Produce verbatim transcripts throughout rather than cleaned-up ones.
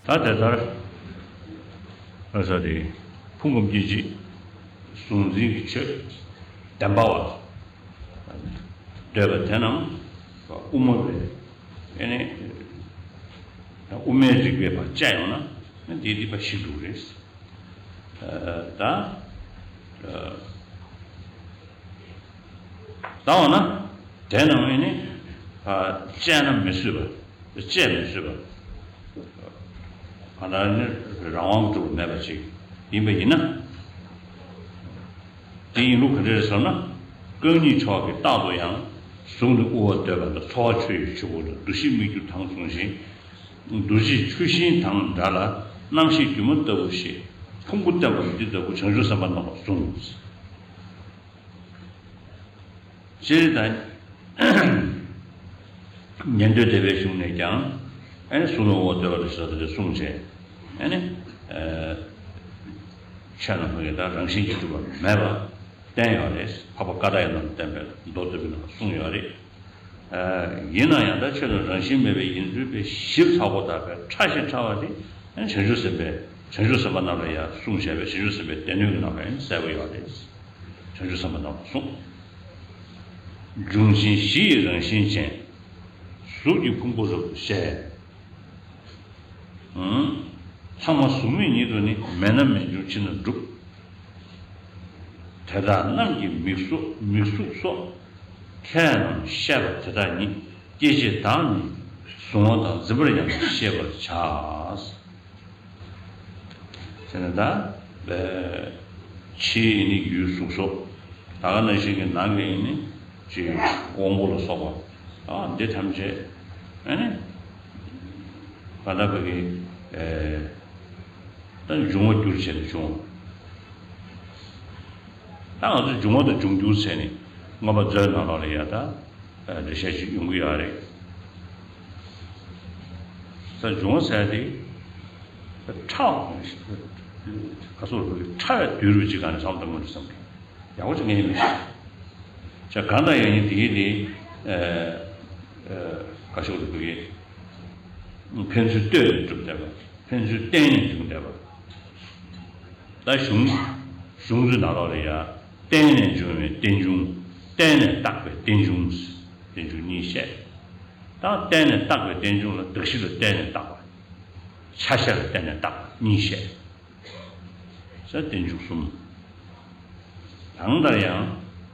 ད་དེ་ལྟར་ཨ་ས་དེ་ཕུང་ཁམས་སྐྱེ་མཆེད་གཟུང་འཛིན་གྱི་ཆོས་བདེན་པ་བ་འདོད་པ་དེ་རྣམས་དབུ་མ་པའི་ཨེ་ནི་དབུ་མའི་རིགས་པས་ཕར་དཔྱད་ཡོང་ན་དེ་སྡིག་པ་ཞིག་འདུག་རེད། ད་ད་འོ་ན་དེ་རྣམས་ཨེ་ནི་དཔྱད་ན་མི་བཟོད་པ། དཔྱད་མི་བཟོད་པ། གང་ལྟར་ནི་རང་དབང་གྲུབ་མེད་པ་ཅིག་ཡིན་པ་ཡིན་ན། དེ་ཡིན་ལུགས་ག་འདྲ་རེད་ཟེར་ན། རྐང་གཉིས་ཕྱོགས་ཀྱི་རྟག་ཏུ་ཡང་། གཟུགས་ནི་དབུ་བ་འདོད་པ་དང་། ཚོར་བ་ཆོས་ཡོད་ཆོས་སྐུ་དང་། འདུ་ཤེས་སྨིག་རྒྱུ་དང་མཚུངས་ཤིང་། འདུ་བྱེད་ཆུ་ཤིང་དང་འདྲ་ལ། རྣམ་ཤེས་སྒྱུ་མ་ལྟ་བུ་ཞེས། ཕུང་པོ་བསྟན་པ་འདི་ལྟ་བུ། བྱང་ཆུབ་སེམས་དཔའ་རྣམས་ལ་གསུངས། སྤྱིར་ད་ཉན་ཐོས་སྡེ་པའི་གཞུང་ནས་ཀྱང་ཨེ་ནི་གཟུགས་ནི་དབུ་བ་འདོད་པ་དང་ཞེས་པ་དེ་གསུངས་བྱས། ཨེ་ནི་ཆོས་རྣམས་ཀྱི་ད་རང་བཞིན་གྱིས་གྲུབ་པ་མེད་པ་བསྟན་ཡོད་རེད། འཕགས་པ་ཀ་དག་ཡི་ནང་བསྟན་པའི་མདོ་ལྟ་བུའི་ནང་གསུངས་ཡོད་རེད། ཡིན་ན་ཡང་ད་ཆོས་ནི་རང་བཞིན་མེད་པའི་ཡིན་ཚུལ་དཔེ་ཞིབ་ཚགས་པོ་དང་དཔེ་ཕྲ་ཞིང་ཕྲ་བ་དེ་བྱང་ཆུབ་སེམས་དཔའི་བྱང་ཆུབ་སེམས་དཔའ་རྣམས་ལ་ཡང་གསུངས་བཞག་པའི་བྱང་ཆུབ་སེམས་དཔའི་སྡེ་སྣོད་ཀྱི་ནང་ལ་ཡང་གསལ་པོ་ཡོད་རེད། བྱང་ཆུབ་སེམས་དཔའ་རྣམས་ལ་གསུངས། འབྱུང་ཆེན་བཞི་ཡི་རང་བཞིན་ཅན། གཟུགས་ཀྱི་ཕུང་པོ་རབ་ཏུ་ཤེས། ལྷག་མ་གཟུགས་མེད་ཉིད་དུ་ནི། མེད་ན་མེད་འབྱུང་ཕྱིར་ན་འགྲུབ། དེ་དག་རྣམས་ཀྱི་མིག་སོགས་མིག་གཟུགས་སོགས། ཁྱད་རྣམས་ཤེས་པ་དེ་དག་ཉིད། སྐྱེ་མཆེད་དག་ནི་གཟུང་བ་དང་། འཛིན་པར་ཡང་ཤེས་པར་བྱ། ཟེར་ན་ད། ཕྱིའི་ནི་ཡུལ་གཟུགས་སོགས། ད་ག་ནང་བཞིན་གྱི་ནང་གི་ནི་ཅིག་དབང་པོ་ལ་སོགས་པ། ཨ་འདི་ཐམས་ཅད་ཨ་ནི་ག་ད་བ་གི་ཨེ་ད་འབྱུང་བ་འགྱུར་བྱས་ནས་བྱུང་། ད་ང་ཚོ་འབྱུང་བ་དང་འབྱུང་འགྱུར་བྱས་ནས་མངོན་པ་མཛོད་ནང་ལོགས་ལ་ཡ་ད། འགྲེལ་བཤད་ཅིག་ཡོང་གི་ཡོད་རེད། ད་འབྱུང་བ་ཟེར་དེ་ཕྲ་བ་ག་སོགས་ཕྲ་བའི་དུས་རབས་ཅིག་ག་ནས་བསམ་བཏང་དགོས་འདུག་བསམ་གི། ཡག་པོ་ཅིག་ངས་མི་ཤེས། ཅག་གང་ལྟར་ཡང་ཡིན་དེ་ཡིན་དེ་ག་ཤོག་ལ་འདུག་གི། ཕན་ཚུན་ལྟོས་ནས་གྲུབ་བསྡད་པ། ཕན་ཚུན་བརྟེན་ནས་འབྱུང་བསྡད་པ། ད་གཞུང་གཞུང་ཚོའི་ནང་ལོགས་ལ་ཡ། བརྟེན་ནས་འབྱུང་བའི་རྟེན་འབྱུང་། བརྟེན་ནས་བཏགས་པའི་རྟེན་འབྱུང་། རྟེན་འབྱུང་གཉིས་བཤད། ད་བརྟེན་ནས་བཏགས་པའི་རྟེན་འབྱུང་ལ་གདགས་གཞི་ལ་བརྟེན་ནས་བཏགས་པ། ཆ་ཤས་ལ་བརྟེན་ནས་བཏགས་པ་གཉིས་བཤད། ཟེར་རྟེན་འབྱུང་གསུམ། གང་ལྟར་ཡང་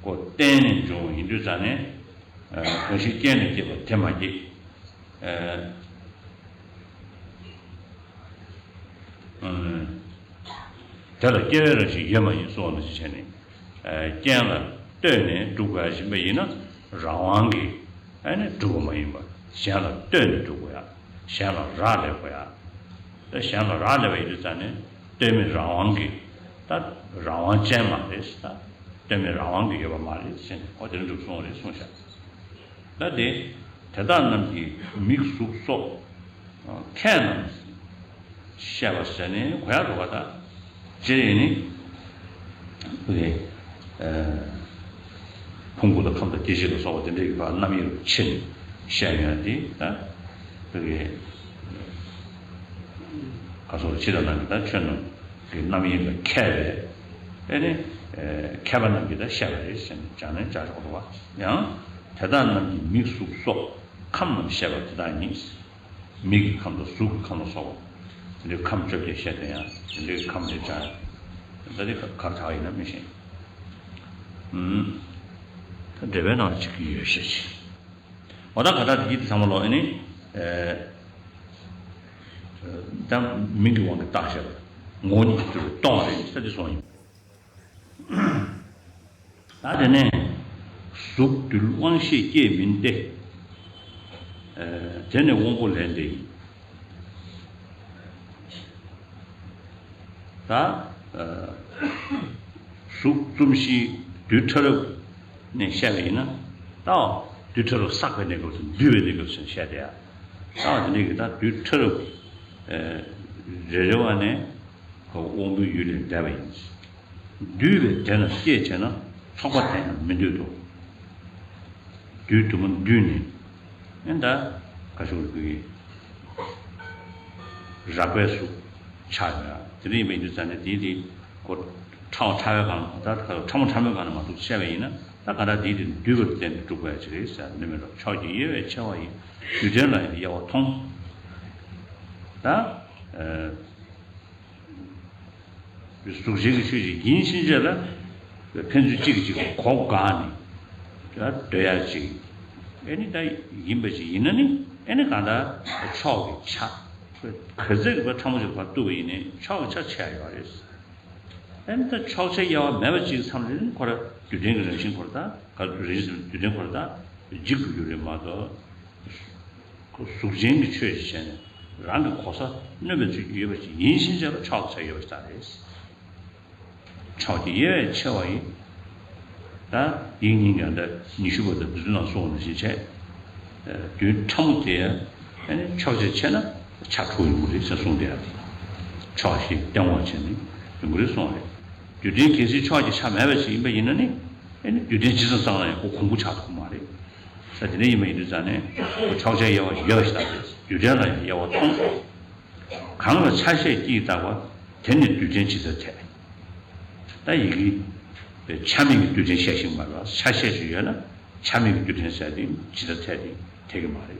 ཁོ་བརྟེན་ནས་འབྱུང་བ་ཡིན་དུས་ཙང་ནས། གང་ཞིག་རྐྱེན་ལས་སྐྱེས་པ་དེ་མ་སྐྱེས། དེ་ལ་སྐྱེ་བའི་རང་བཞིན་ཡོད་མ་ཡིན་གསུངས་པ་ནང་བཞིན་བྱས་ནས། རྐྱེན་ལ་ལྟོས་ནས་སྒྲུབ་དགོས་ཡ་ཡིན་པ་ཡིན་ན་རང་དབང་གིས་ཨ་ནི་སྒྲུབ་པ་མ་ཡིན་པ། གཞན་ལ་ལྟོས་ནས་སྒྲུབ་དགོས་ཡ། གཞན་ལ་རག་ལས་དགོས་ཡ། ད་གཞན་ལ་རག་ལས་པ་ཡིན་དུས་ཙང་ནས་ལྟོས་མེད་རང་དབང་གིས། ད་རང་དབང་ཅན་མ་རེད། ད་ལྟོས་མེད་རང་དབང་གིས་ཡོད་པ་མ་རེད་ཟེར་ནས་ཨོ་དེ་འདྲ་འདུག་གསུངས་རེད་གསུངས་ཤག་ད་དེ་དེ་དག་རྣམས་ཀྱི་མིག་གཟུགས་སོགས་ཁྱད་རྣམས་ཤེས་པ་ཟེར་ནས་གོ་ཡག་འགྲོ་བ་དང་། སྤྱིར་ཡིན་ནི། ཕུང་པོ་དང་ཁམས་དང་སྐྱེ་མཆེད་ལ་སོགས་པ་དེ་འདྲའི་བར་རྣམ་དབྱེ་རུ་ཕྱེ་ནས་བཤད་ཡོད་དེ་ད། ཕ་གི་ག་སོགས་ཕྱི་དང་ནང་གི་ད་ཆོས་རྣམས་ཀྱི་རྣམ་དབྱེ་ལ་མཁས་པས་ཨེ་ནི་མཁས་པ་རྣམས་ཀྱིས་ད་བཤད་པ་རེད་ཟེར་ནས་སྦྱར་ནས་སྦྱར་ཆོག་འགྲོ་བ། ཡང་དེ་དག་རྣམས་ཀྱི་མིག་གཟུགས་སོགས་ཁམས་རྣམས་ཤེས་པ་དེ་དག་ཉིད། མིག་གི་ཁམས་དང་གཟུགས་ཀྱི་ཁམས་ལ་སོགས་པ། དེ་འདྲའི་ཁམས་བཅོ་བརྒྱད་བཤད་དེ་ཡང་དེ་འདྲའི་ཁམས་དེ་སྦྱར། ད་དེ་ག་གར་གྲགས་ཡིན་ན་མི་ཤེས། ད་འགྲེལ་པའི་ནང་ལ་གཅིག་གི་ཡོད་ཤེས་ཆེ། འོ་ད་ག་ད་དེ་ཡིད་དུ་ཚང་མ་ལོག་ཨེ་ནི། ད་མིང་གི་དབང་གིས་བཏགས་བྱས་པ། ངོ་བོ་ཉིད་ཀྱིས་གྲུབ་པའི་སྟོང་པ་རེད་ཟེར་དེ་གསུངས་ཡིན། ད་དེ་ནས་གཟུགས་འདུལ་དབང་ཤེས་སྐྱེས་མིན་ཏེ། དེ་ནི་དབང་པོ་ལས་འདས་ཡིན། ད་གཟུགས་རྩོམ་གཞི་རྡུལ་ཕྲ་རབ་ནས་བཤད་པ་ཡིན་ན། ད་རྡུལ་ཕྲ་རབ་བསགས་པའི་གནས་སྐབས་སུ་འདུལ་བའི་གནས་སྐབས་སུ་བཤད་དེ་ཡ། ད་དེ་འདྲ་གི་ད་རྡུལ་ཕྲ་རབ་རེ་རེ་བ་ནས་དབང་པོའི་ཡུལ་ལས་འདས་པ་ཡིན། འདུལ་བའི་དེ་རྣམས་སྐྱེད་བྱས་ན། ཚོགས་པ་དེ་ཡང་མི་འདོད་དོ། བདུད་དུ་མ་འདུས་ནས། ཨེ་ད་ག་ཞུ་དགོས་ཀྱི། རགས་པའི་གཟུགས་ཆགས་ཡོད། དེ་འདྲ་ཡིན་པ་ཡིན་དུས་ཙང་ནས་དེའི་དེ་ཁོ་ཕྲ་བ་ཕྲ་བའི་སྒང་ད་ཕྲ་མོ་ཕྲ་མོའི་སྒང་ནས་མ་གཏོགས་བཤད་པ་ཡིན་ན་ད་ག་འདྲ་དེའི་དེ་འདུས་པར་བརྟེན་ནས་གྲུབ་པ་ཅིག་རེད་ཟེར་ནི་མེད་པར་ཕྱོགས་ཀྱི་དབྱེ་བས་ཕྱེ་བ་ཡིན། རྡུལ་ཕྲན་ལ་ཡང་དབྱེ་བ་མཐོང་། ད། གཟུགས་ཅན་གྱི་ཆོས་ཅིག་ཡིན་ཕྱིན་ཆད་ལ་ཕན་ཚུན་གཅིག་གིས་གཅིག་ལ་གོ་དགའ་ནས་འདོད་ཡ་ཅིག་ཨེ་ནི་ད་ཡིན་པ་ཅིག་ཡིན་ན་ནི་ཨེ་ནི་གང་ལྟར་ཕྱོགས་ཀྱི་ཆ་ག་ཚད་ཀྱི་བར་ཕྲ་མོ་ཅིག་བར་གཏུགས་པ་ཡིན་ནའི་ཕྱོགས་ཀྱི་ཆ་ཆད་ཡོད་རེད། ཨེ་ནི་ད་ཕྱོགས་ཆ་དབྱེ་བ་མེད་པ་ཅིག་མཚམས་རེ་ནི་ཁོ་ར་རྡུལ་ཕྲན་གྱི་རང་བཞིན་ཁོ་ར་དང་ག་རེ་ཟེར་རྡུལ་ཕྲན་ཁོ་ར་དང་འཇིག་ཏུ་འགྱུར་རེད་མ་གཏོགས། ཁོ་གཟུགས་ཅན་གྱི་ཆོས་ཅིག་བྱས་ནས་རང་གི་གོ་ས་གནོན་པའི་ཚུལ་གྱིས་ཡོད་པ་ཅིག་ཡིན་ཕྱིན་ཆད་ལ་ཕྱོགས་ཀྱི་ཆ་དབྱེ་བ་ཞིག་ད་རེད། ཕྱོགས་ཀྱི་དབྱེ་བས་ཕྱེ་བ་ཡིན། ད་ཡིག་རྙིང་ཡང་ད་ཉི་ཤུ་པ་དང་བདུན་ཅུ་ནང་གསུངས་པ་ནང་བཞིན་བྱས། རྡུལ་ཕྲ་མོ་དེ་ཡང་ཕྱོགས་ཆ་ཕྱེ་ན་ཆ་དྲུག་ཡོང་གི་རེད་ཟེར་གསུངས་བསྡད་ཡ་དེ། ཕྱོགས་ཤིག་སྟོན་པ་བྱས་ནས་ཡོང་གི་རེད་གསུངས་པ་རེད། རྡུལ་ཕྲན་གལ་སྲིད་ཕྱོགས་ཀྱི་ཆ་མེད་པ་ཞིག་ཡིན་པ་ཡིན་ན་ནི་རྡུལ་ཕྲན་ཇི་ཙམ་བསགས་ན་ཡང་ཁོ་གོང་བུ་ཆགས་ཐུབ་ཀྱི་མ་རེད། ས་དེ་འདྲ་ཡིན་པ་ཡིན་དུས་ཙང་ནས་ཕྱོགས་ཆའི་དབྱེ་བ་ཡོད་པ་ཞིག་དང་རྡུལ་ཕྲན་ལ་ཡང་དབྱེ་བ་མཐོང་། གང་ལ་ཆ་ཤས་ཀྱིས་བཏགས་པ་དེ་ནི་རྡུལ་ཕྲན་ཇི་ལྟར་འཐད། ད་ཡི་གེ་ཆ་མེད་ཀྱི་རྡུལ་ཕྲན་བཤད་ཤེས་མ་རེད། ཆ་ཤས་ཤིག་ཡོད་ན་ཆ་མེད་ཀྱི་རྡུལ་ཕྲན་ཟེར་དེ་ཇི་ལྟར་འཐད་དེ་འཐད་ཀྱི་མ་རེད།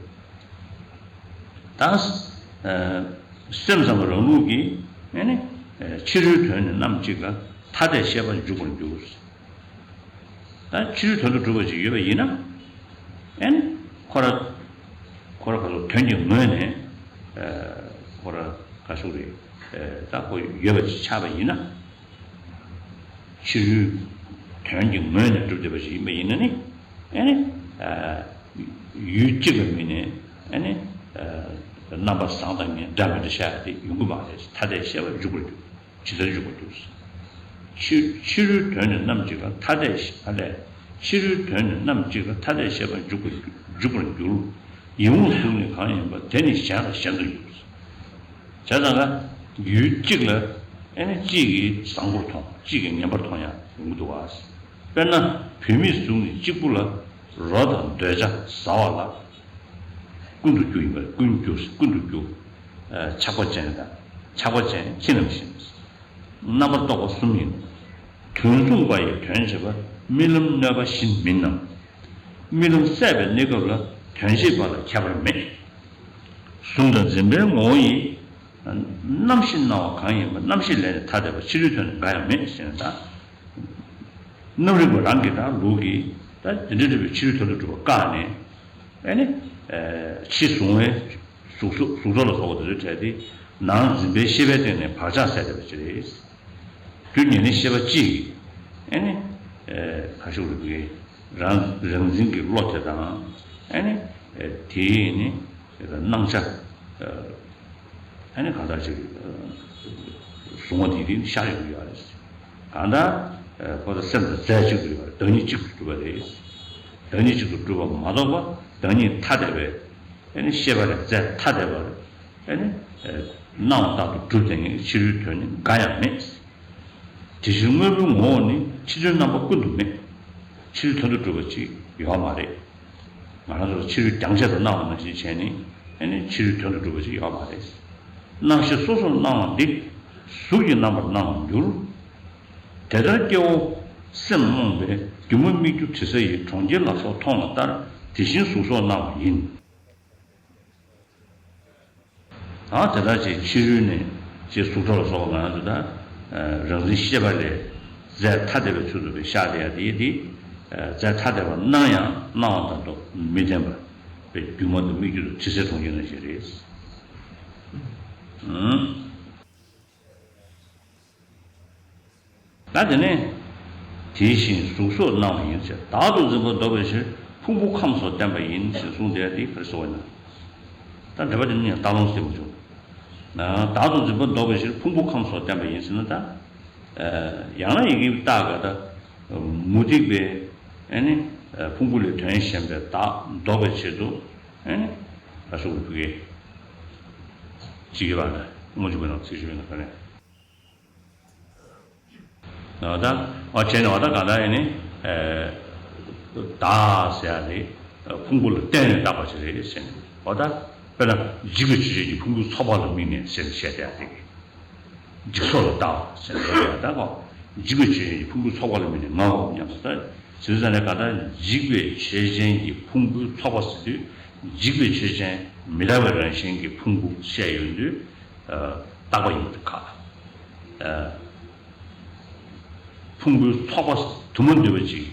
ད་སེམས་ཙམ་པ་རང་ལུགས་ཀྱིས་ཕྱི་རོལ་དོན་ནི་རྣམ་གཅིག་ལ་ཐ་དད་ཤེས་པ་འཇུག་པར་འགྱུར། ད་ཕྱི་རོལ་དོན་དུ་གྲུབ་པ་ཅིག་ཡོད་པ་ཡིན་ན། ཨེ་ནི་ཁོ་ར་ཁོ་ར་ག་ཚོད་དོན་གྱི་ངོས་ནས་ཁོ་ར་ག་ཚོད་རེད། ད་ཁོ་ཡོད་པ་ཅིག་ཆགས་པ་ཡིན་ན། ཕྱི་རོལ་དོན་གྱི་ངོས་ནས་གྲུབ་བསྡད་པ་ཞིག་ཡིན་པ་ཡིན་ན་ནི། ཨེ་ནི་ཡུལ་གཅིག་ལ་དམིགས་ནས་ཨེ་ནི་རྣམ་པ་བཟང་དང་ངན་འདྲ་མི་འདྲ་བཤད་ཡ་དེ་ཡོང་གི་མ་རེད། ཐ་དད་ཤེས་པ་འཇུག་པར་འགྱུར། ཇི་ལྟར་འཇུག་པར་འགྱུར། ཕྱི་ཕྱི་རོལ་དོན་ནི་རྣམ་གཅིག་ལ་ཐ་དད་ཤེས་པ་ལས། ཕྱི་རོལ་དོན་ནི་རྣམ་གཅིག་ལ་ཐ་དད་ཤེས་པ་འཇུག་པར་འཇུག་པར་འགྱུར། ཡིད་འོང་གཟུགས་ནི་གང་ཡིན་པ་དེ་ནི་གཞན་ལ་གཞན་དུ་འགྱུར། བྱས་ཙང་ཀ་ཡུལ་གཅིག་ལ་ཨེ་ནི་གཅིག་གིས་བཟང་པོར་མཐོང་གཅིག་གིས་ངན་པར་མཐོང་ཡང་ཡོང་གི་འདུག་བ། དཔེར་ན་བུད་མེད་གཟུགས་ནི་གཅིག་པུ་ལ་རོ་དང་འདོད་ཆགས་ཟ་བ་ལ། ཀུན་ཏུ་རྒྱུ་ཡིན་པར་ཀུན་རྒྱུ་ཀུན་ཏུ་རྒྱུ། ཆགས་པ་ཅན་དང་ཆགས་པ་ཅན་ཁྱི་རྣམས་བཞིན། རྣམ་པར་རྟོག་པ་གསུམ་ཡིན། དོན་མཚུངས་པ་ཡི་དོན་བྱེད་པ་རྨི་ལམ་གནོད་པ་བཞིན་མིན་ནམ། རྨི་ལམ་སད་པའི་གནས་སྐབས་ལ་དོན་བྱེད་པ་ལ་ཁྱད་པར་མེད། གཟུང་དང་འཛིན་པའི་ངོ་བོ་ཡིས། རྣམ་ཤེས་སྣང་བ་གང་ཡིན་པ་རྣམ་ཤེས་ལས་ནི་ཐ་དད་པ་ཕྱི་རོལ་དོན་ནི་འགའ་ཡང་མེད་ཟེར་ན་ད། རྣམ་རིག་པ་རང་གིས་དང་ལུགས་ཀྱིས་ད་དེ་འདྲ་འདྲ་བའི་ཕྱི་རོལ་དོན་དུ་གྲུབ་པ་བཀག་ནས། ཨེ་ནི། ཕྱི་གཟུང་བའི་གཟུགས་གཟུགས་གཟུགས་ཚོགས་ལ་སོགས་པ་དེ་ཚོའི་གྲས་དེ་ནང་འཛིན་པའི་ཤེས་པའི་སྟེང་ནས་བག་ཆགས་སད་བསྡད་པ་ཅིག་རེད། རྒྱུ་ཉེར་ལེན་ཤེས་པ་གཅིག་གིས་ཨེ་ནི། ག་ཤུག་རིག་པའི་རང་རང་འཛིན་གྱི་བློ་དེ་དང་ཨེ་ནི། དེའི་ནི་སྣང་ཆ། ཨ་ནི་གང་ལྟར་ཅིག་གཟུང་བ་དེ་རིང་ཤར་ཡོང་གི་ཡོད་རེད། གང་ལྟར་ཁོ་དང་སེམས་དང་རྫས་གཅིག་ཏུ་ཡོད་པ་རེད། བདག་ཉིད་གཅིག་ཏུ་གྲུབ་པ་རེད། བདག་ཉིད་གཅིག་ཏུ་གྲུབ་པ་མ་གཏོགས་པ་བདག་ཉིད་ཐ་དད་པའི་ཨ་ནི་ཤེས་པ་ལས་རྫས་ཐ་དད་པ་རེད། ཨ་ནི་སྣང་བ་ལྟར་དུ་གྲུབ་བསྡད་མཁན་གྱི་ཕྱི་རོལ་དོན་ནི་འགའ་ཡང་མེད། དེ་ཕྱིར་དངོས་པོའི་ངོ་བོ་ནི་ཕྱི་དོན་རྣམ་པ་ཀུན་ཏུ་མེད། ཕྱི་རོལ་དོན་དུ་གྲུབ་པ་ཅིག་ཡོད་མ་རེད། ང་རང་ཚོ་ལ་ཕྱི་རོལ་རྒྱང་ཆད་དུ་སྣང་བ་ནང་བཞིན་བྱས་ནས་ཨ་ནི་ཕྱི་རོལ་དོན་དུ་གྲུབ་པ་ཅིག་ཡོད་མ་རེད། རྣམ་ཤེས་སོ་སོར་སྣང་བ་འདི་གཟུགས་ཀྱི་རྣམ་པར་སྣང་བར་འགྱུར། དེ་ལྟར་སྐྱེ་བོ་སེམས་རྨོངས་པས་སྒྱུ་མ་སྨིག་རྒྱུ་དྲི་ཟ་ཡི་གྲོང་ཁྱེར་ལ་སོགས་མཐོང་བ་ལྟར་དེ་བཞིན་གཟུགས་སོགས་སྣང་བ་ཡིན། ཨ་དེ་ལྟར་ཅིག་ཕྱི་རོལ་ནས་ཅིག་གཟུགས་སྒྲ་ལ་སོགས་པ་ང་རང་ཚོ་ད་རང་འཛིན་ཤེས་པ་ལས་རྫས་ཐ་དད་པའི་ཚུལ་དུ་བའི་ཤར་དེ་ཡང་དེ་དེ་རྫས་ཐ་དད་པ་སྣང་ཡང་སྣང་བ་ལྟར་དུ་མི་བདེན་པ་བའི་སྒྱུ་མ་དང་སྨིག་རྒྱུ་དང་དྲི་ཟའི་གྲོང་ཁྱེར་ནང་བཞིན་རེད། ཨང་། ད་དེ་ནས་དེ་བཞིན་གཟུགས་སོགས་སྣང་བ་ཡིན་ཟེར། བདག་ཏུ་འཛིན་པ་ལྡོག་པའི་ཕྱིར་ཕུང་པོ་ཁམས་སོགས་བརྟེན་པ་ཡིན་ཞེས་གསུངས་ཏེ་དེ་ག་རེ་ཟེར་བ་ཡིན་ན། ད་འགྲེལ་པ་དེ་ནི་ཡང་ལྟ་ལོང་ཟེར་མ་བྱུང་། བདག་ཏུ་འཛིན་པ་ལྡོག་པའི་ཕྱིར་ཕུང་པོ་ཁམས་སོགས་བརྟེན་པ་ཡིན་ཟེར་ན་ད། ཡང་ན་ཡི་གེ་བཏགས་ག་ད། མུ་སྟེགས་པའི་ཨེ་ནི་ཕུང་པོ་ལས་དོན་གཞན་པའི་བདག་ལྡོག་པའི་ཆེད་དུ་ཨེ་ནི་ད་གཟུགས་ཀྱི་ཕུག་གེ་ཅིག་ཡོད་པ་ན་དངོས་གཞི་པའི་ནང་ཚིག་ཞུ་བའི་ནང་ག་ནས། ད་འོ་བྱས་ནས་འོ་ད་ག་ད་ཨེ་ནི་བདག་ཟེར་ཡ་རེད། ཕུང་པོ་ལ་བརྟེན་ནས་བཏགས་པ་ཞིག་རེད་ཟེར་ནས་འོ་ད་ དཔེར་ན་འཇིགས་པའི་ཆོས་ཅན་གྱི་ཕུང་པོའི་ཚོགས་པ་ལ་དམིགས་ནས་ཟེར་ནས་བཤད་བསྡད་ཡ་དེ་གི། འཇིགས་ཚོགས་ལ་ལྟ་བ་ཟེར་ནས་ལབ་ཡ་ད་གོ། འཇིགས་པའི་ཆོས་ཅན་གྱི་ཕུང་པོའི་ཚོགས་པ་ལ་དམིགས་ནས་ངའོ་སྙམ་སོང་ད། ཟེར་ཙང་ནས་ག་ད་འཇིགས་པའི་ཆོས་ཅན་གྱི་ཕུང་པོའི་ཚོགས་པ་ཟེར་དུས། འཇིགས་པའི་ཆོས་ཅན་མི་རྟག་པའི་རང་བཞིན་གྱི་ཕུང་པོ་བཤད་ཡོང་དུས། ཨ། རྟག་པ་ཡིན་པ་དེ་ཁག་ཨ། ཕུང་པོའི་ཚོགས་པ་དུ་མ་འདུས་པ་ཅིག་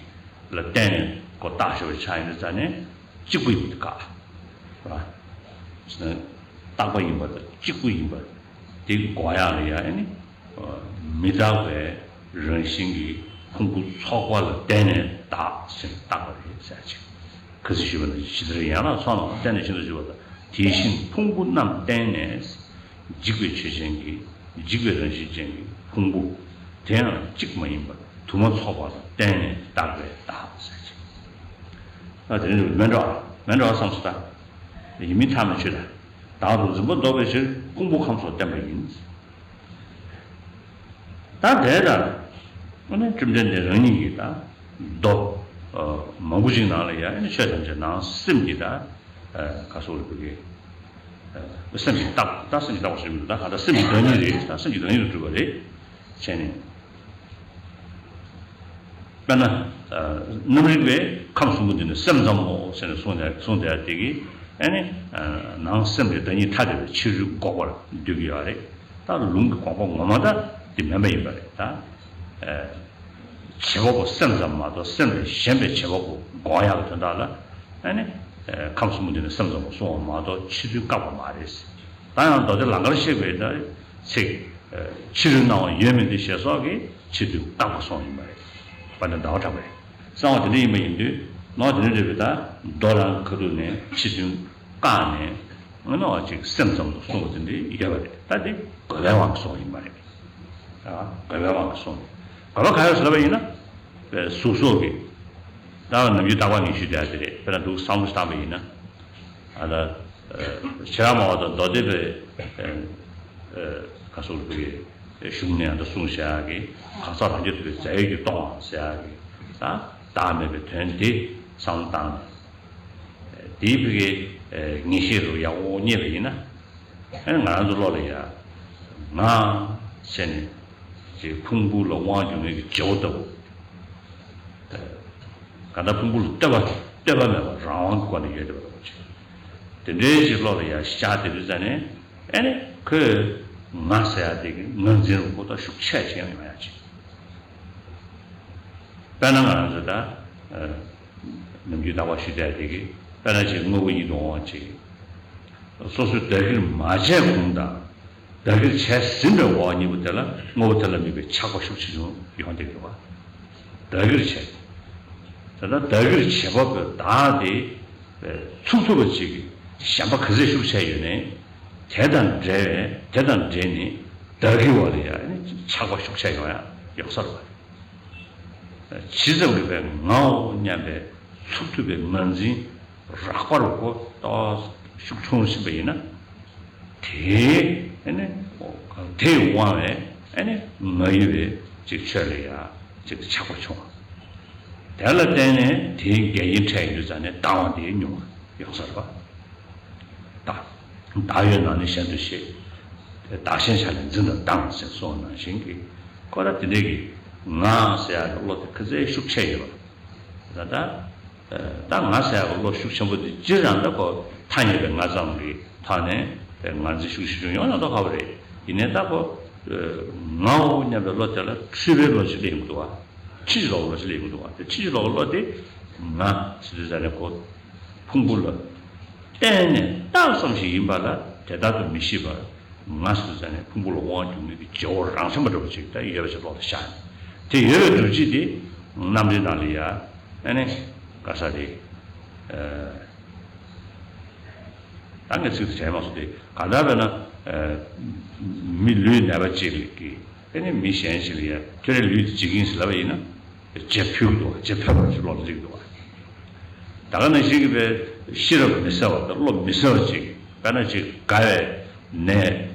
ལ་བརྟེན་ནས་ཁོ་བཏགས་ཞེས་པའི་ཆ་ཡིན་དུས་ཙང་ནས་གཅིག་པུ་ཡིན་པ་དེ་ཁག་ཨ། རྟག་པ་ཡིན་པ་དང་གཅིག་པུ་ཡིན་པ་དེ་འགོག་ཡག་ལ་ཡ་ཨ་ནི། མི་རྟག་པའི་རང་བཞིན་གྱི་ཕུང་པོ་ཚོགས་པ་ལ་བརྟེན་ནས་བཏགས་ཟེར་ནས་བཏགས་པ་རེད་ཟེར་ཅིག་ཁ་ཚིག་ཞུས་པ་ནི་ཇི་ལྟར་ཡན་ལག་ཚོགས་རྣམས་ལ་བརྟེན་ནས་ཤིན་ཏུ་འཇིགས་པ་དང་། དེ་བཞིན་ཕུང་པོ་རྣམས་བརྟེན་ནས་འཇིགས་པའི་ཆོས་ཅན་གྱི་འཇིགས་པའི་རང་བཞིན་ཅན་གྱི་ཕུང་པོ་དེ་ཡང་གཅིག་མ་ཡིན་པ་དུ་མ་ཚོགས་པ་ལ་བརྟེན་ནས་བཏགས་པས་བཏགས་ཟེར་ཅིག་ཨ་དེ་ནི་མེད་འགྲོ། མེད་འགྲོ་བསམ་སོང་ད། ཡིན་མིན་ཐ་མའི་ཆོས་དང་། བདག་ཏུ་འཛིན་པ་ལྡོག་པའི་ཕྱིར་ཕུང་པོ་ཁམས་སོགས་བསྟན་པ་ཡིན། ད་དེ་ལྟར། ཨ་ནི་བཅོམ་ལྡན་འདས་རང་ཉིད་ཀྱིས་ད་མདོ། ཨ། མང་པོ་ཞིག་ནང་ལ་ཡང་ཨ་ནི་ཆོས་ཐམས་ཅད་ནང་སེམས་ཀྱི་ད། ཨ། ག་སོགས་རིགས་པའི། ཨ། སེམས་ཀྱིས་བཏགས། ད་སེམས་ཀྱིས་བཏགས་པ་ཞིག་མིན་འདུག་ད་ག་ད་སེམས་ཀྱི་བདག་ཉིད་རེད། ད་སེམས་ཀྱི་བདག་ཉིད་དུ་གྲུབ་པ་རེད། བྱས་ནས། དཔེར་ན། ཨ། རྣམ་རིག་པས་ཁམས་གསུམ་པོ་འདི་ནི་སེམས་ཙམ་མོ་ཟེར་ནས་གསུངས་ཏེ་གསུངས་ཏེ་དེ་གིས་ཨ་ནི། ཨ། ནང་སེམས་ཀྱི་བདག་ཉིད་ཐ་དད་པའི་ཕྱིར་འགོག་པར་འདོད་ཀྱི་ཡོད་རེད། ད་ལུང་གི་དགོངས་པ་ངོ་མ་ད་འདི་མིན་པ་ཡིན་པ་རེད་ད། ཨ། བྱེད་པ་པོ་སེམས་ཙམ་མ་གཏོགས་སེམས་ལས་གཞན་པའི་བྱེད་པ་པོ་འགོག་ཡག་གི་དོན་དག་ལ་ཨ་ནི། ཨ། ཁམས་གསུམ་པོ་འདི་ནི་སེམས་ཙམ་མོ་གསུངས་པ་མ་གཏོགས་ཕྱི་དོན་བཀག་པ་མ་རེད། ད་ཡང་མདོ་སྡེ་ལང་ཀར་གཤེགས་པའི་ད་ཚིག་ཕྱི་རོལ་སྣང་བ་ཡོད་མིན་ཏེ་ཞེས་སོགས་ཀྱི་ཕྱི་དོན་བཀག་པ་གསུངས་ཡིན་པ་རེད། དཔལ་ལྡན་ཟླ་བ་གྲགས་པས་གསང་བ་དེ་འདྲ་ཡིན་པ་ཡིན་དུས་ནོར་དེ་འདྲ་རེད་པས། ད་མདོ་རང་ཁ་ཐུག་ནས་ཕྱི་དོན་བཀག་ནས་ནོར་ཅིག་སེམས་ཙམ་དུ་གསུངས་པ་དེ་འདྲ་ཡོད་པ་རེད། ད་དེ་དགོས་པའི་དབང་གིས་གསུངས་ཡིན་པ་རེད། ཨ། དགོས་པའི་དབང་གིས་གསུངས། དགོས་པ་ག་རེ་ཟེར་བ་ཡིན་ན། པའི་གཟུགས་སོགས་ཀྱི། ད་ནམ་རྒྱུན་རྟག་པར་ངེས་ཤེས་དེ་ཡ་དེ་རེད། དཔེར་ན་འདུག་བསམ་བློ་ཞིག་བཏང་པ་ཡིན་ན། ཨ་ད། ཨ། ཕྱི་རང་མ་བ་དང་མདོ་སྡེ་པའི། ཨ། ཨ། ག་སོགས་རིགས་པའི་གཞུང་ནས་ཨ་ད་གསུངས་བཞག་གི། གང་ཟག་རང་རྒྱུད་ཐུབ་པའི་རྫས་ཡོད་ཀྱིས་སྟོང་བ་ཟེར་ཡག་གི། ད་བདག་མེད་པའི་དོན་དེ་བསམ་བློ་བཏང་ནས། དེའི་ཕ་གི། ཨ། ངེས་ཤེས་རུ་ཡག་པོ་རྙེད་པ་ཡིན་ན། ཨ་ནི་ང་རང་ཚོ་བློ་ལ་ཡ། ང་། ཟེར་ནས། ཅིག་ཕུང་པོ་ལ་དབང་སྒྱུར་མཁན་གྱི་བྱེད་པོ་ལྟ་བུ། གང་ལྟར་ཕུང་པོ་ལ་ལྟོས་པ་ལྟོས་པ་མེད་པར་རང་དབང་གི་སྒོ་ནས་ཡོད་བསྡད་པ་ལྟ་བུ་ཅིག་དེ་འདྲའི་ཅིག་བློ་ལ་ཡ་ཤར་བསྡད་དུས་ཙ་ནས་ཨ་ནི་ཁོས་ང་ཟེར་ཡ་དེ་གི་ངར་འཛིན་རུ་ཁོ་ད་ཤུགས་ཆེ་ཆེ་ཡང་ཡོང་ཡ་ཅིག་དཔེར་ན་ང་རང་ཚོ་ད། ཨ། ནམ་རྒྱུན་རྟག་པར་ཞུ་བསྡད་དེ་གི། དཔེར་ན་ཅིག་དངོས་པོ་ཉིད་དུ་འོང་བ་ཅིག་སོ་སོས་བདག་གིར་མ་བྱས་གོང་དང་། བདག་གིར་བྱས་ཟིན་པའི་འོག་གཉིས་པོ་དེ་ལ་དངོས་པོ་དེ་ལ་དམིགས་པའི་ཆགས་པ་ཤུགས་ཆེ་ཆུང་ཡོང་བསྡད་ཀྱི་འདུག་བ། བདག་གིར་བྱས། ད་ལྟ་བདག་གིར་བྱས་པ་པོའི་བདག་དེ་ཚུགས་ཐུབ་པ་ཅིག་གི་ཞེན་པ་ག་ཚད་ཤུགས་ཆེ་ཡོད་ནའི། དེ་དང་འབྲེལ་བའི་དེ་དང་འབྲེལ་ནས་བདག་གི་འོག་ལ་ཡ་ནི་ཆགས་པ་ཤུགས་ཆེ་ཡོང་ཡ་ཡོང་ས་རེད་བ། ཇི་ཙམ་གྱིས་པའི་ངའོ་སྙམ་པའི་ཚུགས་ཐུབ་པའི་ངར་འཛིན་རགས་པ་རུ་ཁོ་ཏོག་ཤུགས་ཆུང་ཕྱིན་པ་ཡིན་ན། དེའི་ཨ་ནི་དེས་དབང་བའི་ཨ་ནི་ང་ཡི་བའི་ཅིག་ཆོས་ལ་ཡ་ཅིག་ཆགས་པ་བྱུང་བ། དེ་ལ་བརྟེན་ནས་དེའི་འགལ་རྐྱེན་འཕྲད་ཡོང་དུས་ཙ་ནས་སྡང་བ་དེ་ཉུང་བ་ཡོང་ས་རེད་བ། བདག་བདག་ཡོད་ན་ནི་གཞན་དུ་ཤེས། དེ་བདག་གཞན་ཆ་ལས་འཛིན་དང་སྡང་ཟེར་གསུངས་པ་ནང་བཞིན་གྱི། ཁོ་ན་དེ་འདྲའི་གི་ང་ཟེར་ཡག་གི་བློ་དེ་ག་ཚད་ཤུགས་ཆེ་ཡོད་པ། ད་ལྟ་ད་ང་ཟེར་ཡག་གི་བློ་ཤུགས་ཆེན་པོ་དེ་སྤྱིར་བཏང་ད་ཁོ་ཐ་སྙད་པའི་ང་ཙམ་གྱི་ཐོག་ནས་དེ་ངར་འཛིན་ཤུགས་ཆེ་ཆུང་ཡོང་ཡང་ད་ཁག་པོ་རེད། ཡིན་ནའི་ད་ཁོ་ངའོ་སྙམ་པའི་བློ་དེ་ལ་འཁྲུལ་པའི་བློ་ཞིག་སླེབས་ཡོང་གི་འདུག་བ། ཕྱིན་ཅི་ལོག་གི་བློ་ཞིག་སླེབས་ཡོང་གི་འདུག་བ། དེ་ཕྱིན་ཅི་ལོག་གི་བློ་དེ་ང་ཟེར་དུས་ཙ་ནས་ཁོ་ཕུང་པོ་ལ་བརྟེན་ནས་བཏགས་ཙམ་ཞིག་ཡིན་པ་ལ་དེ་ལྟར་དུ་མི་ཤེས་པར། ང་ཟེར་ཙ་ནས་ཕུང་པོ་ལ་དབང་སྒྱུར་མཁན་གྱི་བྱེད་པོ་རང་བཞིན་པ་འདྲ་པོ་ཅིག་ད་ཡོད་པ་ཞིག་ལོག་ལ་ཤར་ནས། དེ་ཡོད་པའི་སྒྲུབ་བྱེད་དེ་རྣམ་འགྲེལ་ནང་ལ་ཡ་ཨ་ནི་ག་ས་རེད། ད་ངས་ཚིག་དེ་དྲན་མ་སོང་སྟེ། ག་ད་བས་ན་མི་ལུས་ནད་པ་ཅིག་གིས་ཨ་ནི་མི་གཞན་ཞིག་ལ་ཡ་ཁྱོད་རའི་ལུས་དེ་འཇིག་གིན་ཟེར་ལབ་པ་ཡིན་ན། རྗེ་ཕུལ་གྱི་འདུག་རྗེ་ཕུལ་བ་ཞིག་ལོག་ལ་འཇིག་འདུག་བ། ད་ག་ནང་བཞིན་གྱི་པའི་ཤེས་རབ་མི་གསལ་བ་དང་བློ་མི་གསལ་བ་ཅིག་དཔེར་ན་ཅིག་དགའ་བའི་ནད།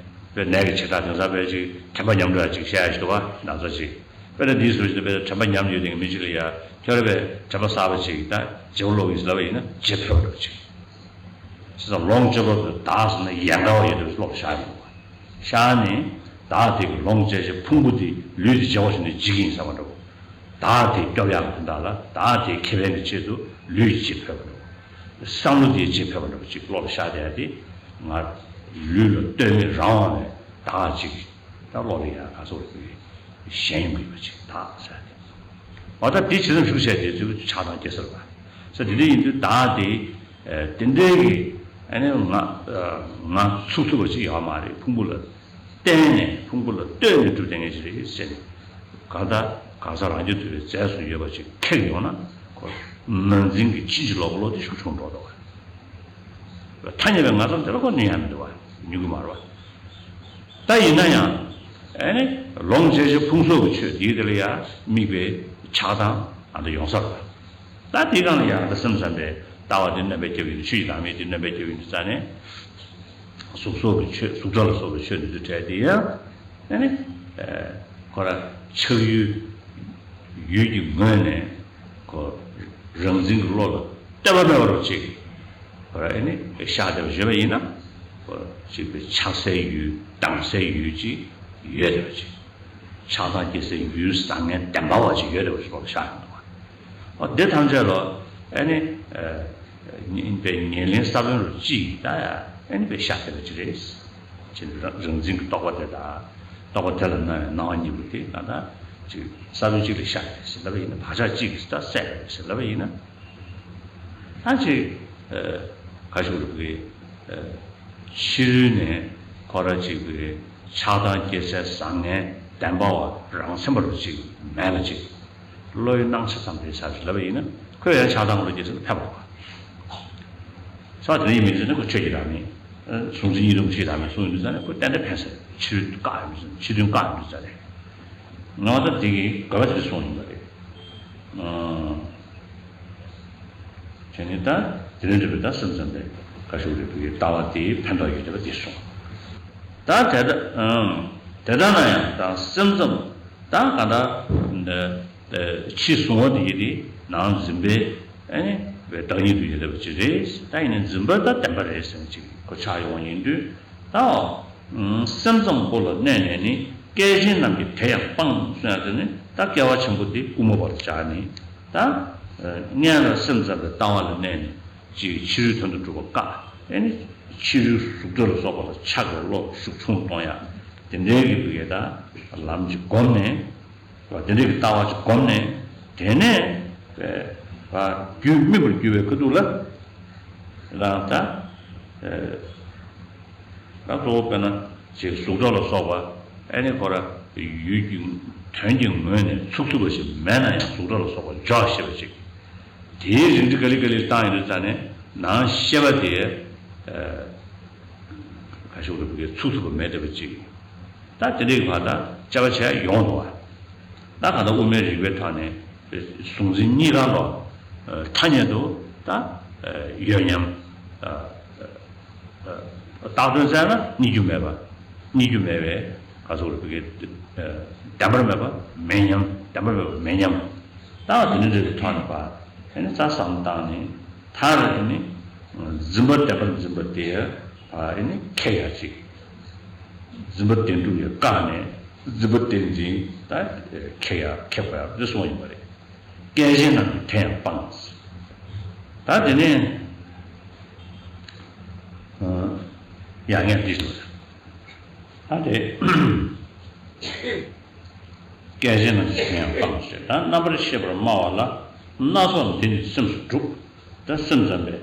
པའི་ནད་ཀྱི་བྱེ་བྲག་དེང་སང་པའི་ཅིག་དྲན་པ་ཉམས་འགྲོ་ཡ་ཅིག་བཤད་ཡ་ཞིག་འདུག་བ་ན་ཚ་ཅིག་དཔེར་ན་འདིའི་ཟུར་ཞིག་ཏུ་པའི་དྲན་པ་ཉམས་ཡོད་དེ་མི་ཅིག་ལ་ཡ་ཁྱོད་ར་པའི་དྲན་པ་གསར་པ་ཅིག་ད་རྗེ་བོ་ལོག་ཡིན་ཟེར་ལབ་པ་ཡིན་ན་རྗེ་ཕུལ་བ་འདྲ་ཅིག་བྱས་ཙང་ལོངས་སྤྱོད་པ་པོའི་བདག་ཟེར་ན་ཡལ་ག་བ་ཡོད་དུས་བློ་ལ་ཤར་ཡོང་བ། ཤར་ནས་བདག་དེ་གི་ལོངས་སྤྱོད་བྱེད་ཕུང་པོ་དེ་ལུས་དེ་བརྗེ་བ་བྱས་ནས་འཇིག་གི་ཡིན་བསམ་པ་འདྲ་བོ། བདག་དེ་སྐྱོབ་ཡག་གི་དོན་དག་ལ་བདག་དེ་ཁེ་ཕན་གྱི་ཆེད་དུ་ལུས་ཀྱི་རྗེས་ཕེབས་པ་འདྲ་བོ། བསམ་བློ་དེའི་རྗེས་ཕེབས་པ་འདྲ་བོ་ཅིག་བློ་ལ་ཤར་བསྡད་ཡ་དེ། ང་ལུས་ལ་ལྟོས་མེད་རང་དབང་ནས་བདག་ཅིག་ད་བློ་ལ་ཡང་ག་ཚོད་རེད། ཞེན་ཡོང་གི་ཡོད་པ་ཅིག་བདག་ཟེར་ཏེ། འོ་ད་དེ་ཇི་ཙམ་ཞུགས་བྱས་དེ་ཚོ་ཆགས་སྡང་སྐྱེ་ས་རེད་པ། ས་དེ་འདྲ་ཡིན་དུས་བདག་དེ་དེ་འདྲའི་གི་ཨ་ནི་ང་ང་ཚུགས་ཐུབ་པ་ཅིག་ཡོད་མ་རེད། ཕུང་པོ་ལ་བརྟེན་ནས་ཕུང་པོ་ལ་ལྟོས་ནས་གྲུབ་བསྡད་མཁན་ཞིག་རེད་ཟེར་ནས། གང་ལྟར་གང་ཟག་རང་རྒྱུད་དུ་བའི་རྫས་སུ་ཡོད་པ་ཅིག་ཁེགས་ཡོང་ན། ཁོ་ནང་འཛིན་གྱི་ཕྱིན་ཅི་ལོག་གི་བློ་དེ་ཤུགས་ཆུང་འགྲོ་འདུག་བ། ཐ་སྙད་པའི་ངོ་ཚབ་དེ་ལ་ཁོ་ནུས་ཡ་མི་འདུག་བ། ནུས་ཀྱི་མ་རེད་བ། ད་ཡིན་ན་ཡང་ཨེ་ནི་ལོངས་སྤྱོད་བྱེད་ཕུང་གསོག་གི་ཆོས་དེའི་དེ་ལ་ཡང་དམིགས་པའི་ཆགས་སྡང་ཨ་འདི་ཡོང་ས་རེད་བ། ད་དེའི་སྒང་ལ་ཡང་ད་སེམས་ཙམ་པས་ལྟ་བ་དེ་རྣམ་པར་ཁྱབ་ཡིན། ཆོས་ཀྱི་བདག་མེད་དེ་རྣམ་པར་ཁྱབ་ཡིན་དུས་ཙང་ནས། གཟུགས་སོགས་ཀྱི་ཆོས། གཟུགས་སྒྲ་ལ་སོགས་པའི་ཆོས་འདི་ཚོའི་གྲས་དེ་ཡང་ཨེ་ནི་ཁོ་ར་ཆགས་ཡུལ་ཡུལ་གྱི་ངོས་ནས་ཁོ་རང་འཛིན་གྱི་བློ་ལ་ལྟོས་པ་མེད་པ་རུ་ཅིག་ཁོ་ར་ཨེ་ནི་ཤར་བསྡད་པ་བརྗོད་པ་ཡིན་ན། ཁོ་ཅིག་པའི་ཆགས་སའི་ཡུལ་སྡང་སའི་ཡུལ་ཅིག་ཡོད་བསྡད་པ་ཅིག་ཆགས་སྡང་སྐྱེ་སའི་ཡུལ་བཟང་ངན་བདེན་པ་བ་ཅིག་ཡོད་བསྡད་པ་ཅིག་བློ་ལ་ཤར་ཡོང་འདུག་བ། འོ་དེ་ཐམས་ཅད་ལ་ཨེ་ནི་ཨ་ཉེ་པའི་ཉེར་ལེན་ས་བོན་རུ་ཅིག་ད་ཡ་ཨེ་ནི་པའི་ཤར་བསྡད་པ་ཅིག་རེད། ཅེས་རང་རང་འཛིན་གྱི་རྟོག་པ་དེ་དང་། རྟོག་པ་དེ་ལ་སྣང་བའི་སྣང་བ་གཉིས་པོ་དེ་གང་ལྟར་ཅིག་ས་བོན་གཅིག་ལ་ཤར་ཡོད་ཟེར་ལབ་པ་ཡིན་ན། བག་ཆགས་གཅིག་གིས་ད་སད་ཡོད་ཟེར་ལབ་པ་ཡིན་ན། ད་ཅིག་ཨ་ག་ཞུ་རུ་གི་ཨ་ཕྱི་རོལ་ནས་ཁོ་ར་ཅིག་གི་ཆགས་སྡང་སྐྱེ་སའི་བཟང་ངན་བདེན་པ་བ་རང་མཚན་པ་རུ་ཅིག་མེད་པ་ཅིག་བློའི་སྣང་ཆ་ཙམ་དེ་ཟེར་ལབ་པ་ཡིན་ན། ཁོས་ཡང་ཆགས་སྡང་བློ་སྐྱེ་ས་ལ་ཕེབས་པ་རེད་བ། ས་དེ་ཡིན་མིན་ཟེར་ན་ཁོ་ཆོས་ཀྱི་བདག་མེད། གཟུང་འཛིན་གཉིས་སྟོང་གི་ཆོས་ཀྱི་བདག་མེད་གསུངས་ཡོང་དུས་ཙང་ནས་ཁོ་ཏན་ཏན་ཕན་ས་རེད། ཕྱི་རོལ་བཀག་ཡོང་དུས་ཙང་ནས། ཕྱི་དོན་བཀག་ཡོང་དུས་ཙང་ནས། ང་ད་དེ་གི་དགོས་པ་དེ་གསུངས་ཡིན་པ་རེད། བྱས་ནས་ད་དེ་ནས་འབྲེལ་བའི་ད་སེམས་ཙམ་པའི་བཀའ་ཤོག་རེ་བོད་ཀྱི་ལྟ་བ་དེའི་ཕན་ཐོགས་ཡོད་བསྡད་པ་དེ་གསུངས། ད་དེ་ལྟ་དེ་ལྟ་ན་ཡང་ད་སེམས་ཙམ་ད་ག་ད་ཕྱི་གཟུང་བ་དེ་ཡི་དེ་ནང་འཛིན་པའི་ཨ་ནི་བདག་ཉིད་དུ་ཡོད་བསྡད་པ་ཅིག་རེད། ད་ཡིན་ན་འཛིན་པ་ད་བདེན་པ་རེད་ཟེར་ནས་ཅིག་ཁོ་ཆགས་ཡོང་བ་ཡིན་དུས། ད་སེམས་ཙམ་པོ་ལ་གནས་ནས་ནི། སྐལ་ཆེན་རྣམས་ཀྱིས་དེ་ཡང་སྤངས་གསུང་ཡ་དེ་ནི། ད་སྐལ་བ་ཆེན་པོ་འདི་དབུ་མ་པ་ལ་སྦྱར་ནས། ད་སྔོན་ལ་སེམས་ཙམ་པའི་ལྟ་བ་ལ་གནས་ནས་ཅིག་ཕྱི་རོལ་དོན་དུ་གྲུབ་པ་བཀག་ཨེ་ནི་ཕྱི་རོལ་གཟུགས་སྒྲ་ལ་སོགས་པ་ལ་ཆགས་པའི་བློ་ཤུགས་ཆུང་གཏོང་ཡ་དེ་འདྲའི་གི་བུ་གས་ད་ལམ་གྱི་སྒོམ་ནས། དེ་འདྲའི་གི་ལྟ་བ་ཅིག་སྒོམ་ནས། དེ་ནས་རྒྱུད་སྨིན་པར་གྱུར་པའི་ཁ་ཐུག་ལ་རང་ད་ད་གཙོ་བོ་དཔེར་ན་ཅིག་གཟུགས་སྒྲ་ལ་སོགས་པ་ཨེ་ནི་ཁོ་ར་ཡུལ་གྱི་དོན་གྱི་ངོས་ནས་ཚུགས་ཐུབ་པ་ཞིག་མེད་ན་ཡང་། གཟུགས་སྒྲ་ལ་སོགས་པ་འཇོག་ཤེས་པ་ཅིག་དེའི་རིགས་འདི་ག་ལེ་ག་ལེ་བཏང་ཡོང་དུས་ཙང་ནས་ནང་ཤེས་པ་དེ་ག་ཤོག་རེ་བུ་གས་ཚུགས་ཐུབ་པ་མེད་བསྡད་པ་ཅིག་ད་དེ་འདྲའི་བར་ད་དཔྱད་པ་བྱས་ཡོང་འདུག་བ། ད་ག་ད་དབུ་མའི་རིགས་པའི་ཐོག་ནས་གཟུང་འཛིན་གཉིས་ཀ་ལོ་ཐ་སྙད་དུ་ད་ཡོད་མཉམ། བཏགས་དོན་བཙལ་ན་རྙེད་རྒྱུ་མེད་པ། རྙེད་རྒྱུ་མེད་པའི་ག་ཚོད་རེ་བུ་གས་བདེན་པར་མེད་པ་མེད་མཉམ། བདེན་པར་མེད་པ་མེད་མཉམ། ད་དེ་འདྲ་འདྲ་གི་ཐོག་ནས་པ་ཨེ་ནི་རྩ་བསམ་བཏང་ནས། མཐར་ཨེ་ནི་འཛིན་པ་བདེན་པར་འཛིན་པ་དེ་ཨེ་ནི་ཁེགས་ཡ་ཅིག་འཛིན་པ་བདེན་གྲུབ་ཡ་བཀག་ནས་འཛིན་པ་བདེན་འཛིན་ད་ཁེགས་ཡ་ཁེགས་པ་ཡ་དེ་གསུངས་ཡིན་པ་རེད། སྐལ་ཆེན་རྣམས་ཀྱིས་དེ་ཡང་སྤངས། ད་དེ་ནས་ཡ་ངས་འདི་ཞུ། ད་དེ་སྐལ་ཆེན་རྣམས་ཀྱིས་དེ་ཡང་སྤངས་ཞེས། ད་རྣམ་པར་ཤེས་པར་སྨྲ་བ་ལ། སྣ་ཚོགས་འདི་ནི་སེམས་སུ་གྲུབ། ད་སེམས་ཙམ་པའི་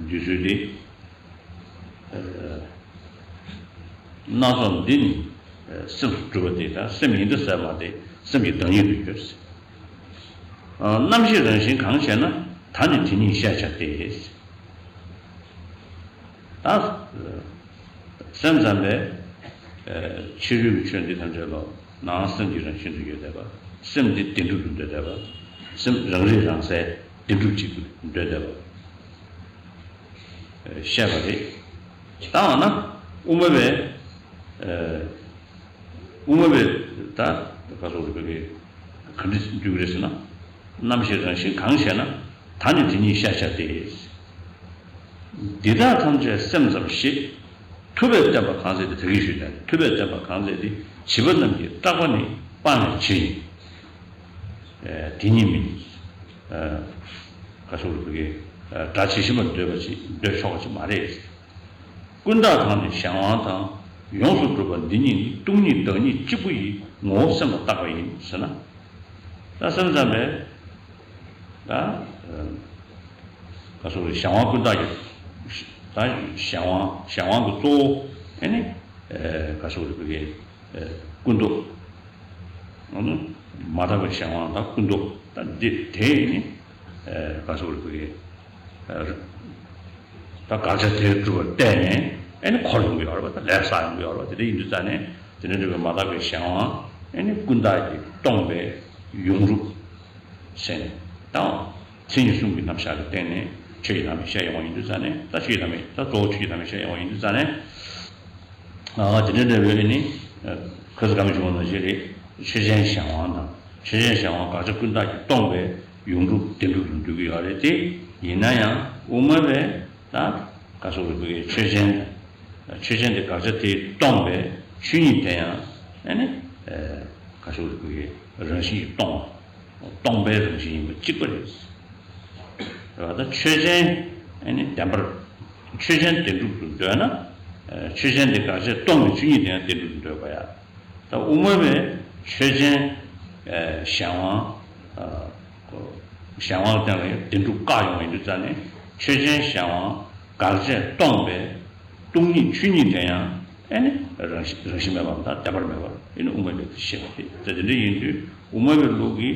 འདུས་ཚུལ་འདི། སྣ་ཚོགས་འདི་ནི་སེམས་སུ་གྲུབ་པ་དེ་དང་། སེམས་ཡིན་ད་ཟེར་མ་དེ་སེམས་ཀྱི་བདག་ཉིད་དུ་གྱུར། རྣམ་ཤེས་རང་བཞིན་གང་ཞེ་ན། ད་ནི་དེ་ཉིད་ཤེས་བྱ་སྟེ། ད་སེམས་ཙམ་པས་ཕྱི་རོལ་གྱི་ཆོས་འདི་ཐམས་ཅད་ལ་ནང་སེམས་ཀྱི་རང་བཞིན་དུ་ཡོད་བསྡད་པ། སེམས་འདི་བདེན་གྲུབ་ཏུ་འདོད་བསྡད་པ། སེམས་རང་རིག་རང་གསལ་བདེན་གྲུབ་ཅིག་ཏུ་འདོད་བསྡད་པ་བཤད་པ་རེད། ད་འོ་ན་དབུ་མ་པས་དབུ་མ་པས་ད་ག་སོགས་རེད་པས་ག་འདྲ་འདུག་རེད་ཟེར་ན། རྣམ་ཤེས་རང་བཞིན་གང་ཞེ་ན། ད་ནི་དེ་ཉིད་ཤེས་བྱ་སྟེ། འདི་དག་ཐམས་ཅད་སེམས་ཙམ་ཞེས། ཐུབ་པས་བསྟན་པ་གང་མཛད་དེ། ད་གིན་ཞུས་ནས་ཐུབ་པས་བསྟན་པ་གང་མཛད་དེ། བྱིས་པ་རྣམས་ཀྱིས་བརྟག་པ་ནི་སྤང་བའི་ཆེད་ཡིན། ཨེ་དེ་ཉིད་མིན། ཨེ་ག་སོགས་རིགས་པའི་ཨེ་སྒྲ་ཇི་བཞིན་པར་འདོད་པ་ཅིག་འདོད་ཆོག་པ་ཅིག་མ་རེད། ཀུན་བརྟགས་དང་ནི་གཞན་དབང་དང་། ཡོངས་སུ་གྲུབ་པ་འདི་ཉིད་ནི། སྟོང་ཉིད་བདག་ཉིད་གཅིག་པུ་ཡི། ངོ་བོ་སེམས་ལ་བརྟག་པ་ཡིན་ཟེར་ན། ད་སེམས་ཙམ་པས་ད་ཨེ་ག་སོགས་རིགས་གཞན་དབང་ཀུན་བརྟགས་ཀྱི་ད་གཞན་དབང་གཞན་དབང་གི་གཙོ་བོ་ཨེ་ནི་ཨེ་ག་སོགས་རིགས་པའི་ཀུན་རྟོག་མ་དག་པའི་གཞན་དབང་དང་ཀུན་རྟོག་ད་འདི་དེ་ནི་ག་སོགས་རིགས་པའི་ད་དགག་བྱ་དེ་གྲུབ་པར་བརྟེན་ནས་ཨེ་ནི་འཁོར་ཡོང་གི་ཡོད་རེད་པ། ད་ལས་བསགས་ཡོང་གི་ཡོད་རེད་པ། དེ་འདྲ་ཡིན་དུས་ཙང་ནས་དེ་འདྲ་འགྲུབ་པའི་མ་དག་པའི་གཞན་དབང་ཨེ་ནི་ཀུན་བརྟགས་ཀྱིས་སྟོང་པའི་ཡོངས་གྲུབ་ཟེར་ནས་དང་། མཚན་ཉིད་གསུམ་གྱི་རྣམ་གཞག་ལ་བརྟེན་ནས་ཆོས་ཀྱི་ལམ་བཤད་ཡོང་བ་ཡིན་དུས་ཙང་ནས། ད་ཆོས་ཀྱི་ལམ་ད་གཙོ་བོ་ཆོས་ཀྱི་ལམ་བཤད་ཡོང་བ་ཡིན་དུས་ཙང་ནས། ཨ་དེ་འདྲ་འདྲ་བོའི་ནི་ཁོས་ག་མི་བྱུང་བ་ནང་བཞིན་རེད། ཆོས་ཅན་གཞན་དབང་དང་། ཆོས་ཅན་གཞན་དབང་དགག་བྱ་ཀུན་བརྟགས་ཀྱིས་སྟོང་པའི་ཡོངས་གྲུབ་བདེན་གྲུབ་ལ་འདོད་ཀྱི་ཡོད་རེད་དེ། ཡིན་ན་ཡང་དབུ་མ་པས་ད་ག་སོགས་རིགས་པའི་ཆོས་ཅན། ཆོས་ཅན་དེ་དགག་བྱ་དེས་སྟོང་པའི་ཆོས་ཉིད་དེ་ཡང་ཨ་ནི་ག་སོགས་རིགས་པའི་རང་བཞིན་གྱིས་སྟོང་བ། སྟོང་པའི་རང་བཞིན་ཡིན་པ་གཅིག་པ་རེད། རེད་བ། ད་ཆོས་ཅན་ཨ་ནི་བདེན་པར། ཆོས་ཅན་བདེན་གྲུབ་ཏུ་འདོད་ན། ཆོས་ཅན་དེ་དགག་བྱས་སྟོང་པའི་ཆོས་ཉིད་དེ་ཡང་བདེན་གྲུབ་ཏུ་འདོད་པ་ཡ། ད་དབུ་མ་པས་ཆོས་ཅན་གཞན་དབང་གཞན་དབང་སྟེང་ལ་ཡང་བདེན་གྲུབ་བཀག་ཡོང་བ་ཡིན་དུས་ཙང་ནས། ཆོས་ཅན་གཞན་དབང་དགག་བྱས་སྟོང་པའི་སྟོང་ཉིད་ཆོས་ཉིད་དེ་ཡང་ཨ་ནི་རང་བཞིན་རང་བཞིན་མེད་པ་དང་བདེན་པར་མེད་པ་ཨ་ནི་དབུ་མ་པས་བཤད་པ་རེད། ད་དེ་འདྲ་ཡིན་དུས་དབུ་མ་པའི་ལུགས་ཀྱི་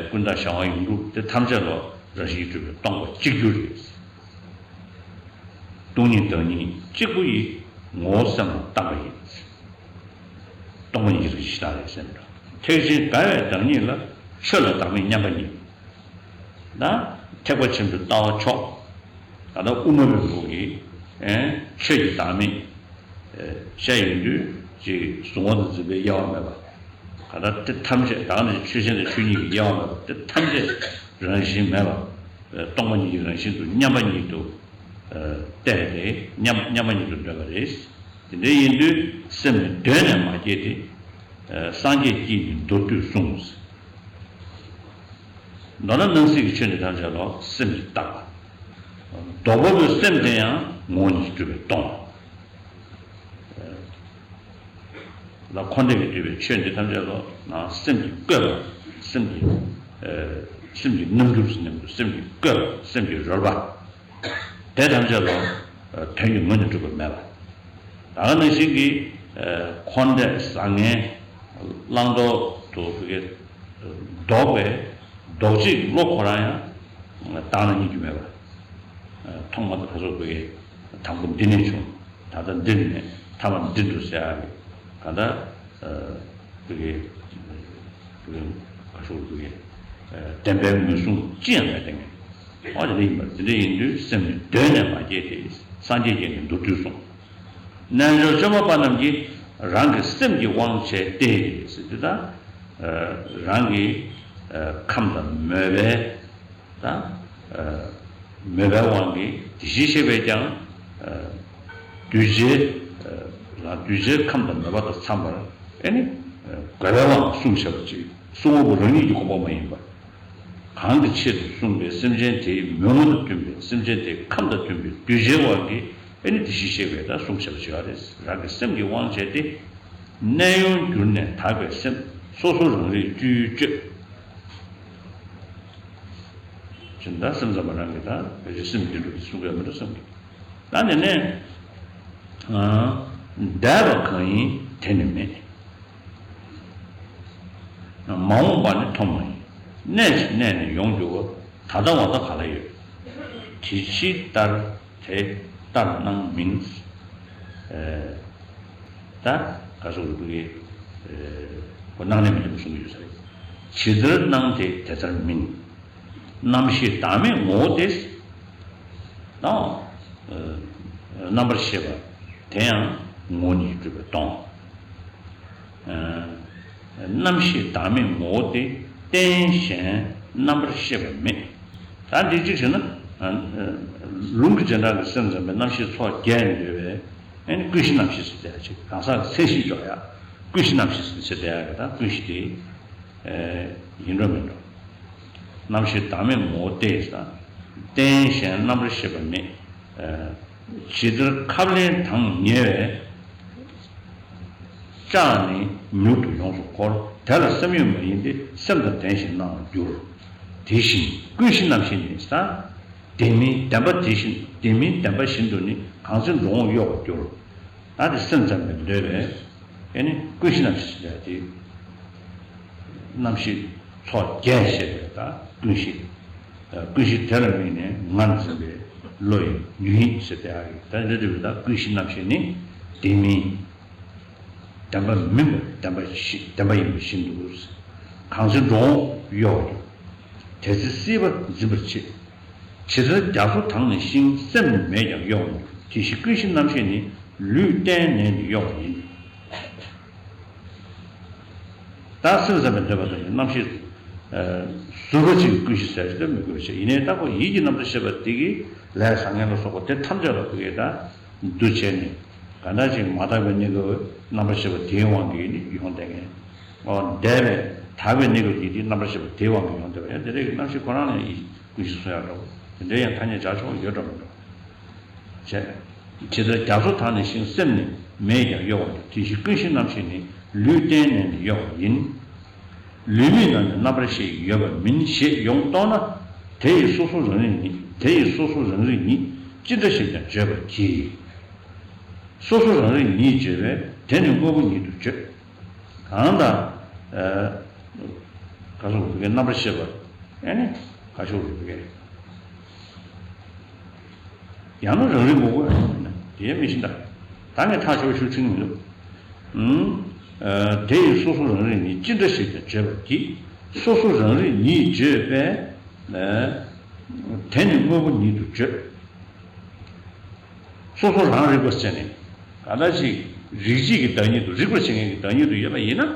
ཀུན་བརྟགས་གཞན་དབང་ཡོངས་གྲུབ་དེ་ཐམས་ཅད་ལ་རང་བཞིན་གྱིས་གྲུབ་པའི་སྟོང་པ་གཅིག་གྱུར་རེད། སྟོང་ཉིད་བདག་ཉིད་གཅིག་པུ་ཡི། ངོ་བོ་སེམས་ལ་བརྟག་པ་ཡིན། སྟོང་པ་ཉིད་ཀྱི་རང་བཞིན་ཞེ་དྲག་རེད་ཟེར་འདྲ། ཐེག་ཆེན་དགའ་བའི་བདག་ཉིད་ལ། ཆོས་ལ་བདག་མེད་མཉམ་པ་ཉིད། ད་ཐེག་པ་ཆེན་པོའི་ལྟ་བ་མཆོག་ད་ལྟ་དབུ་མ་པའི་ལུགས་ཀྱི་ཨེ་ཆོས་ཀྱི་བདག་མེད་ཨེ་བཤད་ཡོང་དུས། ཅིག་གཟུང་བ་དང་འཛིན་པའི་དབྱེ་བ་མེད་པ། ད་ལྟ་དེ་ཐམས་ཅད་ད་ནི་ཆོས་ཅན་དང་ཆོས་ཉིད་ཀྱི་དབྱེ་བ་མེད་པ། དེ་ཐམས་ཅད་རང་བཞིན་མེད་པ། སྟོང་པ་ཉིད་ཀྱི་རང་བཞིན་དུ་མཉམ་པ་ཉིད་དུ་བལྟས་ཏེ་མཉམ་མཉམ་པ་ཉིད་དུ་འདོད་པ་རེད། དེ་འདྲ་ཡིན་དུས་སེམས་ནི་གདོད་ནས་མ་སྐྱེས་ཏེ། སངས་རྒྱས་ཀྱིས་ནི་མདོར་བསྡུས་གསུངས། མདོར་ན་སྣང་སྲིད་ཀྱི་ཆོས་འདི་ཐམས་ཅད་ལ་སེམས་ཀྱིས་བརྟགས་པ། ལྡོག་པ་པོའི་སེམས་དེ་ཡང་ངོ་བོ་ཉིད་ཀྱིས་གྲུབ་པས་སྟོང་བ། ལ་འཁོར་འདས་ཀྱིས་བསྡུས་པའི་ཆོས་འདི་ཐམས་ཅད་ལ་ནང་སེམས་ཀྱིས་བཀོད་པ། སེམས་ཀྱི་སེམས་ཀྱི་རྣམ་འགྱུར་ཟེར་ནས་སེམས་ཀྱིས་བཀོད་པ། སེམས་ཀྱི་རོལ་པ། དེ་ཐམས་ཅད་ལ་དོན་གྱི་ངོས་ནས་གྲུབ་པ་མེད་པ། ད་ག་ནང་བཞིན་གྱི་འཁོར་འདས་བཟང་ངན་བླང་དོར་དུ་ཕ་གི་ལྡོག་པའི་ལྡོག་བྱེད་ཀྱི་བློ་ཁོ་རང་ཡང་བདག་ལ་རྙེད་རྒྱུ་མེད་པ། ཐོག་མ་དེ་ཕ་གི་ཕ་གི་དང་པོ་འདི་ནས་བྱུང་། ད་ལྟ་འདི་ནས་ཐ་མ་འདི་འགྲོ་ཟེར་ཡ་གི་ག་ད་ཕ་གི་ཕ་གི་ག་ཤོག་ཕ་གི་བདེན་པའི་ངོས་བཟུང་ཅི་ཡང་མེད་དེ་ངས། ཨོ་དེ་འདྲ་ཡིན་པ། དེ་འདྲ་ཡིན་དུས་སེམས་ནི་གདོད་ནས་མ་སྐྱེས་ཏེ། སངས་རྒྱས་ཀྱིས་ནི་མདོར་བསྡུས་གསུངས། རྣལ་འབྱོར་བཅོམ་པ་པ་རྣམས་ཀྱིས་རང་གི་སེམས་ཀྱི་དབང་བྱས་ཏེ་ཟེར་དུས། ད་རང་གི་ཁམས་དང་མོས་པའི་ད་མོས་པའི་དབང་གིས་དེ་བཞིན་གཤེགས་པས་ཀྱང་གདུལ་བྱའི་ལ་གདུལ་བྱའི་ཁམས་དང་མོས་པ་དང་འཚམས་པར་ཨེ་ནི་རྒོལ་བའི་དབང་གིས་གསུངས་བཞག་པ་ཅིག་གསུང་བ་པོ་རང་ཉིད་ཀྱི་དགོངས་པ་མ་ཡིན་པར། གང་གི་ཆེད་དུ་གསུངས་པའི་སེམས་ཅན་དེའི་མོས་ངོ་དང་མཐུན་པའི་སེམས་ཅན་དེའི་ཁམས་དང་མཐུན་པའི་གདུལ་བྱའི་དབང་གིས་ཨེ་ནི་དེ་བཞིན་གཤེགས་པས་ད་གསུངས་བཞག་པ་ཅིག་ཡོད་རེད། རང་གི་སེམས་ཀྱི་དབང་བྱས་ཏེ། གནས་དབྱུང་གྱུར་ནས་དག་པའི་སེམས། སོ་སོ་རང་རིག་སྤྱོད་ཡུལ་སྤྱོད། ཅི་འདྲ་སེམས་ཙམ་པ་རང་གིས་ད་བེད་སྤྱོད་སེམས་བདེན་གྲུབ་ཀྱིས་གསུང་གི་མི་འདུག་བསམ་གི། ད་དེ་ནས་འདས་པ་གང་ཡིན་དེ་ནི་མེད། མ་འོངས་པ་ནི་ཐོབ་མ་ཡིན། གནས་ཤིང་གནས་ནས་ཡོངས་འགྱུར་བ། ད་ལྟ་བ་ད་ག་ལ་ཡོད། དེ་ཕྱི་ལྟར་དེ་ལྟར་སྣང་མིན། ད་ག་སོགས་ཀྱི་ཕ་གི་ཁོ་སྣང་གནས་མི་འདུག་གསུང་གི་ཡོད་ས་རེད། ཇི་ལྟར་སྣང་དེ་དེ་ལྟར་མིན། རྣམ་ཤེས་བདག་མེད་ངོ་བོ་སྟེ། དང་། རྣམ་པར་ཤེས་པ་དེ་ཡང་ངོ་བོ་ཉིད་ཀྱིས་གྲུབ་པས་སྟོང་། རྣམ་ཤེས་བདག་མེད་ངོ་བོ་སྟེ། རྟེན་གཞན་རྣམ་པར་ཤེས་པ་མེད། ད་འདི་གཅིག་བྱས་ན། ལུང་གི་རྗེས་འབྲང་གི་སེམས་ཙམ་པའི་རྣམ་ཤེས་ཚོགས་བརྒྱད་ཡོད་པས། ཨ་ནི་ཀུན་གཞི་རྣམ་ཤེས་ཟེར་བསྡད་ཡ་ཅིག་གང་ཟག་གི་མཚན་གཞི་འཇོག་ཡ། ཀུན་གཞི་རྣམ་ཤེས་ཟེར་བསྡད་ཡ་གི་ད་ཀུན་གཞི་དེ་ཡིན་འགྲོ་མིན་འགྲོ། རྣམ་ཤེས་བདག་མེད་ངོ་བོ་སྟེ། རྟེན་གཞན་རྣམ་པར་ཤེས་པ་མེད། ཇི་ལྟར་ཁབ་ལེན་དང་ཉེ་བའི་ལྕགས་ནི་མྱུར་དུ་ཡོངས་སུ་འཁོར། དེ་ལ་སེམས་ཡོད་མ་ཡིན་ཏེ། སེམས་དང་ལྡན་ཞེས་སྣང་བར་འགྱུར། དེ་བཞིན་ཀུན་གཞི་རྣམ་ཤེས་ནི་ས། དེ་མིན་བདེན་པ་དེ་བཞིན། དེ་མིན་བདེན་པ་བཞིན་དུ་ནི། གང་ཚེ་འགྲོ་འོང་གཡོ་བར་འགྱུར། ད་དེ་སེམས་ཙམ་པས་འདོད་པས། ཨེ་ནི་ཀུན་གཞི་རྣམ་ཤེས་ཟེར་ཡ་དེ། རྣམ་ཤེས་ཚོགས་བརྒྱད་ཞེས་པའི་ད་ཀུན་གཞི། ཀུན་གཞི་དེ་ལ་དམིགས་ནས་ངར་འཛིན་པའི་བློ་ཡི་ཉོན་ཡིད་ཟེར་དེ་ཨ་ཡིན། ད་འདི་འདྲ་བའི་ད་ཀུན་གཞི་རྣམ་ཤེས་ནི་དེ་མིན་བདེན་པ་མིན་པ་བདེན་པ་བཞི་བདེན་པ་ཡིན་པ་བཞིན་དུ། གང་ཚེ་འགྲོ་འོང་གཡོ་བར་འགྱུར། དེ་ཚེ་སྲིད་པ་འཛིན་པར་བྱེད། ཇི་ལྟར་རྒྱ་མཚོ་དྭངས་ནས་ཤིང་། སེམས་ནི་མེད་ཀྱང་གཡོ་བར་འགྱུར། དེ་བཞིན་ཀུན་གཞི་རྣམ་ཤེས་ནི། ལུས་རྟེན་ནས་ནི་གཡོ་བ་ཡིན། ད་སེམས་ཙམ་པའི་འདོད་པ་དང་རྣམ་ཤེས་ཟུར་པ་གཅིག་ཀུན་གཞི་ཟེར་ཞིག་ཏུ་མི་དགོས་པ་ཞིག་ཡིན་ནའི། ད་ཁོ་ཡིད་ཀྱི་རྣམ་རྟོག་ཤེས་པ་དེ་གིས་ལས་བཟང་ངན་ལ་སོགས་པ་དེ་ཐམས་ཅད་ལ་ཁོ་གིས་ད་འདུ་བྱས་ནས། གང་འདྲ་ཞིག་མ་དག་པའི་གནས་སྐབས་རྣམ་པར་ཤེས་པ་དེའི་དབང་གིས་ནི་ཡོང་བསྡད་མཁན། འོ་འདས་པའི་དག་པའི་གནས་སྐབས་ཀྱི་དེ་རྣམ་པར་ཤེས་པ་དེའི་དབང་གིས་ཡོང་བསྡད་པ་ཡང་དེ་འདྲའི་རྣམ་ཤེས་ཁོ་རང་ལ་ཡིད་ཀུན་གཞི་གསུང་ཡག་འདྲ་བོ་དེ་འདྲའི་ཡང་ཐ་སྙད་སྦྱར་ཆོག་ཡོད་འགྲོ་མི་འགྲོ། བྱས། ཇི་ལྟར་རྒྱ་མཚོ་དང་ནི་ཤིང་། སེམས་ནི་མེད་ཀྱང་གཡོ་བར་འགྱུར། དེ་བཞིན་ཀུན་གཞི་རྣམ་ཤེས་ནི། ལུས་རྟེན་ནས་ནི་གཡོ་བ་ཡིན། ལུས་མེད་ན་ནི་རྣམ་པར་ཤེས་ཡོད་པ་མིན་ཞེས་ཡོངས་རྟོག་ན། དེ་ཡི་སོ་སོ་རང་རིག་ཉིད། དེ་ཡི་སོ་སོ་རང་རིག་ཉིད་ཅི་འདྲ་ཞིག་ཀྱང་བརྗོད་པར་བགྱི། སོ་སོ་རང་རིག་ཉིད་བརྗོད་པས། དེ་ནི་དངོས་པོ་ཉིད་དུ་བརྗོད། གང་དང་། ཨ། ག་སོགས་རིག་པའི་རྣམ་པར་ཤེས་པ། ཨ་ནི་ག་སོགས་རིག་པའི། ཡང་ན་རང་རིག་ངོ་བོ་ཡིན་ན་དེ་མི་ཤེས་ད། ད་ངས་ཐག་ཆོད་ཤུགས་ཆུང་མི་འདུག་ཨུམ། ཨ། དེ་ཡི་སོ་སོ་རང་རིག་ཉིད་ཅི་འདྲ་ཞིག་ཀྱང་བརྗོད་པར་བགྱི། སོ་སོ་རང་རིག་ཉིད་བརྗོད་པས། ཨ། དེ་ནི་དངོས་པོ་ཉིད་དུ་བརྗོད། སོ་སོ་རང་རིག་པ་ཟེར་ནས་གང་ལྟར་ཅིག་རིག་བྱེད་ཀྱི་བདག་ཉིད་དུ་རིག་པར་བྱེད་མཁན་གྱི་བདག་ཉིད་དུ་ཡོད་པ་ཡིན་ན།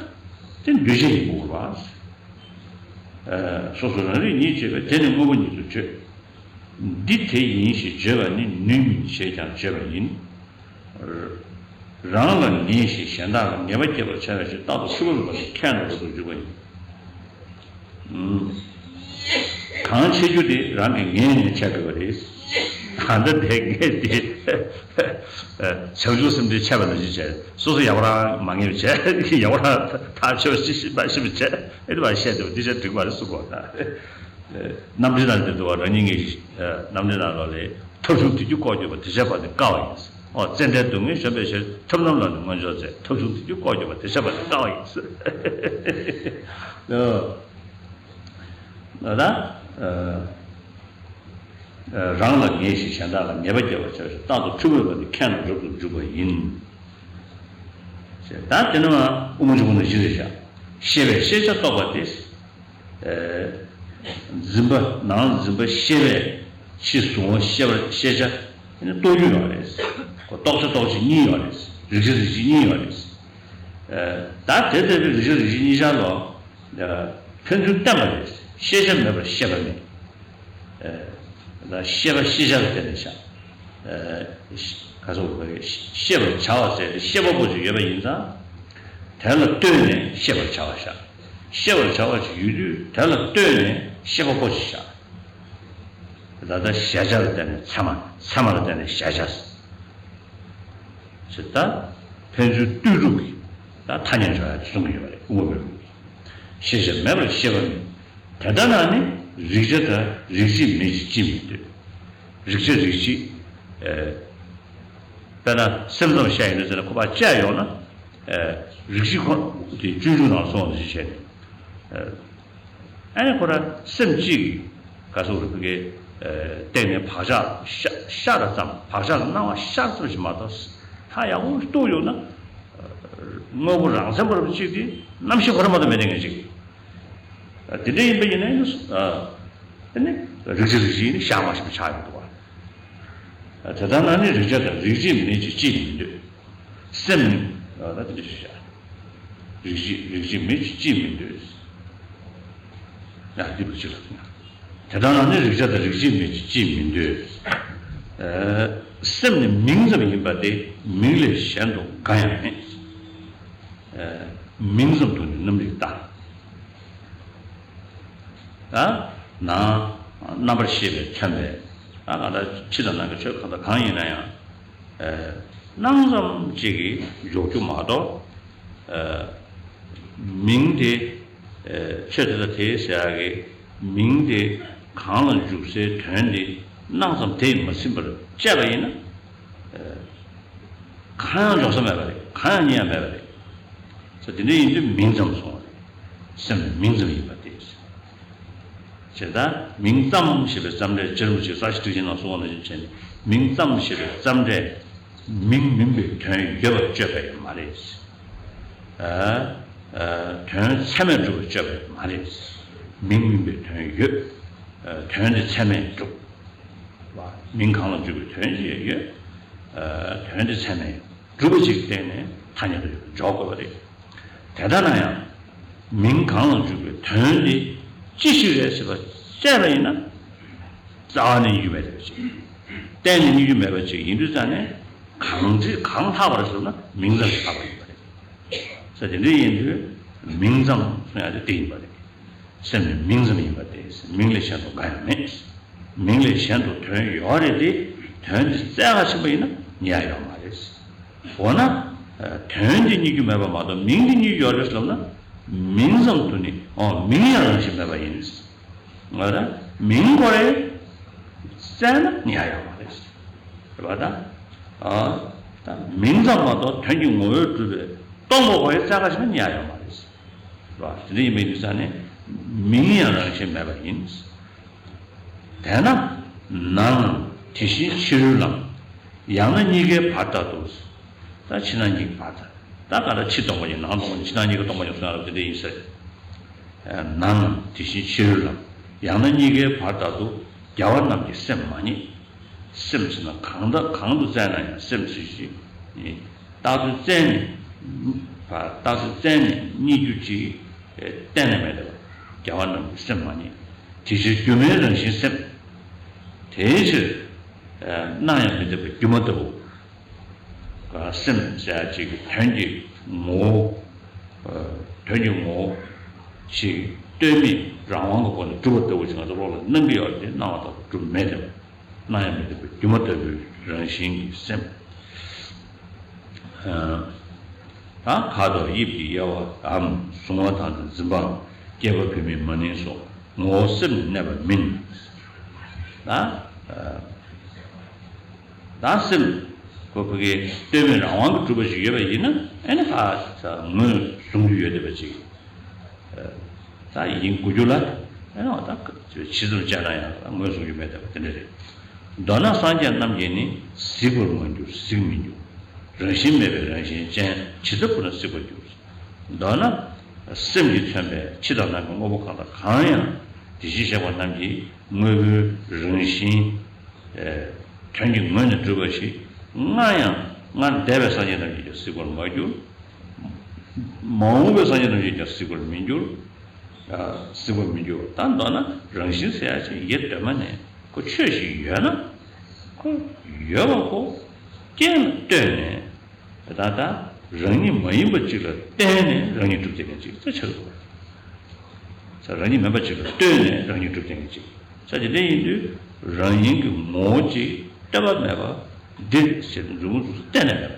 དེ་འདུས་བྱས་ཡིན་དགོས་པ། ཨ། སོ་སོ་རང་རིག་ཉིད་བརྗོད་པས། དེ་ནི་དངོས་པོ་ཉིད་དུ་བརྗོད། འདི་དེ་ཡིན་ཞེས་བརྗོད་པ་ནི། ནུས་མིན་ཞེས་ཀྱང་བརྗོད་པ་ཡིན། རང་ལ་ངེས་ཤིང་གཞན་དག་ལ་ངེས་པ་སྐྱེད་པར་བྱ་བའི་ཕྱིར། རྟག་ཏུ་འཁྲུལ་པ་མེད་པ་ནི་ཁྱད་དུ་འགྲོ་དུ་འཇུག་པ་ཡིན། ཨུམ། གང་འཆད་རྒྱུ་དེ་རང་གི་ངེས་ནས་འཆད་དགོས་པ་རེད། གང་ལྟར་དེ་ངེས་དེ། བྱང་ཆུབ་སེམས་དེ་འཆད་པ་ནང་བཞིན་བྱས། སོ་སོ་ཡག་པོ་རང་མ་ངེས་པ་བྱས། ཡག་པོ་རང་ཐག་ཆོད་ཤེས་ཤེས་པ་ཤེས་པ་བྱས། ཨེ་དེ་བ་བཤད་དེ་བ་དེ་བྱས་འགྲིག་པ་རེད་གསུངས་པ་དང་། རྣམ་འདྲེན་དང་དེ་དུ་བ་རང་ཉིད་ངེས་ཤིང་། རྣམ་འདྲེན་དང་ལོ་ལས། ཐབས་བྱུང་དེ་རྒྱུ་ལྐོག་གྱུར་པ། དེ་བྱས་པ་ནི་དཀའ་བ་ཡིན། ཨོ། ཙནྡན་སྡུག་བསྔལ་གཞོམ་པའི་ཕྱིར། ཐབས་རྣམས་ལ་ནི་མངོན་སྦྱོར་མཛད། ཐབས་བྱུང་དེ་རྒྱུ་ལྐོག་གྱུར་པ། དེ་བྱས་པ་ནི་དཀའ་བ་ཡིན། ལ་ད། རང་ལ་ངེས་ཤིང་གཞན་དག་ལ་ངེས་པ་སྐྱེད་པར་བྱ་བའི་ཕྱིར། རྟག་ཏུ་འཁྲུལ་པ་མེད་པ་ནི་ཁྱད་དུ་འགྲོ་དུ་འཇུག་པ་ཡིན། ད་དེ་ནི་དབུ་མ་འཇུག་པ་ནི་བཞི་རེད་བཞག་ཤེས་པས་ཤེས་བྱ་རྟོགས་པ་སྟེ། འཛིན་པ་ནང་འཛིན་པ་ཤེས་པས་ཕྱིས་གཟུང་བ་ཤེས་པ་ཤེས་བྱ་ནི་རྟོགས་རྒྱུ་ཡོད་རེད། རྟོགས་བྱ་རྟོགས་བྱེད་གཉིས་ཡོད་རེད། རིག་བྱ་རིག་བྱེད་གཉིས་ཡོད་རེད། ད་དེ་ལྟ་བུའི་རིག་བྱ་རིག་བྱེད་གཉིས་ཆར་ལོ། ཕན་ཚུན་བསྟན་པ་རེད། ཤེས་བྱ་མེད་པར་ཤེས་པ་མེད། ད་ཤེས་པ་ཤེས་བྱ་ལ་བརྟེན་ནས་བཞག་ག་ཚོད་ཤེས་པར་བྱ་བ་ཟེར་ཏེ་ཤེས་པ་པོ་ཅིག་ཡོད་པ་ཡིན་ཙང་། དེ་ལ་ལྟོས་ནས་ཤེས་པར་བྱ་བ་བཞག་ཤེས་པར་བྱ་བ་ཞིག་ཡོད་དུས་དེ་ལ་ལྟོས་ནས་ཤེས་པ་པོ་ཞིག་བཞག་ད་ལྟ་གཞལ་བྱ་ལ་བརྟེན་ནས་ཚད་མ། ཚད་མ་ལ་བརྟེན་ནས་གཞལ་བྱ་ཟེར། ད་ཕན་ཚུན་ལྟོས་གྲུབ་ཀྱི་ད་ཐ་སྙད་འཇོག་ཡ་གསུང་གི་ཡོད་པ་རེད། དབུ་མ་པའི་ལུགས་ཀྱི། ཤེས་བྱ་མེད་པར་ཤེས་པ་མིན། དེ་ལྟ་ན་ནི་རིག་བྱ་དང་རིག་བྱེད་མེད་ཅེས་ཅིས་མི་འདོད། རིག་བྱ་རིག་བྱེད། དཔེར་ན་སེམས་ཙམ་བཤད་ཡིན་ན་ཟེར་ན་ཁོ་པ་བཅད་ཡོང་ན། རིག་བྱེད་ཁོ་དེ་སྤྱོད་འཇུག་ནང་སོང་ཞེས་བཤད་ནས། ཨ་ནི་ཁོ་རང་སེམས་གཅིག་གི་ག་སོགས་རིག་པའི་སྟེང་ནས་བག་ཆགས་ཤ་ཤར་ཙམ། བག་ཆགས་སྣང་བ་ཤར་ཙམ་ཞིག་མ་གཏོགས། ཧ་ཡག་པོ་རྟོགས་ཡོང་ན། དངོས་པོ་རང་མཚན་པ་རབ་གཅིག་དེ་རྣམ་ཤེས་ཁོ་རང་མ་གཏོགས་མེད་དེ་ངེས་ཅིག་དེ་འདྲ་ཡིན་པ་ཡིན་ན་ཡིན། ཨ་ནི་རིག་བྱ་རིག་བྱེད་ནི་བཞག་མ་ཤེས་པ་ཆགས་ཡོང་འདུག་བ། དེ་ལྟར་ན་ནི་རིག་བྱ་དང་རིག་བྱེད་མེད་ཅེས་ཅིས་མི་འདོད། སེམས་ནི་ད་དེ་འདྲ་ཞིག་བྱ། རིག་བྱེད་རིག་བྱེད་མེད་ཅེས་ཅིས་མི་འདོད། ཡང་འདི་པར་ཅི་ལ་ཐུག་ན། དེ་དག་ནང་ནས་རིག་བྱ་དང་རིག་བྱེད་མེད་ཅིང་ཅིས་མི་འདོད། སེམས་ནི་མིང་ཙམ་ཡིན་པ་སྟེ་མིང་ལས་གཞན་དུ་འགའ་ཡང་མེད། མིང་ཙམ་དུ་ནི་རྣམ་རིག་ལྟ། ད་ནང་རྣམ་པར་ཤེས་པས་མཚོན་པའི་ད་གང་ལྟར་ཕྱི་དང་ནང་གི་ཆོས་གང་དང་གང་ཡིན་ན་ཡང་སྣང་ཙམ་གཅིག་གིས་འཇོག་རྒྱུ་མ་གཏོགས། མིང་དེ། ཆོས་དེ་དང་དེའི་ཟེར་ཡག་གི་མིང་དེ་གང་ལ་འཇུག་སའི་དོན་དེ་སྣང་ཙམ་དེས་མ་ཟིན་པར་དཔྱད་པ་ཡིན་ན། གང་ཡང་འཇོག་ས་མེད་པ་རེད། གང་ཡང་རྙེད་ཡ་མེད་པ་རེད། ས་དེ་འདྲ་ཡིན་དུས་མིང་ཙམ་གསུངས་པ་རེད། སེམས་ནི་མིང་ཙམ་ཡིན་པ་སྟེ། བྱས་ཙང་མིང་ཙམ་ཞེས་པའི་ཙམ་སྒྲས་རྗེ་རིན་པོ་ཆེས་རྩ་ཤེ་ཐེག་ཆེན་ནང་གསུངས་པ་ནང་བཞིན་བྱས་ནས་མིང་ཙམ་ཞེས་པའི་ཙམ་སྒྲས་མིང་མིན་པའི་དོན་ཡོད་པར་བརྗོད་པ་ཡང་མ་རེད། ཨ། ཨ། དོན་ཚད་མས་གྲུབ་པར་བརྗོད་པ་ཡང་མ་རེད། མིང་མིན་པའི་དོན་ཡོད། ཨ། དོན་དེ་ཚད་མས་གྲུབ། མིང་གང་ལ་འཇུག་པའི་དོན་ཅིག་ཡོད། ཨ། དོན་དེ་ཚད་མས་གྲུབ་པ་ཅིག་བརྟེན་ནས་ཐ་སྙད་དུ་ཡོད་པར་འཇོག་དགོས་པ་རེད། དེ་ལྟ་ན་ཡང་། མིང་གང་ལ་འཇུག་པའི་དོན་དེ་ཅི་ཞིག་རེད་ཟེར་བ་བཙལ་བ་ཡིན་ན། རྩ་བ་ནས་རྙེད་རྒྱུ་མེད་པ་ཅིག་གཏན་ནས་རྙེད་རྒྱུ་མེད་པ་ཅིག་ཡིན་དུས་ཙང་ནས། གང་ཅི་གང་ལྷག་པ་རེད་ཟེར་ན་མིང་ཙམ་ཞིག་ལྷག་པ་ཡིན་པ་རེད། ས་དེ་འདྲ་ཡིན་དུས་མིང་ཙམ་གསུང་ཡ་དེ་དེ་ཡིན་པ་རེད། སེམས་ནི་མིང་ཙམ་ཡིན་པ་སྟེ་མིང་ལས་གཞན་དུ་འགའ་ཡང་མེད། མིང་ལས་གཞན་དུ་དོན་ཡོད་རེད་དེ་དོན་དེ་བཙལ་ག་ཕྱིན་པ་ཡིན་ན་རྙེད་ཡ་ཡོད་མ་རེད། འོ་ན། དོན་དེ་རྙེད་རྒྱུ་མེད་པ་མ་གཏོགས་མིང་དེ་རྙེད་རྒྱུ་ཡོད་རེད་ལབ་ན། མིང་ཙམ་དུ་ནི་འོ་མིང་ཡང་རང་བཞིན་མེད་པ་ཡིན། ང་རང་མིང་ཁོ་རང་བཙལ་ན་རྙེད་ཡ་ཡོད་མ་རེད། རེད་པ་ད། ཨ། ད་མིང་ཙམ་མ་གཏོགས་དོན་གྱི་ངོ་བོས་གྲུབ་པའི་སྟོང་པ་ཁོ་རང་བཙལ་ག་ཕྱིན་ན་རྙེད་ཡ་ཡོད་མ་རེད། རེད་པ། དེ་འདྲ་ཡིན་པའི་དུས་ཙང་ནས་མིང་ཡང་རང་བཞིན་མེད་པ་ཡིན། དེས་ན་ནང་དེ་བཞིན་ཕྱི་རོལ་ལམ། ཡང་ན་གཉིས་ཀའི་བར་ལྟར་དུ། ད་ཕྱི་ནང་གཉིས་ཀྱི་བར་ལྟར། ད་ག་ལ་ཕྱི་སྟོང་པ་ཉིད་ནང་སྟོང་པ་ཉིད་ཕྱི་ནང་གཉིས་ཀྱི་སྟོང་པ་ཉིད་གསུང་ཡ་ལ་དེ་འདྲ་ཡིན་ཟེར། ནང་དེ་བཞིན་ཕྱི་རོལ་ལམ། ཡང་ན་གཉིས་ཀའི་བར་ལྟར་དུ། རྒྱལ་བ་རྣམས་ཀྱི་སེམས་མ་རྙེད། སེམས་ཟེར་ན་གང་དག་གང་དུ་བཙལ་ན་ཡང་སེམས་ཟེར་ཞིག་རྟག་ཏུ་བཙལ་ནས། རྟག་ཏུ་བཙལ་ནས་རྙེད་རྒྱུ་ཅིག་གཏན་ནས་མེད་དེ། རྒྱལ་བ་རྣམས་ཀྱི་སེམས་མ་རྙེད། དེ་ཕྱིར་སྒྱུ་མའི་རང་བཞིན་སེམས། དེའི་ཕྱིར། སྣང་ཡང་མི་འདོད་པའི་སྒྱུ་མ་ལྟ་བུ། སེམས་ཟེར་ཡ་ཅིག་གི་དོན་གྱི་ངོ་བོ། དོན་གྱི་ངོ་བོ་ཞིག་ལྟོས་མེད་རང་དབང་གི་སྒོ་ནས་གྲུབ་པ་ལྟ་བུ་ཞིག་ང་ཚོ་བློ་ལ་སྣང་གི་ཡོད་དེ་སྣང་བ་ལྟ་བུ་གྲུབ་མེད་དེ། སྣང་ཡང་མི་འདོད་པའི་སྒྱུ་མ་ལྟ་བུའི་རང་བཞིན་གྱི་སེམས། ད་ཁ་དོག་དབྱིབས་ཀྱི་དབྱེ་བའམ་གཟུང་བ་དང་འཛིན་པའམ་སྐྱེས་པ་བུད་མེད་མ་ནིང་སོགས་ངོ་བོ་སེམས་ནི་གནས་པ་མིན། ད། ད་སེམས་ཁོ་ཕ་གི་ལྟོས་མེད་རང་དབང་གིས་གྲུབ་པ་ཞིག་ཡོད་པ་ཡིན་ན་ཨེ་ནི་ཁ་ས་ངོས་བཟུང་རྒྱུ་ཡོད་བསྡད་པ་ཅིག་ད་ཡིན་དགོས་རྒྱུ་ལ་ཨེ་ནི་འོ་ད་ཇི་ཙམ་བྱས་ན་ཡང་ངོས་བཟུང་རྒྱུ་མེད་བསྡད་པ་དེ་འདྲ་རེད། མདོར་ན་སངས་རྒྱས་རྣམས་ཀྱིས་ནི་གཟིགས་པར་མ་གྱུར་གཟིགས་མི་འགྱུར། རང་བཞིན་མེད་པའི་རང་བཞིན་ཅན་ཇི་ལྟ་བུ་ན་གཟིགས་པར་འགྱུར། མདོར་ན། སེམས་ཀྱིས་མཚོན་པའི་ཕྱི་དང་ནང་གི་དངོས་པོ་གང་དང་གང་ཡང་དེ་བཞིན་གཤེགས་པ་རྣམས་ཀྱི་དངོས་པོའི་རང་བཞིན། དོན་གྱི་ངོས་ནས་གྲུབ་པ་ཞིག་སྔར་ཡང་སྔར་འདས་པའི་སངས་རྒྱས་རྣམས་ཀྱིས་ཀྱང་གཟིགས་པར་མ་གྱུར། མ་འོངས་པའི་སངས་རྒྱས་རྣམས་ཀྱིས་ཀྱང་གཟིགས་པར་མི་འགྱུར། གཟིགས་པར་མི་འགྱུར། ད་མདོར་ན་རང་བཞིན་ཟེར་ཡ་ཅིག་ཡེ་གདོད་མ་ནས་ཁོ་ཆོས་ཤིག་ཡོད་ན། ཁོ་ཡོད་པ་ཁོ་རྐྱེན་ལ་ལྟོས་ནས། ད་ལྟ་རང་ཉིད་མ་ཡིན་པ་ཅིག་ལ་བརྟེན་ནས་རང་ཉིད་གྲུབ་བསྡད་མཁན་ཅིག་ད་ཆགས་འདུག་ས་རང་ཉིད་མིན་པ་ཅིག་ལ་ལྟོས་ནས་རང་ཉིད་གྲུབ་བསྡད་མཁན་ཅིག་ས་དེ་འདྲ་ཡིན་དུས་རང་ཉིད་ཀྱི་ངོ་བོ་ཅིག་ལྟོས་པ་མེད་པ་འདི་ཟེར་འཛུགས་འཛུགས་གཏན་ནས་མེད་པ་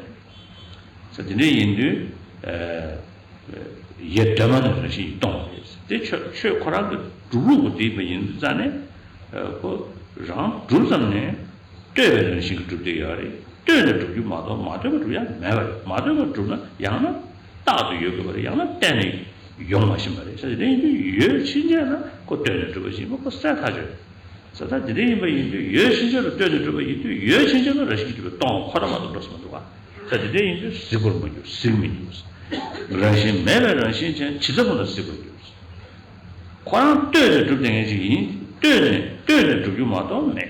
ས་དེ་འདྲ་ཡིན་དུས་ཡེ་གདོད་མ་ནས་རང་བཞིན་གྱིས་སྟོང་བ་རེད། དེ་ཆོས་ཆོས་ཁོ་རང་གི་གྲུབ་ལུགས་པོ་དེ་ཡིན་པ་ཡིན་དུས་ཙང་ནས་ཁོ་རང་གྲུབ་ཙམ་ནས། ལྟོས་པའི་རང་བཞིན་གྱིས་གྲུབ་བསྡད་ཡོད་རེད། ལྟོས་ནས་གྲུབ་རྒྱུ་མ་གཏོགས་མ་ལྟོས་པར་གྲུབ་ཡ་མེད་པ་རེད། མ་ལྟོས་པར་གྲུབ་ན་ཡང་ན་རྟག་ཏུ་ཡོད་དགོས་པ་རེད། ཡང་ན་གཏན་ནས་ཡོང་མ་ཤེས་པ་རེད། ས་དེ་ཡིན་དུས་ཡོད་ཕྱིན་ཆད་ལ་ཁོ་ལྟོས་ནས་གྲུབ་པ་ཞིག་མ་ཁོ་གསལ་ཐག་ཆོད། ས་ད་དེ་འདྲ་ཡིན་པ་ཡིན་དུས་ཡོད་ཕྱིན་ཆད་ལ་ལྟོས་ནས་གྲུབ་པ་ཡིན་དུས་ཡོད་ཕྱིན་ཆད་ལ་རང་བཞིན་གྱིས་གྲུབ་པའི་སྟོང་པ་ཁོ་རང་མ་གཏོགས་འགྲོ་ས་མི་འདུག་ག་ས་དེ་འདྲ་ཡིན་དུས་གཟིགས་པར་མ་གྱུར་གཟིགས་མི་འགྱུར། རང་བཞིན་མེད་པའི་རང་བཞིན་ཅན་ཇི་ལྟ་བུ་ན་གཟིགས་པར་འགྱུར། ཁོ་རང་ལྟོས་ནས་གྲུབ་བསྡད་མཁན་ཅིག་ཡིན། ལྟོས་ནས་ལྟོས་ནས་གྲུབ་རྒྱུ་མ་གཏོགས་མེད།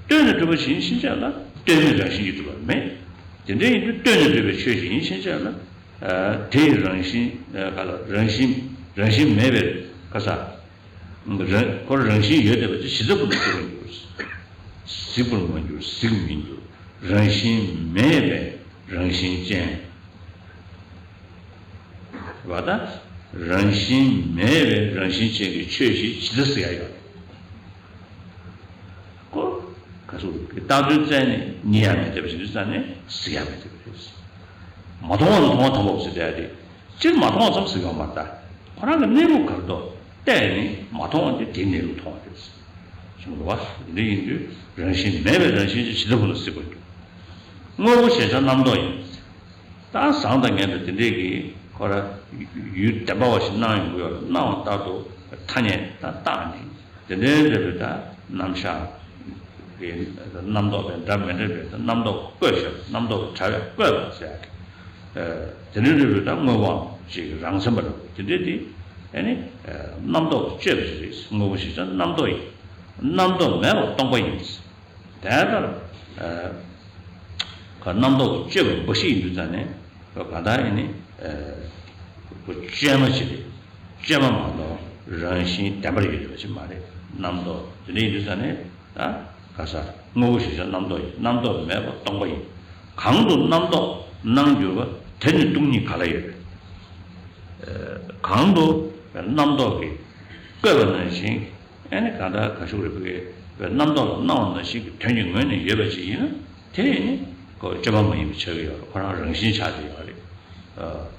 ལྟོས་ནས་གྲུབ་པ་ཞིག་ཡིན་ཕྱིན་ཆད་ལ་ལྟོས་མེད་རང་བཞིན་གྱིས་གྲུབ་པ་མེད། དེ་འདྲ་ཡིན་དུས་ལྟོས་ནས་གྲུབ་པའི་ཆོས་ཤིག་ཡིན་ཕྱིན་ཆད་ལ། དེ་ཡི་རང་བཞིན་ག་ལ་རང་བཞིན་རང་བཞིན་མེད་པའི་ག་ས། རང་ཁོ་རང་བཞིན་ཡོད་བསྡད་པ་ཅིག་གཞི་རྩ་བུ་ལ་གཅིག་པར་འགྱུར། གཟིགས་པར་མ་གྱུར། གཟིགས་མི་འགྱུར། རང་བཞིན་མེད་པའི་རང་བཞིན་ཅན། བ་ད། རང་བཞིན་མེད་པའི་རང་བཞིན་ཅན་གྱི་ཆོས་ཤིག་ཇི་ལྟར་གཟིགས་ཡ་ཡོད། ཁོ། ག་སུ་གི་བཏགས་དོན་བཙལ་ནས་རྙེད་ཡ་མེད་བསྡད་པ་ཞིག་ཡིན་ཙང་ནས་གཟིགས་ཡ་མེད་བསྡད་པ་རེད། མ་མཐོང་བ་ལ་མཐོང་བ་དང་པོ་ཟེར་བསྡད་ཡ་དེ། སྤྱིར་མ་མཐོང་བ་ཙམ་གཟིགས་ཡོང་མ་རེད་ད། ཁོ་རང་གི་གནས་ལུགས་ག་རེ་འདུག་བལྟས་ནས་མ་མཐོང་བ་དེ་དེའི་གནས་ལུགས་མཐོང་བ་རེད། གསུངས་འདུག་བ། འདི་ཡིན་དུས་རང་བཞིན་མེད་པའི་རང་བཞིན་གྱི་ཇི་ལྟ་བུ་ལ་གཟིགས་པར་འགྱུར། དངོས་པོ་ཞེས་བྱ་རྣམ་རྟོག་ཡིན། ད་བཟང་དང་ངན་དང་དེ་འདྲས་ཀྱི་ཁོ་ར་ཡུལ་བདེན་པ་བ་ཞིག་སྣང་ཡོང་གི་ཡོད་རེད། སྣང་བ་ལྟར་དུ་ཐ་སྙད་ད་བཏགས་ནས་དེ་འདྲའི་འདྲ་བའི་ད་རྣམ་གཞག་གི་རྣམ་རྟོག་པའི་འདྲ་མི་འདྲ་བའི་ད་རྣམ་རྟོག་བཀོད་བཞག་རྣམ་རྟོག་གི་བྱ་བས་བཀོད་པ་ཟེར་ཡག་གི་དེ་འདྲའི་འདྲ་བའི་ད་དངོས་པོའམ་ཅིག་རང་མཚན་པ་འདྲ་བོ་དེ་འདྲའི་དེ་ཨ་ནི་རྣམ་རྟོག་གི་སྤྱོད་པ་ཞིག་རེད། དངོས་པོ་ཞེས་བྱ་རྣམ་རྟོག་ཡིན། རྣམ་རྟོག་མེད་པར་སྟོང་པ་ཡིན། དེ་ལྟར། ཁ་རྣམ་རྟོག་གི་སྤྱོད་པ་འབའ་ཞིག་ཡིན་དུས་ཙང་ནས་ཁ་ག་ད་ཡིན་ནི། ཁོ་བཅོས་མ་ཅིག་རེད། བཅོས་མ་མ་གཏོགས་རང་བཞིན་བདེན་པར་ཡོད་པ་ཅིག་མ་རེད། རྣམ་རྟོག་དེ་འདྲ་ཡིན་དུས་ཙང་ནས་ད་ག་ས་དངོས་པོ་ཞེས་བྱ་རྣམ་རྟོག་ཡིན། རྣམ་རྟོག་མེད་པར་སྟོང་པ་ཡིན། གང་དུ་རྣམ་རྟོག་སྣང་གྱུར་པ། དེ་ནི་སྟོང་ཉིད་ག་ལ་ཡོད། གང་དུ་རྣམ་རྟོག་གིས་བཀོད་པ་ནང་བཞིན། ཨ་ནི་གང་ལྟར་ག་ཤུག་རེ་ཕུ་གེ་བའི་རྣམ་རྟོག་ལ་སྣང་བ་ནང་བཞིན་གྱི་དོན་གྱི་ངོས་ནས་ཡོད་པ་ཅིག་ཡིན་ན། དེ་ནི་ཁོ་བཅོས་མ་མ་ཡིན་པ་ཆགས་ཀྱི་ཡོད་རེད། ཁོ་རང་རང་བཞིན་ཆགས་ཀྱི་ཡོད་རེད།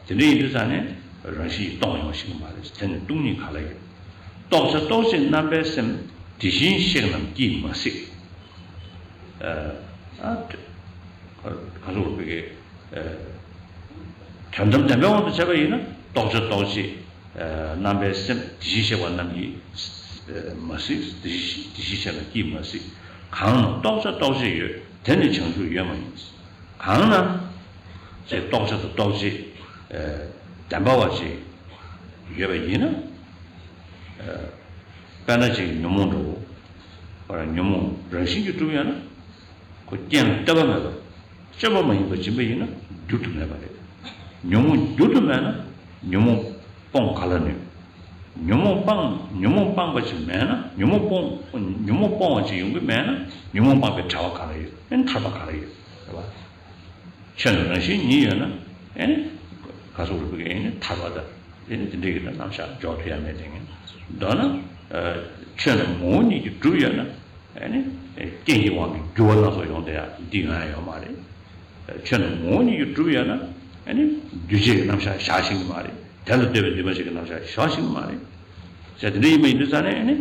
དེ་འདྲ་ཡིན་དུས་ཙང་ནས་རང་བཞིན་གྱིས་སྟོང་ཡོང་ཤེས་ཀྱི་མ་རེད། དེ་ནི་སྟོང་ཉིད་ག་ལ་ཡོད། རྟོགས་བྱ་རྟོགས་བྱེད་རྣམ་པའི་སེམས། དེ་བཞིན་གཤེགས་རྣམས་ཀྱིས་མ་གཟིགས། ག་ཤུག་རེ་ཕུ་གེ་དོན་དམ་བདེན་པའི་དབང་དུ་བྱས་པ་ཡིན་ན། རྟོགས་བྱ་རྟོགས་བྱེད་རྣམ་པའི་སེམས་དེ་བཞིན་གཤེགས་པ་རྣམས་ཀྱིས་མ་གཟིགས། དེ་བཞིན་དེ་བཞིན་གཤེགས་རྣམས་ཀྱིས་མ་གཟིགས། གང་ན་རྟོགས་བྱ་རྟོགས་བྱེད་ཡོད། དེ་ནི་བྱང་ཆུབ་ཡོད་མ་ཡིན། གང་ན་ཅེས་རྟོགས་བྱ་དང་རྟོགས་བྱེད་བདེན་པ་བ་ཅིག་ཡོད་པ་ཡིན་ན། དཔེར་ན་ཅིག་ཉོན་མོངས་འདྲ་བོ། ཉོན་མོངས་རང་བཞིན་གྱིས་གྲུབ་ཡོད་ན། ཁོ་རྐྱེན་ལ་ལྟོས་པ་མེད་པར་བཅོས་མ་མ་ཡིན་པ་སྦྱིན་པ་ཡིན་ན་འགྱུར་དུ་མེད་པ་རེད། ཉོན་མོངས་འགྱུར་དུ་མེད་ན་ཉོན་མོངས་སྤོང་ག་ལ་ནུས། ཉོན་མོངས་སྤང་ཉོན་མོངས་སྤངས་པ་ཅིག་མེད་ན། ཉོན་མོངས་སྤོང་ཉོན་མོངས་སྤོང་བ་ཅིག་ཡོང་གི་མེད་ན། ཉོན་མོངས་སྤངས་པའི་བྲལ་བ་ག་ལ་ཡོད། ཨེ་ཐར་པ་ག་ལ་ཡོད། རེད་བ། ཆོས་ནི་རང་བཞིན་ཉིད་ཡོད་ན། ཨེ་ནི། ག་ཤུག་རེ་ཕུ་གེ་ཨེ་ནི་ཐར་པ་དང་། ཨེ་ནི་དེ་འདྲའི་གི་རྣམ་གཞག་འཇོག་ཐུབ་ཡ་མེད་དེ་ངས། མདོར་ན། ཆོས་ནི་ངོ་བོ་ཉིད་ཀྱིས་གྲུབ་ཡོད་ན། ཨེ་ནི། རྐྱེན་གྱི་དབང་གིས་འགྱུར་བ་སྣ་ཚོགས་ཡོང་བསྡད་ཡ་འདི་ཡོང་ཡ་ཡོད་མ་རེད། ཆོས་ནི་ངོ་བོ་ཉིད་ཀྱིས་གྲུབ་ཡོད་ན། ཨེ་ནི། འདུས་བྱས་ཀྱི་རྣམ་གཞག་བཞག་ཤེས་ཀྱི་མ་རེད། དེ་ལ་ལྟོས་པའི་འདུས་མ་བྱས་ཀྱི་རྣམ་གཞག་བཞག་ཤེས་ཀྱི་མ་རེད། ཟེར་དེ་འདྲ་ཡིན་པ་ཡིན་དུས་ཙང་ནས་ཨེ་ནི།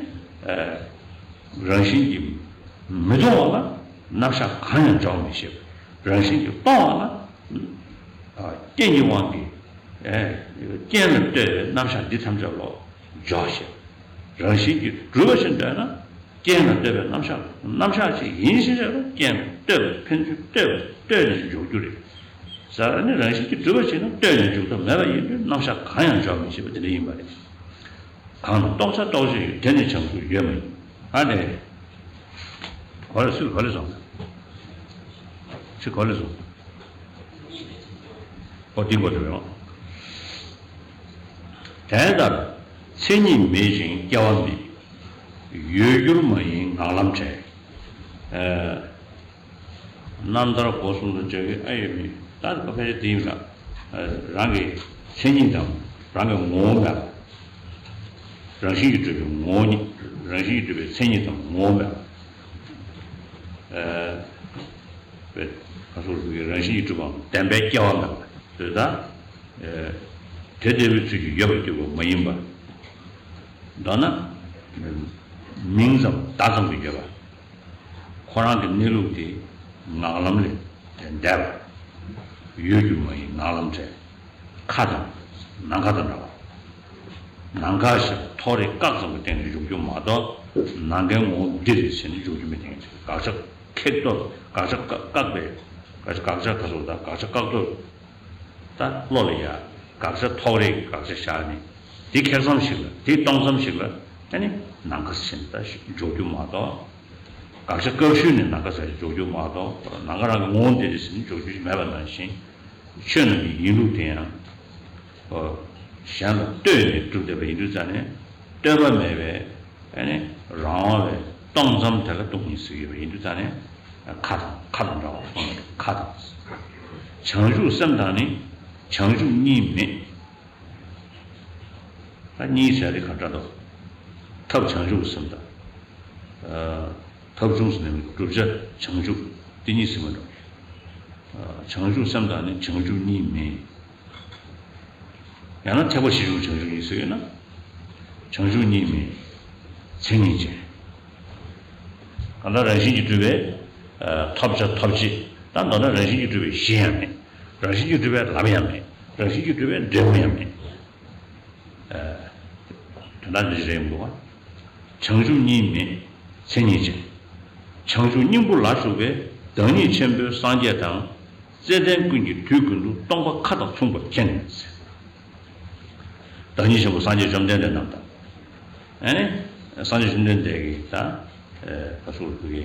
རང་བཞིན་གྱིས་མི་སྟོང་བ་ལ་རྣམ་གཞག་གང་ཡང་འཇོག་མི་ཤེས་པ། རང་བཞིན་གྱིས་སྟོང་བ་ལ། རྐྱེན་གྱི་དབང་གིས། རྐྱེན་ལ་ལྟོས་པའི་རྣམ་གཞག་འདི་ཐམས་ཅད་ལོག་འཇོག་ཤེས། རང་བཞིན་གྱིས་གྲུབ་པ་ཞིག་འདོད་ན། རྐྱེན་ལ་ལྟོས་པའི་རྣམ་གཞག་རྣམ་གཞག་ཅིག་ཡིན་ཞེས་བྱ་བ་རྐྱེན་ལ་ལྟོས་པའི་ཕན་ཚུན་ལྟོས་པ་ལྟོས་ནས་འཇོག་རྒྱུ་རེད། ཟེར་ནི་རང་བཞིན་གྱིས་གྲུབ་པ་ཞིག་ན་ལྟོས་ནས་འཇོག་ཐབས་མེད་པ་ཡིན་དུས་རྣམ་གཞག་གང་ཡང་འཇོག་མི་ཤེས་པ་དེ་འདྲ་ཡིན་པ་རེད། གང་ན་རྟོགས་བྱ་རྟོགས་བྱེད་ཡོད། དེ་ནི་བྱང་ཆུབ་ཡོད་མ་ཡིན། ཨ་ནི། གོ་ལ་སུས་གོ་ལ་སོང་། ཚིག་གོ་ལ་སོང་། ཨོ་འདི་གོ་ཐུབ་ཡོང་། དེ་ལྟར་མཚན་ཉིད་མེད་ཅིང་སྐྱེ་བ་མེད། ཡོད་འགྱུར་མ་ཡིན་ངང་ལམ་བྲལ། རྣམ་ཐར་སྒོ་གསུམ་དུ་བྱ་བའི་ཨ་ཡོད་མིན། ད་ཕལ་ཆེར་དེ་ཡིན་ལ། རང་གི་མཚན་ཉིད་དང་རང་གི་ངོ་བོ་མེད་པ། རང་བཞིན་གྱིས་གྲུབ་པའི་ངོ་བོ་ཉིད། རང་བཞིན་གྱིས་གྲུབ་པའི་མཚན་ཉིད་དང་ངོ་བོ་མེད་པ། པའི་ག་སོགས་རང་བཞིན་གྱིས་གྲུབ་པའམ་བདེན་པའི་སྐྱེ་བ་མེད་པ་དེ་དག་དེ་བདེན་པའི་ཚུལ་གྱིས་ཡོད་པར་གྱུར་པ་མ་ཡིན་པ། མདོར་ན། མིང་ཙམ་བརྡ་ཙམ་གྱིས་ཡོད་པ། ཁོ་རང་གི་གནས་ལུགས་དེ་ངང་ལམ་ལས་འདས་པ། ཡོད་རྒྱུ་མ་ཡིན་ངང་ལམ་བྲལ། མཁའ་དང་ནམ་མཁའ་དང་འདྲ་བ། ནམ་མཁའ་ཞེས་པ་ཐོག་རེག་བཀག་ཙམ་གྱི་སྟེང་ནས་འཇོག་རྒྱུ་མ་གཏོགས། ནམ་མཁའི་ངོ་བོ་འདི་རེད་ཟེར་ནས་འཇོག་རྒྱུ་མེད་དེ། དགག་བྱ་ཁེགས་གཏོར། དགག་བྱ་བཀག་བཀག་པའི། དགག་བྱ་དགག་བྱ་ག་སོགས་དང་དགག་བྱ་བཀག་གཏོར། ད་བློ་ལ་ཡ་དགག་བྱ་ཐོག་རེག་གི་དགག་བྱ་བཞག་ནས། དེ་ཁེགས་མཚམས་ཤིག་ལ། དེ་སྟོང་མཚམས་ཤིག་ལ། ཨ་ནི་ནམ་མཁའ་ཟེར་ནས་ད་འཇོག་རྒྱུ་མ་གཏོགས། དགག་བྱ་བཀག་ཤུལ་ནས་ནམ་མཁའ་ཟེར་ནས་འཇོག་རྒྱུ་མ་གཏོགས། ནམ་མཁའ་རང་གི་ངོ་བོ་འདི་རེད་ཟེར་ནས་འཇོག་རྒྱུ་ཞིག་མེད་པ་ནང་བཞིན། ཆོས་རྣམས་ཀྱི་ཡིན་ལུགས་དེ་ཡང་། གཞན་ལ་ལྟོས་ནས་གྲུབ་བསྡད་པ་ཡིན་དུས་ཙང་ནས། ལྟོས་པ་མེད་པའི། ཨ་ནི་རང་དབང་བའི་སྟོང་ཙམ་དེ་ལ་སྟོང་ཉིད་ཟེར་གྱི་ཡོད་པ་ཡིན་དུས་ད་ནི་ཁ་དང་ཁ་དང་འདྲ་བ་སྟོང་ཉིད་ཁ་དང་། བྱང་ཆུབ་སེམས་དང་ནི་བྱང་ཆུབ་གཉིས་མེད། ད་གཉིས་ཟེར་དེ་ག་འདྲ་འདུག་ཐབས་བྱང་ཆུབ་སེམས་དང་། ཐབས་བྱུང་ཟེར་ནས་བསྒྲུབ་བྱ་བྱང་ཆུབ་དེ་གཉིས་ཟེར་མི་འདུག་བྱང་ཆུབ་སེམས་དང་ནི་བྱང་ཆུབ་གཉིས་མེད། ཡང་ན་ཐེག་པ་ཆེ་ཆུང་བྱང་ཆུབ་གཉིས་ཟེར་ཡོད་ན། བྱང་ཆུབ་གཉིས་མེད། མཚན་ཉིད་ཅན། གང་ལྟར་རང་བཞིན་གྱིས་གྲུབ་པའི་ཐོབ་བྱ་ཐོབ་བྱེད་དང་མདོར་ན་རང་བཞིན་གྱིས་གྲུབ་པའི་གཞི་ཡང་མེད། རང་བཞིན་གྱིས་གྲུབ་པའི་ལམ་ཡང་མེད། རང་བཞིན་གྱིས་གྲུབ་པའི་འབྲས་བུ་ཡང་མེད། དོན་དག་འདི་རེད་འདུག་བ། བྱང་ཆུབ་གཉིས་མེད་མཚན་ཉིད་ཅན། བྱང་ཆུབ་སྙིང་པོ་ལ་ཞུགས་པའི་བདག་ཉིད་ཆེན་པོའི་སངས་རྒྱས་དང་། བརྩེ་ལྡན་ཀུན་གྱིས་དུས་ཀུན་ཏུ་སྟོང་པ་མཁའ་དང་མཚུངས་པར་མཁྱེན། བདག་ཉིད་ཆེན་པོ་སངས་རྒྱས་བཅོམ་ལྡན་འདས་རྣམས་དང་། ཨ་ནི་སངས་རྒྱས་བཅོམ་ལྡན་འདས་ཀྱིས་ད་ཨ་ཕ་སུ་རུ་ཀའི་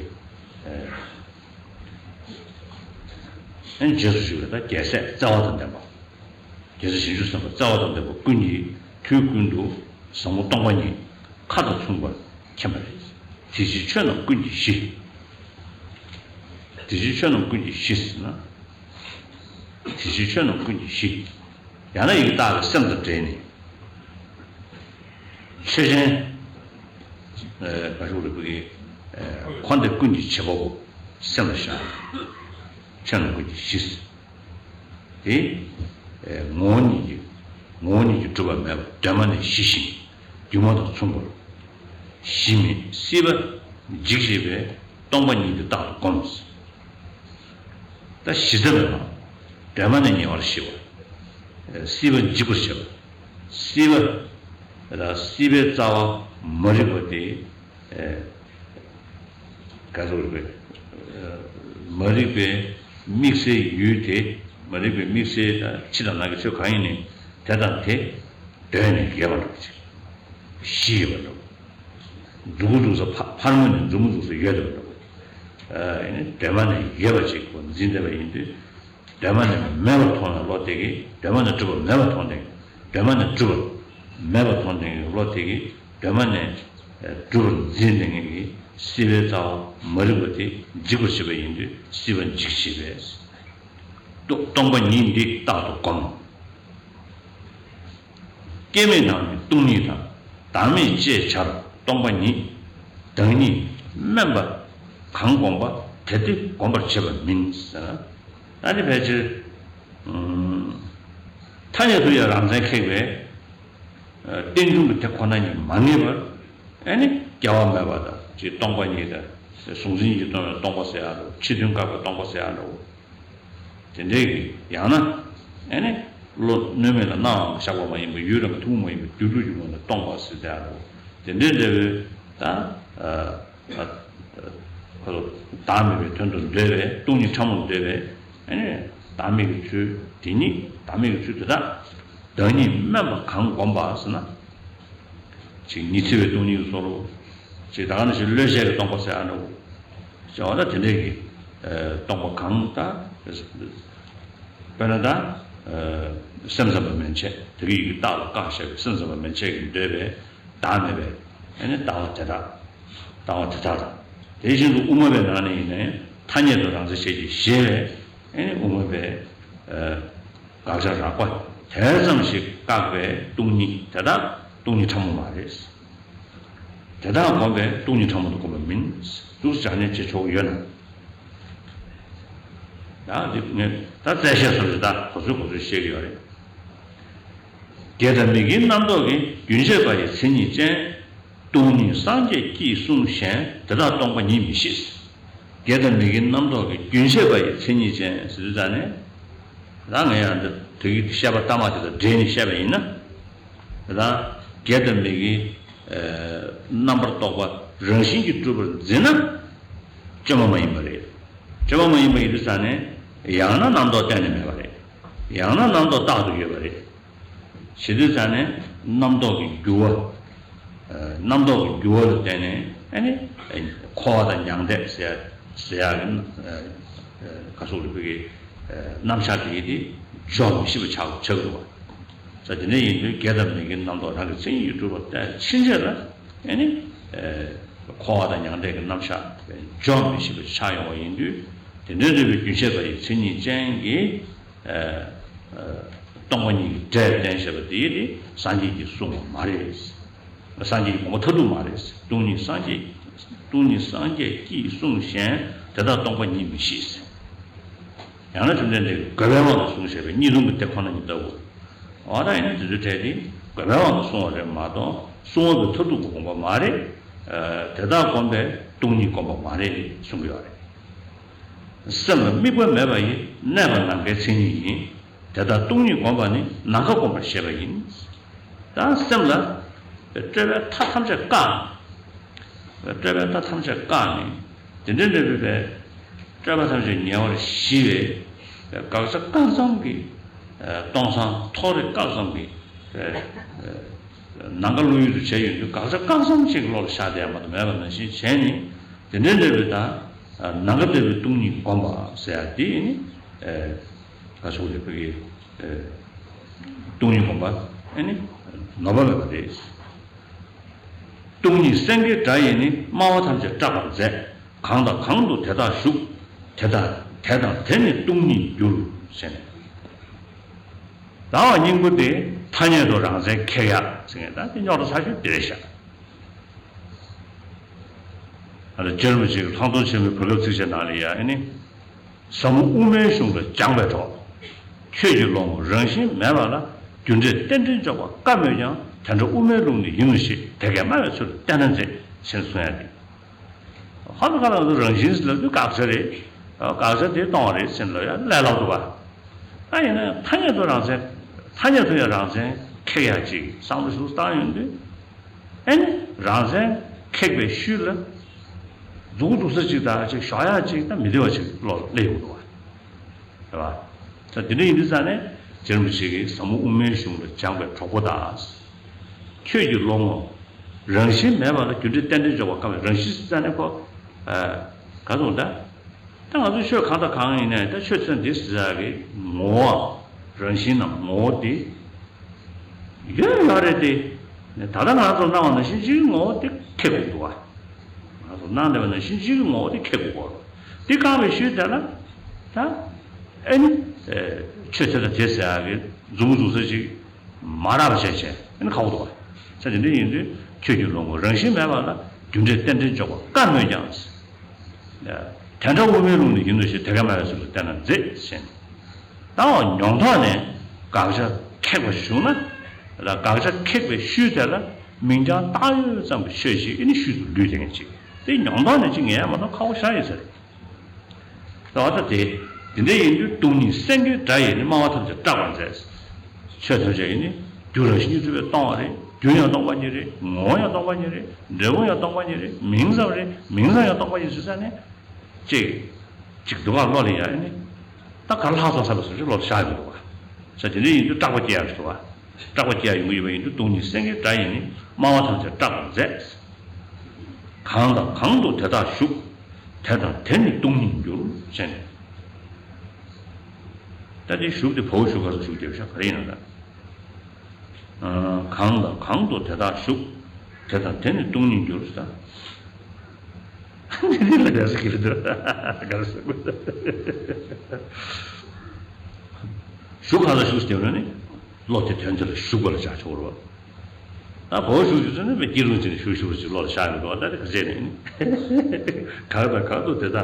ཨ་ནི་རྗེས་སུ་ཞུགས་པའི་ད་རྒྱལ་སྲས་བརྩེ་བ་དང་ལྡན་པ། རྒྱལ་སྲས་བྱང་ཆུབ་སེམས་དཔའ་བརྩེ་བ་དང་ལྡན་པ་ཀུན་གྱིས་དུས་ཀུན་ཏུ་ཟབ་མོ་སྟོང་པ་ཉིད་མཁའ་དང་མཚུངས་པར་མཁྱེན་པ་རེད། དེ་ཕྱིར་ཆོས་རྣམས་ཀུན་གྱི་གཞི། དེ་ཕྱིར་ཆོས་རྣམས་ཀུན་གྱི་གཞི་ཟེར་ན། དེ་ཕྱིར་ཆོས་རྣམས་ཀུན་གྱི་གཞི། ཡང་ན་ཡི་གེ་རྟགས་ཀྱི་སེམས་དང་འབྲེལ་ནས། ཆོས་ཅན། ཨ་ག་ཤོག་རེ་བུ་གི་ཨ་འཁོར་འདས་ཀུན་གྱི་བྱེད་པ་པོ་སེམས་ལ་བཞག་ཆོས་རྣམས་ཀུན་གྱི་གཞི། དེ་ཨ་ངོ་བོ་ཉིད་ཀྱིས་ངོ་བོ་ཉིད་ཀྱིས་གྲུབ་པ་མེད་པ་གདོད་མ་ནས་གཞི་ཞིང་སྒྱུ་མ་དང་མཚུངས་པར་གཞི་མེད་སྲིད་པ་འཇིག་བྱེད་པའི་སྟོང་པ་ཉིད་དེ་རྟག་ཏུ་བསྒོམ། ད་གཞི་རྩ་མེད་པ། གདོད་མ་ནས་ཉེ་བར་ཞི་བ། སྲིད་པ་འཇིག་པར་བྱེད་པ། སྲིད་པ། ད་སྲིད་པའི་རྩ་བ་མ་རིག་པ་དེ། ག་ཚོད་རེད་པས། མ་རིག་པའི་དམིགས་བསལ་ཡུལ་དེ། མ་རིག་པའི་དམིགས་བསལ་ད་ཕྱི་དང་ནང་གི་ཆོས་གང་ཡིན་ནའི་དེ་དང་དེ་གདོད་ནས་ཡོད་པ་འདྲ་པོ་ཅིག་གཞི་ཡོད་པ་འདྲ་པོ། མཛུབ་གུ་འཛུགས་ས་ཕ་ཕར་ངོས་ནས་མཛུབ་མོ་འཛུགས་ས་ཡོད་པ་འདྲ་པོ། ཨ་ནི་གདོད་མ་ནས་ཡོད་པ་ཅིག་གོ་འཛིན་བསྡད་པ་ཡིན་དུས། གདོད་མ་ནས་མེད་པར་མཐོང་བའི་བློ་དེ་གིས་གདོད་མ་ནས་གྲུབ་པ་མེད་པར་མཐོང་སྟེ། གདོད་མ་ནས་གྲུབ་པ་མེད་པར་མཐོང་སྟེ་བློ་དེ་གིས་གདོད་མ་ནས་གྲུབ་པར་འཛིན་པའི་ངེས་ཀྱི་སྲིད་པའི་རྩ་བ་མ་རིག་པ་དེ་འཇིག་པར་བྱེད་པ་ཡིན་དུས་སྲིད་པ་འཇིག་བྱེད་པས། སྟོང་པ་ཉིད་འདི་རྟག་ཏུ་བསྒོམ། སྐྱེ་མེད་དང་ནི་སྟོང་ཉིད་དང་། བདག་མེད་ཅེས་བྱར་སྟོང་པ་ཉིད། བདག་ཉིད་དམན་པ་གང་བསྒོམ་པ། དེ་སྟེ་བསྒོམ་པར་བྱེད་པ་མིན་ཟེར། ཨ་ནི་ཕལ་ཆེར། ཐ་སྙད་དུ་ཡང་རང་མཚན་ཁེགས་པའི་རྟེན་འབྱུང་གི་དེ་ཁོ་ན་ཉིད་མ་ངེས་པར། ཨ་ནི་སྐྱེ་བ་མེད་པ་དང་ཅིག་སྟོང་པ་ཉིད་དང་། གཟུང་འཛིན་གྱིས་སྟོང་བའི་སྟོང་པ་ཟེར་ཡག་འདྲ་བོ། ཕྱི་དོན་བཀག་པའི་སྟོང་པ་ཟེར་ཡག་འདྲ་བོ། དེ་འདྲའི་གི་ཡང་ན། ཨ་ནི་བློ་གནོད་མེད་ལ་སྣང་བའང་གཤེགས་པ་མ་ཡིན་པ། ཡུལ་རང་གི་ཐུན་མོང་མ་ཡིན་པའི་སྡུག་བསྔལ་གྱི་ངོ་ནས་སྟོང་པ་ཟེར་ཡག་འདྲ་བོ། དེ་འདྲའི་འདྲ་བོའི་ད། ཁོ་ཚོ་བདག་མེད་པའི་དོན་དུ་འདོད་པས། སྟོང་ཉིད་ཕྲ་མོར་འདོད་པས། ཨ་ནི་བདག་མེད་ཀྱི་ཚུལ་དེ་ཉིད། བདག་མེད་ཀྱི་ཚུལ་དེ་དག་བདག་ཉིད་དམན་པ་གང་བསྒོམ་པ་ཟེར་ན། ཅིག་ཉི་ཚེ་བའི་སྟོང་ཉིད་ཀྱི་བཟོ་འདྲ། ཅིག་ད་ག་ནང་བཞིན་བློས་བྱས་ཀྱི་སྟོང་པ་ཟེར་ཡག་འདྲ། ཅེས་པ་ད་དེ་འདྲའི་གི་སྟོང་པ་གང་ད། དཔེར་ན་ད་སེམས་ཙམ་པ་མན་ཆད། དེ་གི་ཡི་གེ་རྟགས་ལ་བཀག་བཞག་པའི་སེམས་ཙམ་པ་མན་ཆད་ཀྱིས་འདོད་པའི་བདག་མེད་པའི། ཨ་ནི་ལྟ་བ་དེ་དག་ལྟ་བ་དེ་དག་དང་། དེ་བཞིན་དུ་དབུ་མ་པའི་ནང་ནས་ཡིན་ནའི་ཐ་སྙད་དུ་རང་མཚན་ཤེས་ཀྱི་ཞེས་པའི། ཨ་ནི་དབུ་མ་པའི་དགག་བྱ་རགས་པ་དེ་ཙམ་ཞིག་བཀག་པའི་སྟོང་ཉིད་དེ་དག་སྟོང་ཉིད་ཕྲ་མོ་མ་རེད། དེ་དག་བསྒོམས་པས་སྟོང་ཉིད་ཕྲ་མོ་དུ་བསྒོམ་པ་མིན། འདུག་སེ་བྱས་ནས་བྱེད་ཆོག་གི་ཡོད་ན། ཡང་འདི་ངས་ད་རྩལ་བཤད་སོགས་ཀྱི་ད་གོ་ཚུལ་གོ་ཚུལ་བཤད་ཀྱི་ཡོད་རེད། དགེ་དང་མི་དགེའི་རྣམ་རྟོག་གིས། རྒྱུན་ཆད་པ་ཡི་མཚན་ཉིད་ཅན། སྟོང་ཉིད་སངས་རྒྱས་ཀྱིས་གསུངས་གཞན། དེ་དག་སྟོང་པ་ཉིད་མི་ཤེས། དགེ་དང་མི་དགེའི་རྣམ་རྟོག་གིས། རྒྱུན་ཆད་པ་ཡི་མཚན་ཉིད་ཅན་ཟེར་དུས་ཙང་ནས། ད་ངས་ཡང་འདི་དེ་གི་བཤད་པ་ལྟ་མ་དེ་དང་འབྲེལ་ནས་བཤད་པ་ཡིན་ན། ད་དགེ་དང་མི་དགེའི་རྣམ་པར་རྟོག་པ་རང་བཞིན་གྱིས་གྲུབ་པར་འཛིན་ན། བཅོས་མ་མ་ཡིན་པ་རེད། བཅོས་མ་མ་ཡིན་པ་ཡིན་དུས་ཙང་ནས། ཡང་ན་རྣམ་རྟོག་གཏན་ནས་མེད་པ་རེད། ཡང་ན་རྣམ་རྟོག་རྟག་ཏུ་ཡོད་པ་རེད། བྱེད་དུས་ཙང་ནས་རྣམ་རྟོག་གི་འགྱུར་བ། རྣམ་རྟོག་གི་འགྱུར་བ་ལ་བརྟེན་ནས། ཨ་ནི་འཁོར་བ་དང་མྱང་འདས་ཟེར་ཟེར་ཡག་གི། ག་སོགས་རིགས་པའི་རྣམ་གཞག་དེ་ཡིན་ཏེ། འཇོག་མི་ཤེས་པ་ཆགས་ཆགས་འདུག་པ། ད་དེ་འདྲ་ཡིན་དུས་དགེ་དང་མི་དགེའི་རྣམ་རྟོག་རང་གི་མཚན་ཉིད་ཀྱིས་གྲུབ་པ་ལྟ་ཕྱིན་ཆད་ལ། ཨ་ནི། འཁོར་བ་དང་མྱང་འདས་ཀྱི་རྣམ་གཞག་འཇོག་མི་ཤེས་པ་ཆགས་ཡོང་བ་ཡིན་དུས། དེ་འདྲའི་འདོད་པའི་རྒྱུན་ཆད་པ་ཡི་མཚན་ཉིད་ཅན་གྱི་སྟོང་པ་ཉིད་ཀྱི་སྒྲས་བསྟན་བཞག་པ་དེ་ཡིས་དེ་སངས་རྒྱས་ཀྱིས་གསུངས་པ་མ་རེད། སངས་རྒྱས་ཀྱི་དགོངས་པ་མཐར་ཐུག་མ་རེད། སྟོང་ཉིད་སངས་རྒྱས། སྟོང་ཉིད་སངས་རྒྱས་ཀྱིས་གསུངས་གཞན་དེ་དག་སྟོང་པ་ཉིད་མི་ཤེས། ཡང་ན་བཅོམ་ལྡན་འདས་ཀྱིས་དགོས་པའི་དབང་དུ་གསུངས་བཞག་པའི་གཉིས་སྟོང་གི་དེ་ཁོ་ན་ཉིད་ལྟ་བུ། འོ་ད་ཡིན་ན་དེ་ཚོའི་གྲས་དེ་དགོས་པའི་དབང་དུ་གསུངས་པ་རེད་མ་གཏོགས་གསུངས་པའི་མཐར་ཐུག་གི་དགོངས་པ་མ་རེད། དེ་དག་བསྒོམས་པས་སྟོང་ཉིད་བསྒོམས་པ་མ་རེད་གསུང་གི་ཡོད་རེད། སེམས་ལ་དམིགས་པ་མེད་པ་ཡིས་གནས་པ་ནམ་མཁའི་མཚན་ཉིད་ཡིན། དེ་ལྟར་སྟོང་ཉིད་བསྒོམས་པ་ནི་ནམ་མཁའ་བསྒོམ་པར་བཤད་པ་ཡིན། ད་སེམས་ལ་སྤྲོས་པའི་མཐའ་ཐམས་ཅད་བཀག་སྤྲོས་པའི་མཐའ་ཐམས་ཅད་བཀག་ནས་དེ་འདྲའི་འདོད་པའི་སྤྲོས་པ་ཐམས་ཅད་ཉེ་བར་ཞི་བའི་དགག་བྱ་བཀག་ཙམ་གྱི་སྟོང་སང་ཐོག་རེ་བཀག་ཙམ་གྱི་ནམ་མཁའ་བློ་ཡུལ་དུ་བྱས་ཡོང་དུས་དགག་བྱ་བཀག་ཙམ་ཞིག་བློ་ལ་ཤར་བསྡད་ཡ་མ་གཏོགས་མེད་པ་ནང་བཞིན་བྱས་ནས། དེ་འདྲའི་འདོད་པའི་ད་ནམ་མཁའ་ལྟ་བུའི་སྟོང་ཉིད་བསྒོམ་པ་ཟེར་ཡ་དེ་ནི། ག་སོགས་ལས་ཕ་གི་སྟོང་ཉིད་བསྒོམ་པ་ཨེ་ནི་ནོར་བ་མེད་པ་རེད། སྟོང་ཉིད་སེང་གེའི་སྒྲ་ཡིས་ནི། སྨྲ་བ་ཐམས་ཅད་སྐྲག་པར་མཛད། གང་དང་གང་དུ་དེ་དག་བཞུགས། དེ་དག་དེ་དང་དེ་ནི་སྟོང་ཉིད་འགྱུར། ཟེར་ནས། ཟླ་བ་སྙིང་པོ་དེ་ཐ་སྙད་དུ་རང་མཚན་ཁེགས་ཡག་ཟེར་མཁན་ད་དེ་རྙོག་དྲ་ཚ་ཤོས་དེ་རེད་ཤག་ཨ་ལ་རྗེ་རིན་པོ་ཆེ་གི་ལྷག་མཐོང་ཆེན་པོའི་བོད་སྐད་ཚིགས་བཅད་ནང་ལ་ཡ་ཨེ་ནི། ཟབ་མོ་དབུ་མའི་གཞུང་ལ་སྦྱངས་པའི་གྲོགས། ཁྱོད་ཀྱི་བློ་ངོར་རང་བཞིན་མེད་པ་ལ་རྒྱུ་འབྲས་རྟེན་འབྲེལ་འཇོག་པ་དཀའ་མོད་ཀྱང་དེ་འདྲ་དབུ་མའི་ལུགས་ནི་ཡིན་ནོ་ཞེས་དེ་སྐད་སྨྲ་བའི་ཚུལ་བསྟན་ན་མཛེས་ཞེས་གསུང་ཡ་དེ། ཧ་ལ་ཁ་ལ་རང་བཞིན་ལབ་དུས་དགག་བྱ་རེད། དགག་བྱ་དེ་སྟོང་བ་རེད་ཟེར་ལབ་ཡ་ལས་སླ་པོ་འདུག་བ། ད་ཡིན་ན་ཐ་སྙད་དུ་རང་མཚན། ཐ་སྙད་དུ་ཡང་རང་མཚན་ཁེགས་ཡ་ཅིག་བསམ་བློ་ཞིག་བཏང་ཡོང་དུས། ཨེ་ནི་རང་མཚན་ཁེགས་པའི་ཤུལ་ལ། མཛུབ་གུ་འདུག་ས་ཅིག་དང་ཅིག་ཞོག་ཡ་ཅིག་ད་མི་བདེ་བ་ཅིག་བློ་ལ་སླེབས་ཡོང་འདུག་བ། རེད་བ། ད་དེ་འདྲ་ཡིན་དུས་ཙང་ནས་རྗེ་རིན་པོ་ཆེ་གིས་ཟབ་མོ་དབུ་མའི་གཞུང་ལ་སྦྱངས་པའི་གྲོགས་པོ་དག་ཁྱོད་ཀྱི་བློ་ངོར་རང་བཞིན་མེད་པ་ལ་རྒྱུ་འབྲས་རྟེན་འབྲེལ་འཇོག་པ་དཀའ་བའི་རང་བཞིན་ཟེར་ཙང་ནས་ཁོ། ག་རེ་ཟེར་དགོས་རེད་ད། ད་ང་ཚོ་ཆོས་གང་དང་གང་ཡིན་ནའི་ད་ཆོས་ཚན་འདི་ཟེར་ཡག་གི་ངོ་བོའམ་རང་བཞིན་ནམ་ངོ་བོ་དེ་ཡོད་ཡོད་རེད་དེ། ད་ལྟ་ང་ཚོ་སྣང་བ་ནང་བཞིན་གཅིག་གི་ངོ་བོ་དེ་ཁེགས་དགོས་འདུག་བ། ང་ཚོ་སྣང་བསྡད་པ་ནང་བཞིན་གཅིག་གི་ངོ་བོ་དེ་ཁེགས་དགོས་གོ། དེ་བཀག་པའི་ཤུལ་དེ་ལ་ད་ཨེ་ནི་ཆོས་དེ་ལ་དེ་ཟེར་ཡག་གི་མཛུབ་མོ་འཛུགས་ས་ཅིག་མ་རག་པ་བྱས་བྱས་ཨེ་ནི་ཁག་པོ་འདུག་བ། ས་དེ་འདྲ་ཡིན་དུས་ཁྱོད་ཀྱི་བློ་ངོར་རང་བཞིན་མེད་པ་ལ་རྒྱུ་འབྲས་རྟེན་འབྲེལ་འཇོག་པ་དཀའ་མོད་ཀྱང་། དེ་འདྲ་དབུ་མའི་ལུགས་ནི་ཡིན་ནོ་ཞེས་དེ་སྐད་སྨྲ་བའི་ཚུལ་ལ་བསྟན་ན་མཛེས་ཟེར། ད་འོ་ཉོན་ཐོག་ནས་དགག་བྱ་ཁེགས་པ་ཞུགས་ན། ལ་དགག་བྱ་ཁེགས་པའི་ཤུལ་དེ་ལ་མིང་རྐྱང་བཏགས་ཡོད་ཙམ་གྱི་ཆོས་ཤིག་ཨེ་ནི་ཤུལ་དུ་ལུས་བསྡད་མཁན་ཅིག་དེ་ཉོན་ཐོག་ནས་ཅིག་ངེས་ཡ་མ་གཏོགས་ཁག་པོ་ཞེ་དྲག་ཡོད་ས་རེད། ད་འོ་ད་དེ། དེ་འདྲ་ཡིན་དུས་སྟོང་ཉིད་སེང་གེའི་སྒྲ་ཡིས་ནི་སྨྲ་བ་ཐམས་ཅད་སྐྲག་པར་མཛད། ཆོས་ཐམས་ཅད་ཡིན་ནི་རྒྱུ་རང་བཞིན་གྱིས་གྲུབ་པས་སྟོང་བ་རེད། རྒྱུ་ཡང་སྟོང་པ་ཉིད་རེད། ངོ་བོ་ཡང་སྟོང་པ་ཉིད་རེད། འབྲས་བུ་ཡང་སྟོང་པ་ཉིད་རེད། མིང་ཙམ་རེད། མིང་ཙམ་ཡང་སྟོང་པ་ཉིད་ཟེར་ས་ནས། ཅིག་ཅིག་འདུག་ག་བློ་ལ་ཡ་ཨེ་ནི། ད་ག་ལྷག་ཙམ་བསམ་པ་སོགས་ཀྱི་བློ་ལ་ཤར་གྱི་འདུག་ག་ས་དེ་འདྲ་ཡིན་དུས་སྐྲག་པ་སྐྱེ་ཡག་འདུག་ག་སྐྲག་པ་སྐྱེ་ཡག་ཡོང་གི་ཡོད་པ་ཡིན་དུས་སྟོང་ཉིད་སེང་གེའི་སྒྲ་ཡིས་ནི་སྨྲ་བ་ཐམས་ཅད་སྐྲག་པར་མཛད། གང་དང་གང་དུ་དེ་དག་བཞུགས། དེ་དང་དེ་ནི་སྟོང་ཉིད་འགྱུར། ཟེར་ནས། ད་དེ་བཞུགས་དེ་བའོ་བཞུགས་ག་སོགས་བཞུགས་དེ་བཞག་ག་རེ་ཡིན་ན་ད། གང་དང་གང་དུ་དེ་དག་བཞུགས། དེ་དང་དེ་ནི་སྟོང་ཉིད་འགྱུར་ཟེར། འདི་ལ་ག་ཟེར་གི་རེད་འདུག་ག་རེ་ཟེར་དགོས། བཞུགས་ག་ལ་བཞུགས་ཟེར་ན་ནི་བློ་དེ་དོན་དེ་ལ་བཞུགས་པ་ལ་བྱ་ཆོག་རེད་བ། ད་བའོ་བཞུགས་ཞུ་ཟེར་ན་བའི་སྐྱིད་རུང་ཅན་བཞུགས་ཞུ་བ་ཅིག་བློ་ལ་ཤར་གི་འདུག་བ། ད་དེ་ག་ཟེར་ནས་ནི། གང་དང་གང་དུ་དེ་དག་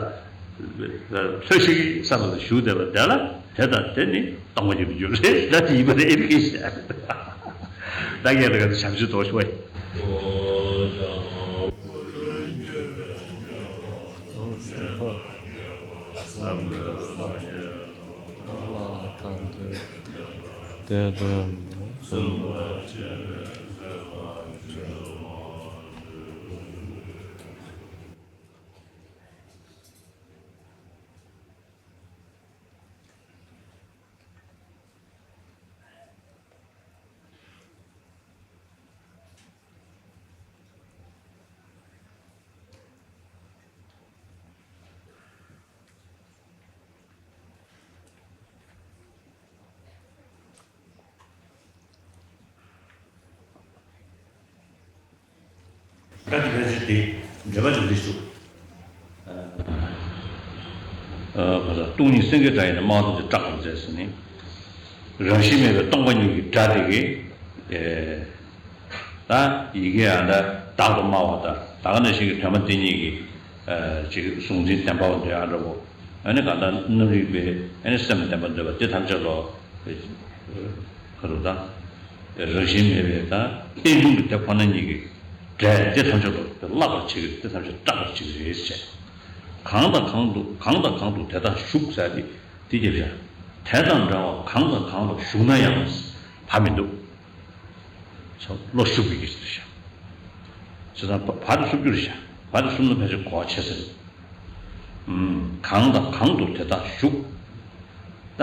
ལྷོད་ཤིག་གི་ས་ལ་བཞུགས་བསྡད་པ་དེ་ལ། དེ་དང་དེ་ནི་སྟོང་པ་ཉིད་དུ་འགྱུར་རེད། ད་དེ་ཡིན་པ་རེད། ཨེ་རིག་གིས་བཤད། ད་ངས་ད་ག་ཚོད་བྱམས་ཆུ་དོག་ཤོག་ཨེ། དེ་དང་ ད་དེ་ཕལ་ཆེར་དེ་འགྲེལ་པ་ལ་འདི་ཞུ། ཨ་ག་ས་སྟོང་ཉིད་སེང་གེའི་སྒྲ་ཡིན་ན་སྨྲ་བ་ཐམས་ཅད་སྐྲག་པར་མཛད་ཟེར་ནས། རང་བཞིན་མེད་པའི་སྟོང་པ་ཉིད་ཀྱི་སྒྲ་དེ་གིས། ཨེ། ད་ཡི་གེ་ཨ་འདྲ་བདག་ཏུ་སྨྲ་བ་དང་ད་ག་ནང་བཞིན་གྱི་དོན་མ་དེ་ཉིད་ཀྱི་ཨ་ཅིག་གཟུང་འཛིན་བདེན་པ་འདོད་ཨ་འདྲ་བོ། ཨ་ནི་གང་ལྟར་རྣམ་རིག་པའི་ཨ་ནི་སེམས་བདེན་པ་འདོད་པ་དེ་ཐམས་ཅད་ལོ། ག་རུ་ད། རང་བཞིན་མེད་པའི་ད་རྟེན་འབྱུང་གི་དེ་ཁོ་ན་ཉིད་ཀྱི་སྒྲ་དེ་ཐམས་ཅད་ལོ་དེ་བརླག་པར་བྱེད་ཀྱི་དེ་ཐམས་ཅད་སྐྲག་པར་བྱེད་ཀྱི་རེད་ཟེར། གང་དང་གང་དུ་གང་དང་གང་དུ་དེ་དག་ཞུགས་ཟེར་ཏེ་དེ་རྒྱབ་བཞག་དེ་དང་འདྲ་བ་གང་དང་གང་ལ་ཞུགས་ན་ཡང་བ་མི་འདུག་བློ་ཞུགས་པའི་གི་ཟེར་བཞག་བྱས་ཙང་བ་དེ་སུབ་རྒྱུ་རེད་བཞག་བ་དེ་སུབ་ན་ཕལ་ཆེར་གོ་བ་ཆེ་ས་རེད། གང་དང་གང་དུ་དེ་དག་ཞུགས། ད།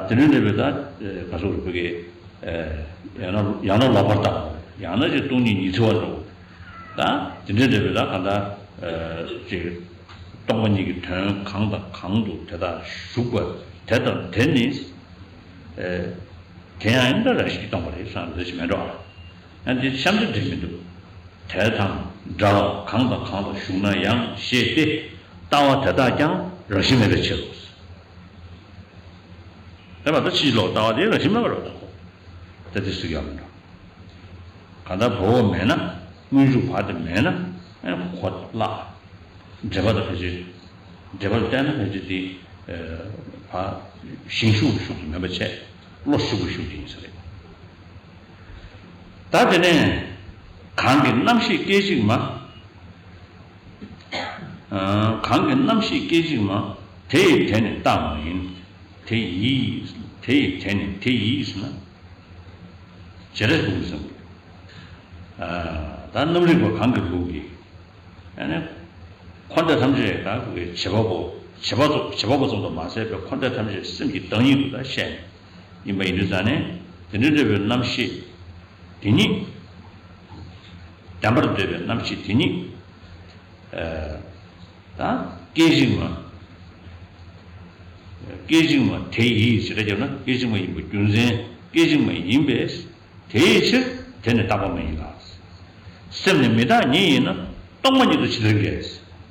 དེ་འདྲའི་འདྲ་བའི་ད་ག་སོགས་རིག་པའི་གི་ཡང་ན་ཡང་ན་ལོག་པར་ལྟ་བ། ཡང་ན་ཅིག་སྟོང་ཉིད་ཉི་ཚེ་བ་འདྲ་བོ། ད་དེ་འདྲའི་འདྲ་བའི་ད་གང་ལྟར་ཅིག་སྟོང་པ་ཉིད་ཀྱི་དོན་གང་དང་གང་དུ་དེ་དག་ཞུགས་པ་དེ་དང་དེ་ནི། དེ་ཡང་ཡིན་ད་རང་བཞིན་གྱིས་སྟོང་པ་རེད་བསམ་འདོད་ཀྱི་མེད་འགྲོ། ཡང་འདི་གཤམ་དུ་འགྲིག་མི་འདུག་དེ་དང་འདྲ་བ་གང་དང་གང་ལ་ཞུགས་ན་ཡང་ཞེས་ཏེ། ལྟ་བ་དེ་དག་ཀྱང་རང་བཞིན་མེད་པའི་ཕྱིར་རོ། དེ་མ་གཏོགས་ཕྱིན་ཅི་ལོག་ལྟ་བ་དེ་རང་བཞིན་མེད་པ་རེད་དོ། དེ་དེ་སུ་ཡང་མི་འགྲོ། གང་ལྟར་བ་འོག་མེད་ན་སྔོན་ཞུགས་བ་དེ་མེད་ན་གོ་བརླག་འགྲེལ་པ་དང་ཕལ་ཆེར། འགྲེལ་པར་བལྟས་ན་ཕལ་ཆེར་དེ། བ། ཞིང་ཞུགས་ཞུགས་ཀྱི་མེད་པ་བྱས། བློ་ཞུགས་པ་ཞུགས་ཀྱི་ཡིན་ས་རེད། ད་དེ་ནས། གང་གི་རྣམ་ཤེས་སྐད་ཅིག་མ། གང་གི་རྣམ་ཤེས་སྐད་ཅིག་མ། དེ་ཡི་དེ་ནི་རྟག་མ་ཡིན། དེ་ཡི། དེ་ཡི་དེ་ནི་དེ་ཡིས་ཟེར་ན། བྱེ་བྲག་ཏུ་གསུངས། ད་རྣམ་རིག་པ་གང་གི་ལུགས་ཀྱིས། ཡང་ན། འཁོར་འདས་ཐམས་ཅད་ད་བྱེད་པ་པོ་བྱེད་པ་ཙམ་བྱེད་པ་པོ་ཙམ་དུ་མ་ཟད་པའི་འཁོར་འདས་ཐམས་ཅད་སེམས་ཀྱི་བདག་ཉིད་དུ་ད་བཤད་ནས་ཡིན་པ་ཡིན་དུས་ཙང་ནས་དེ་འདྲའི་འདྲ་བའི་རྣམ་ཤེས་དེ་ཉིད། བདེན་པར་འདོད་པའི་རྣམ་ཤེས་དེ་ཉིད། ད་སྐད་ཅིག་མ། སྐད་ཅིག་མ་དེ་ཡིས་ཞེས་བརྗོད་ན་སྐད་ཅིག་མ་ཡིན་པའི་རྒྱུ་མཚན་སྐད་ཅིག་མ་ཡིན་པས། དེའི་ཕྱིར་དེ་ནི་རྟག་པ་མ་ཡིན་ལ། སེམས་ནི་མི་རྟག་ཉིད་ཡིན་ན་སྟོང་པ་ཉིད་དུ་ཇི་ལྟར་འགལ།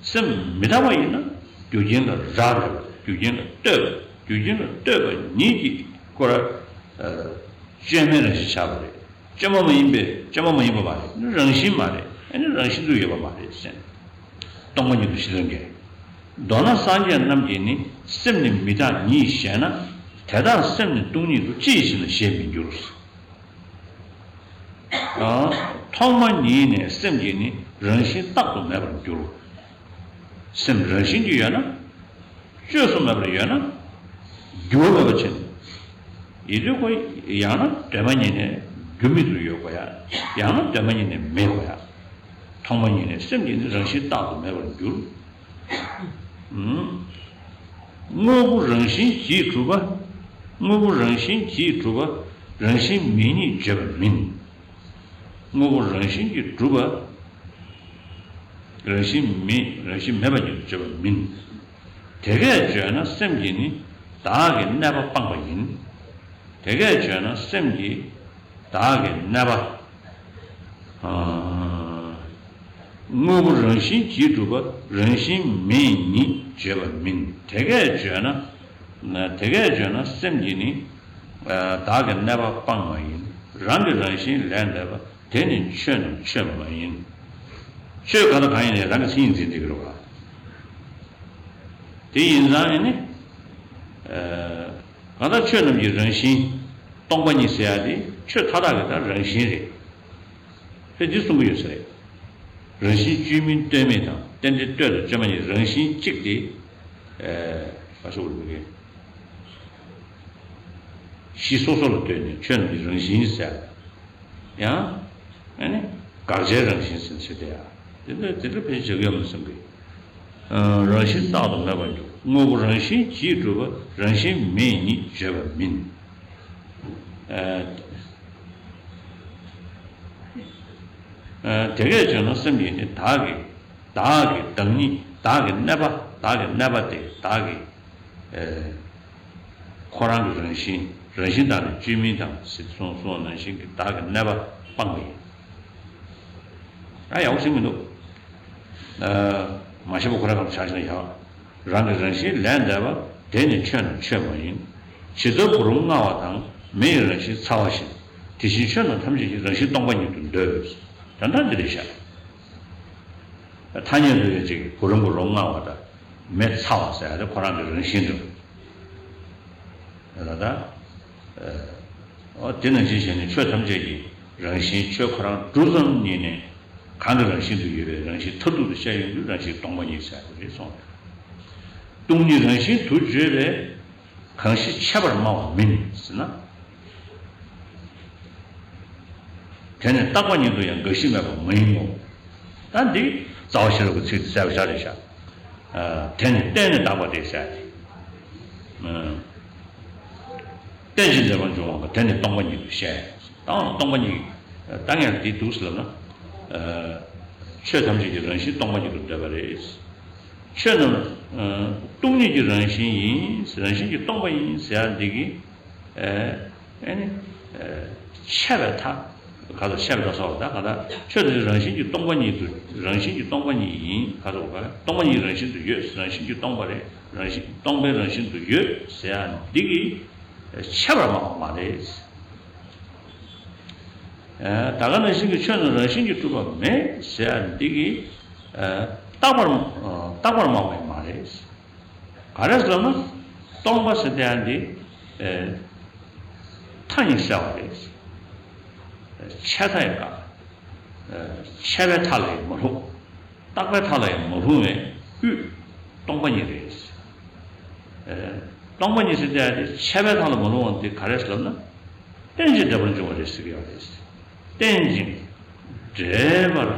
སེམས་མི་རྟག་པ་ཡིན་ན་རྒྱུ་རྐྱེན་ལ་རག་ལས་པ་རྒྱུ་རྐྱེན་ལ་ལྟོས་པ་རྒྱུ་རྐྱེན་ལ་ལྟོས་པ་ཉིད་ཀྱིས་ཁོ་ར་བཅོས་མའི་རང་བཞིན་ཆགས་པ་རེད། བཅོས་མ་མ་ཡིན་པས་བཅོས་མ་མ་ཡིན་པ་མ་རེད། རང་བཞིན་མ་རེད། ཨ་ནི་རང་བཞིན་དུ་ཡོད་པ་མ་རེད་ཟེར། སྟོང་པ་ཉིད་དུ་ཇི་ལྟར་འགལ། མདོར་ན་སངས་རྒྱས་རྣམས་ཀྱིས་ནི་སེམས་ནི་མི་རྟག་ཉིད་ཞེ་ན། དེ་དག་སེམས་ནི་སྟོང་ཉིད་དུ་ཅི་ཡི་ཕྱིར་ན་ཞེས་མི་འགྱུར། ཐོག་མ་ཉིད་ནས་སེམས་ཀྱིས་ནི་རང་བཞིན་རྟག་ཏུ་མེད་པར་འགྱུར། སེམས་རང་བཞིན་གྱིས་ཡོད་ན། བཅོས་སུ་མེད་པར་ཡོད་ན། འགྱུར་བ་མེད་པ་ཕྱིན། ཡིད་དུ་ཁོ་ཡང་ན་གདོད་མ་ཉིད་ནས་རྒྱུ་མེད་དུ་ཡོད་དགོས་ཡ། ཡང་ན་གདོད་མ་ཉིད་ནས་མེད་དགོས་ཡ། ཐོག་མ་ཉིད་ནས་སེམས་ཀྱིས་ནི་རང་བཞིན་རྟག་ཏུ་མེད་པར་འགྱུར། དངོས་པོ་རང་བཞིན་གྱིས་གྲུབ་པ། དངོས་པོ་རང་བཞིན་གྱིས་གྲུབ་པ་རང་བཞིན་མེད་ཉིད་བརྗོད་པ་མིན། དངོས་པོ་རང་བཞིན་གྱིས་གྲུབ་པ། རང་བཞིན་མེད་རང་བཞིན་མེད་པ་ཉིད་དུ་བརྗོད་པ་མིན། དེ་སྐད་བརྗོད་ན་སེམས་ཀྱིས་ནི་བདག་གི་གནས་པ་སྤངས་པ་ཡིན། དེ་སྐད་བརྗོད་ན་སེམས་ཀྱིས་བདག་གི་གནས་པ། དངོས་པོ་རང་བཞིན་གྱིས་གྲུབ་པ་རང་བཞིན་མེད་ཉིད་བརྗོད་པ་མིན། དེ་སྐད་བརྗོད་ན། དེ་སྐད་བརྗོད་ན་སེམས་ཀྱིས་ནི། བདག་གི་གནས་པ་སྤངས་པ་ཡིན། རང་གི་རང་བཞིན་ལས་འདས་པ་དེ་ནི་ཆོས་རྣམས་ཆོས་མ་ཡིན། ཆོས་གང་དང་གང་ཡིན་ནའི་རང་གི་མཚན་ཉིད་འཛིན་བསྡད་ཀྱི་རེད་བ། དེ་ཡིན་ཙང་ནི། གང་ལྟར་ཆོས་རྣམས་ཀྱི་རང་བཞིན་སྟོང་པ་ཉིད་ཟེར་ཡ་དེ་ཆོས་མཐའ་དག་གི་ད་རང་བཞིན་རེད། དེ་འདི་གསུང་གི་ཡོད་ས་རེད། རང་བཞིན་བཅོས་མིན་ལྟོས་མེད་དང་རྟེན་འབྲེལ་ལྟོས་དང་བཅོས་མ་གཉིས་རང་བཞིན་གཅིག་སྟེ། ག་ཤོག་རུ་གི། གཞི་སོ་སོ་ལ་ལྟོས་ནས་ཆོས་རྣམས་ཀྱི་རང་བཞིན་ཟེར། ཡང་། ཨ་ནི། དགག་བྱའི་རང་བཞིན་ཟེར་ཚུལ་དེ་ཡང་། དེ་འདྲ་དེ་འདྲ་ཕལ་ཆེར་ཡོད་མ་སོང་གི། རང་བཞིན་རྟག་ཏུ་མེད་པར་འགྱུར། དངོས་པོ་རང་བཞིན་གྱིས་གྲུབ་པ་རང་བཞིན་མེད་ཉིད་བརྗོད་པ་མིན། དེ་སྐད་བརྗོད་ན་སེམས་ཀྱིས་ནི་བདག་གི་བདག་གི་བདག་ཉིད་བདག་གི་གནས་པ་བདག་གི་གནས་པ་དེ་བདག་གི་ཁོ་རང་གི་རང་བཞིན་རང་བཞིན་དག་ནི་བཅོས་མིན་དང་ཟེར་གསུངས་གསུངས་ནང་བཞིན་གྱི་བདག་གི་གནས་པ་སྤངས་པ་ཡིན། ཡག་པོ་ཤེས་མི་འདུག་ཨ། མ་ཤེས་པ་ཁོ་རང་ག་ལ་ཆགས་ཤིང་ཡག་རང་གི་རང་བཞིན་ལས་འདས་པ། དེ་ནི་ཆོས་རྣམས་ཆོས་མ་ཡིན། ཇི་ལྟར་བུ་རམ་མངར་བ་དང་། མེ་ཡི་རང་བཞིན་ཚ་བ་བཞིན། དེ་བཞིན་ཆོས་རྣམས་ཐམས་ཅད་ཀྱི། རང་བཞིན་སྟོང་པ་ཉིད་དུ་འདོད། ད་ལྟ་འདི་རེད་ཤག་ཐ་སྙད་དུ་ཡོད་ཅིག་བུ་རམ་བུ་རམ་མངར་བ་དང་། མེ་ཚ་བ་ཟེར་ཡ་དེ་ཁོ་རང་གི་རང་བཞིན་དུ། ལ་ད། ཨོ་དེ་ནང་བཞིན་བྱས་ནས་ཆོས་ཐམས་ཅད་ཀྱི་རང་བཞིན་ཆོས་ཁོ་རང་གྲུབ་ཙམ་ཉིད་ནས། གང་གི་རང་བཞིན་དུ་ཡོད་པའི་རང་བཞིན་མཐར་ཐུག་ཏུ་བཤད་ཡོང་དུས་རང་བཞིན་སྟོང་པ་ཉིད་ཟེར་བ་རེད་གསུངས་པས། སྟོང་ཉིད་རང་བཞིན་དུ་བརྗོད་པས་གང་ཞིག་ཆད་པར་སྨྲ་བ་མིན་ཟེར་ན། དེ་ནི་རྟག་པ་ཉིད་དུ་ཡང་འགའ་ཞིག་སྨྲས་པ་མ་ཡིན་ནོ། ད་འདི་རྩ་བ་ཤེས་རབ་ཀྱི་ཚིག་གསལ་པོ་ཞེ་དྲག་རེད་ཤག་ཨ། དེ་ནི་རྟེན་ནི་དག་པ་སྟེ་ཟེར་ཏེ། ཨ། རྟེན་ཅིང་འབྲེལ་པར་འབྱུང་བ་གང་། དེ་ནི་སྟོང་པ་ཉིད་དུ་བཤད། ད་སྟོང་པ་ཉིད། ད་ངས་འདི་འདུག་ཟེར་ལབ་ན། ཨ། ཆོས་ཐམས་ཅད་ཀྱི་རང་བཞིན་སྟོང་པ་ཉིད་དུ་འདོད་པ་རེད། ཆོས་རྣམས་སྟོང་ཉིད་ཀྱི་རང་བཞིན་ཡིན། རང་བཞིན་གྱིས་སྟོང་པ་ཡིན་ཟེར་ཡ་འདི་གིས། ཨ། ཨ་ནི། ཨ། ཆད་པའི་མཐའ། ག་ཚོད་ཆད་པའི་མཐའ་སོགས་ད་ག་ད་ཆོས་དེ་རང་བཞིན་གྱིས་སྟོང་པ་ཉིད་དུ། རང་བཞིན་གྱིས་སྟོང་པ་ཉིད་ཡིན། ག་ཚོད་ག་སྟོང་པ་ཉིད་རང་བཞིན་དུ་ཡོད། རང་བཞིན་གྱིས་སྟོང་པ་རེད། རང་བཞིན་སྟོང་པའི་རང་བཞིན་དུ་ཡོད་ཟེར་ཡ་འདི་གིས་ཆད་པར་སྨྲ་བ་མ་རེད། ཨ། ད་ག་ནང་བཞིན་གྱི་ཆོས་རྣམས་རང་བཞིན་གྱིས་གྲུབ་པ་མེད་ཟེར་ཡ་འདི་གིས། ཨ། རྟག་པར། ཨ། རྟག་པར་སྨྲ་བ་ཡང་མ་རེད། ག་རེ་ཟེར་ན། སྟོང་པ་ཟེར་དེ་ཡང་འདི། ཨེ། མཐའ་གཉིས་བསལ་བ་རེད། ཆད་མཐའ་ཡང་དགག་ཨེ། ཆད་པའི་མཐའ་ལ་ཡང་མ་ལྷུང་། རྟག་པའི་མཐའ་ལ་ཡང་མ་ལྷུང་བའི་དབུས་སྟོང་པ་ཉིད་རེད། ཨེ། སྟོང་པ་ཉིད་ཟེར་དེ་ཡང་འདི་ཆད་པའི་མཐའ་ལ་མ་ལྷུང་བ་འདི་ག་རེ་ཟེར་ན། རྟེན་ཅིང་འབྲེལ་པར་འབྱུང་བ་རེད་ཟེར་གྱི་ཡོད་རེད། རྟེན་ཅིང་འབྲེལ་པར་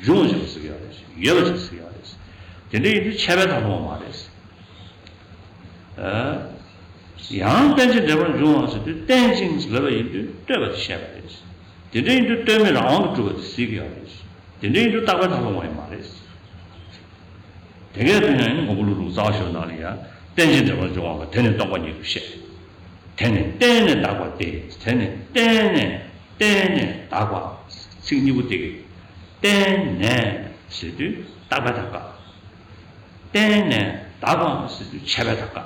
འབྱུང་བ་ཞིག་ཟེར་གྱི་ཡོད་རེད། ཡོད་པ་ཞིག་ཟེར་གྱི་ཡོད་རེད། དེ་འདྲ་ཡིན་དུས་ཆད་པའི་མཐའ་ལྷུང་བ་མ་རེད། ཨ། ཡང་རྟེན་ཅིང་འབྲེལ་པར་འབྱུང་བ་ཟེར་དུས་རྟེན་ཅིང་ཟེར་ལབ་པ་ཡིན་དུས་ལྟོས་པ་དེ་བཤད་པ་རེད། དེ་འདྲ་ཡིན་དུས་ལྟོས་མེད་རང་དབང་གིས་གྲུབ་པ་དེ་ཟེར་གྱི་ཡོད་རེད། དེ་འདྲ་ཡིན་དུས་རྟག་པའི་མཐའ་ལྷུང་བ་ཡང་མ་རེད། དེ་གས་དེ་ཡང་ནི་མགོན་པོ་ཀླུ་སྒྲུབ་རྩ་བ་ཤེས་རབ་ནང་ལ་ཡང་རྟེན་ཅིང་འབྲེལ་པར་འབྱུང་བ་གང་། དེ་ནི་སྟོང་པ་ཉིད་དུ་བཤད། དེ་ནི་རྟེན་ནི་དག་པ་སྟེ། དེ་ནི་རྟེན་ནི། རྟེན་ནི་དག་པ། ཚིག་གཉིས་པོ་དེ་གི། རྟེན་ནི་ཟེར་དུས་རྟག་པའི་མཐའ་དགག་རྟེན་ནི་དག་པ་ཟེར་དུས་ཆད་པའི་མཐའ་དགག་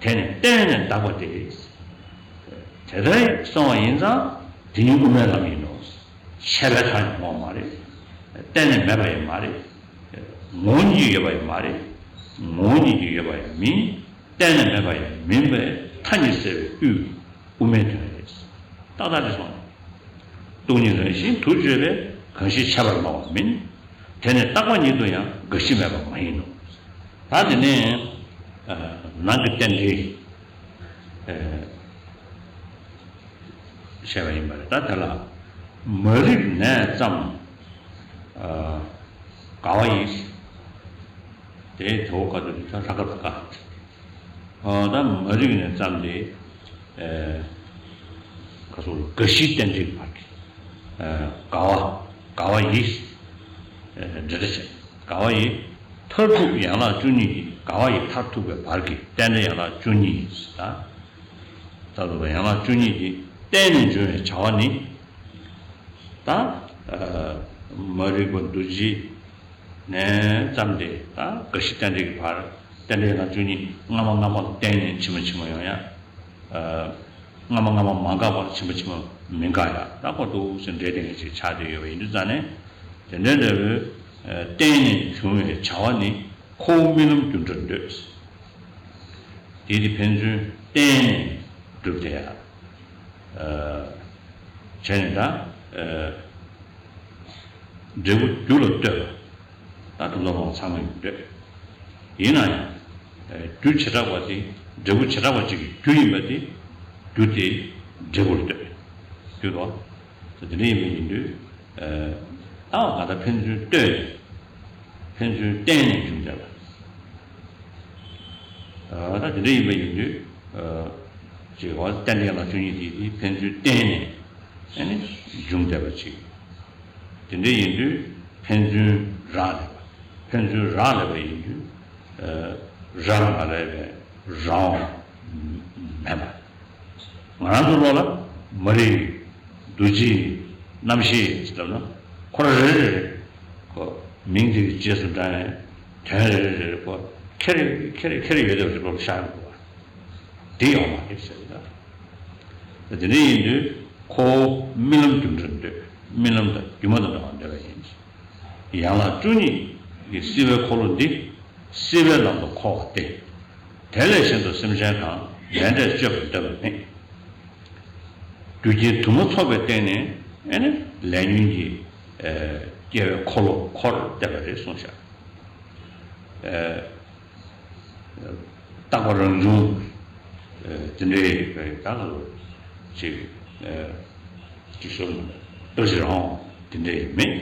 དེ་ནི་རྟེན་ནི་དག་པ་སྟེ། དེ་ལྟར་སོང་བ་ཡིན་ཙང་དེ་ཉིད་དབུ་མའི་ལམ་ཡིན་ནོ། ཆད་པའི་མཐའ་ཡང་ཡོང་བ་མ་རེད། རྟེན་ནི་མེད་པ་ཡང་མ་རེད། ངོ་བོ་ཉིད་ཀྱིས་ཡོད་པ་ཡང་མ་རེད། ངོ་བོ་ཉིད་ཀྱིས་ཡོད་པ་ཡང་མིན། རྟེན་ནི་མེད་པ་ཡང་མིན་པའི་མཐའ་གཉིས་བསལ་བའི་དབུས་དབུ་མའི་དོན་རེད། ཏག་ཏག་རེད་སོང་། སྟོང་ཉིད་རང་བཞིན་དུ་བརྗོད་པས་གང་ཞིག་ཆད་པར་སྨྲ་བ་མིན། དེ་ནི་རྟག་པ་ཉིད་དུ་ཡང་འགའ་ཞིག་སྨྲས་པ་མ་ཡིན་ནོ། ད་དེ་ནས་ནང་གི་རྟེན་འབྲེལ། བཤད་པ་ཡིན་པ་རེད། ད་དེ་ལ་མ་རིག་ནས་ཙམ། དགའ་བ་ཡིས། དེའི་དོ་ག་དུ་ད་ལྷ་སྐབས་དགའ། ད་མ་རིག་ནས་ཙམ་དེ། ག་སོ་དགའ་བཞི་རྟེན་འབྲེལ་གྱི་བར་གྱི། དགའ་བ། དགའ་བ་ཡིས། འབྲེལ་སྒྲ་བྱས། དགའ་བ་ཡི་མཐར་ཐུག་ཡན་ལག་བཅུ་གཉིས་ཀྱི། དགའ་བ་ཡི་མཐར་ཐུག་པའི་བར་གྱི་རྟེན་འབྲེལ་ཡན་ལག་བཅུ་གཉིས་ད། ད་དུ་ཡན་ལག་བཅུ་གཉིས་ཀྱི་རྟེན་ནས་འབྱུང་བའི་བྱ་བ་ནི། ད། མ་རིག་པ་འདུ་བྱེད་ནས་བརྩམས་ཏེ་ད་དགའ་བཞི་རྟེན་འབྲེལ་གྱི་བར། རྟེན་འབྲེལ་ཡན་ལག་བཅུ་གཉིས་སྔ་མ་སྔ་མ་ལ་བརྟེན་ནས་ཕྱི་མ་ཕྱི་མ་ཡོང་ཡ། སྔ་མ་སྔ་མ་མ་འགགས་པ་ལ་ཕྱི་མ་ཕྱི་མ་མི་འགག་ཡ། ད་ཁོ་འདུག་སེ་འབྲེལ་ལྡན་གྱི་ཅིག་ཆགས་བསྡད་ཡོད་པ་ཡིན་དུས་ཙང་ནས། དེ་འདྲའི་འབྲས་བུ་རྟེན་ནས་འབྱུང་བའི་བྱ་བ་ནི། ཁོ་བོ་རྨི་ལམ་རྒྱུ་འབྲས་འདོད། དེ་དེ་ཕན་ཚུན་རྟེན་ནས་གྲུབ་སྟེ་ཡ། བྱས་ནས་ད། འབྲས་བུ་རྒྱུ་ལ་ལྟོས་པ། ད་གྲུབ་མཐའ་སྤོང་བ་ཚང་མ་ཡིན་འདོད། ཡིན་ན་ཡང་། རྒྱུ་བྱེ་བྲག་པ་དེ། འབྲས་བུ་བྱེ་བྲག་པ་གཅིག་གི་རྒྱུ་ཡིན་པ་དེ། རྒྱུ་དེ་འབྲས་བུར་ལྟོས། རྒྱུ་དོ། དེ་འདྲ་ཡིན་པ་ཡིན་དུས། ད་ང་ད་ཕན་ཚུན་ལྟོས་ནས། ཕན་ཚུན་བརྟེན་ནས་འབྱུང་བསྡད་པ། ད་དེ་འདྲ་ཡིན་པ་ཡིན་དུས། ཅེས་པ་རྟེན་འབྲེལ་ཡན་ལག་བཅུ་གཉིས་དེ་དེ་ཕན་ཚུན་བརྟེན་ནས་ཨ་ནི་འབྱུང་བསྡད་པ་ཅིག་དེ་འདྲ་ཡིན་དུས་ཕན་ཚུན་རག་ལས་པ། ཕན་ཚུན་རག་ལས་པ་ཡིན་དུས། རག་མ་ལས་པའི་རང་དབང་མེད་པ། ང་རང་ཚོ་བློ་ལ་མ་རིག་འདུ་བྱེད། རྣམ་ཤེས་ཟེར་ན་ཁོ་རང་རེ་རེ་རེད། ཁོ་མིང་དེ་གི་རྗེས་སུ་འབྲངས་ནས་དོན་རེ་རེ་རེ་ཁོ་ཁེ་རེ་ཁེ་རེ་ཁེ་རེ་ཡོད་དེ་བ་ཞིག་བློ་ལ་ཤར་ཡོང་དགོས་པ་དེ་ཡོང་མ་རེད་ཟེར་ད། དེ་འདྲ་ཡིན་དུས་ཁོ་བོ་རྨི་ལམ་སྒྱུ་འཕྲུལ་འདོད། རྨི་ལམ་དང་སྒྱུ་མ་དང་འདྲ་བ་འདོད་པ་ཡིན། ཡན་ལག་བཅུ་གཉིས་ཀྱི་སྲིད་པའི་འཁོར་ལོ་འདི་སྲིད་པའི་ལམ་དུ་འཁོར་བ་སྟེ། དེ་ལས་གཞན་དུ་སེམས་ཅན་གང་། ལས་འབྲས་སྤྱོད་པར་འདོད་པ་མེད། རྒྱུ་རྐྱེན་དུ་མ་ཚོགས་པའི་སྟེང་ནས་ཨེ་ནི་ལས་ཉོན་གྱི་ཨེ་སྐྱེ་བའི་འཁོར་ལོ་འཁོར་བསྡད་པ་རེད་གསུངས་ཤག་ཨེ། རྟག་པ་རང་བྱུང་། ཨེ་དེ་འདྲའི་ད་ལ་ཅིག་ཨེ་ཅིག་ཟེར་ན་སྟོབས་ཤིག་རང་དེ་འདྲའི་མེད།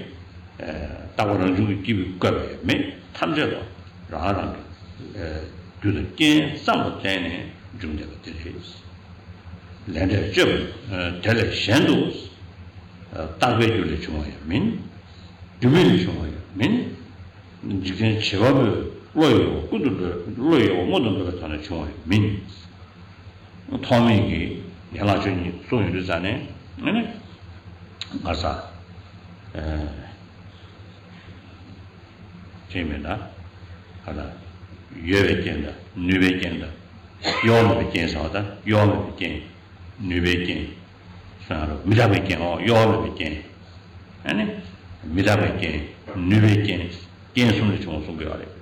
ཨེ་རྟག་པ་རང་བྱུང་གི་སྐྱེས་བུའི་བཀོད་པ་ཡང་མེད། ཐམས་ཅད་ལ་རང་རང་གི་ཨེ་རྒྱུ་དང་རྐྱེན་ཙམ་ལ་བརྟེན་ནས་འབྱུང་བསྡད་པ་དེ་རེད། ལས་འབྲས་སྤྱོད་པ་ཨེ་དེ་ལས་གཞན་དུ་ཨེ་རྟག་པའི་རྒྱུ་ལས་བྱུང་བ་ཡང་མིན། རྒྱུ་མེད་ལས་བྱུང་བ་ཡང་མིན། འཇིག་རྟེན་བྱེད་པ་པོས་བློ་ཡོད་པ་ཀུན་ཏུ་འགྲོ། བློ་ཡོད་པ་མངོན་དུ་འགྲོ་བའི་ཐོག་ནས་བྱུང་བ་ཡང་མིན། ཐོགས་མེད་ཀྱི་ཡན་ལག་བཅུ་གཉིས་གསུངས་ཡོང་དུས་ཙ་ནས་ཨ་ནི་ང་ས་ཨེ་ཅེས་མེད་ན་ཧ་ལ་ཡོད་པའི་རྐྱེན་དང་ནུས་པའི་རྐྱེན་དང་གཡོ་མེད་པའི་རྐྱེན་ཟེར་བ་དང་གཡོ་མེད་པའི་རྐྱེན། ནུས་པའི་རྐྱེན། སོང་ཡང་རུང་མི་རྟག་པའི་རྐྱེན། འོ་གཡོ་བ་མེད་པའི་རྐྱེན། ཨ་ནི། མི་རྟག་པའི་རྐྱེན། ནུས་པའི་རྐྱེན། རྐྱེན་གསུམ་ལས་བྱུང་བ་གསུང་གི་ཡོད་རེད།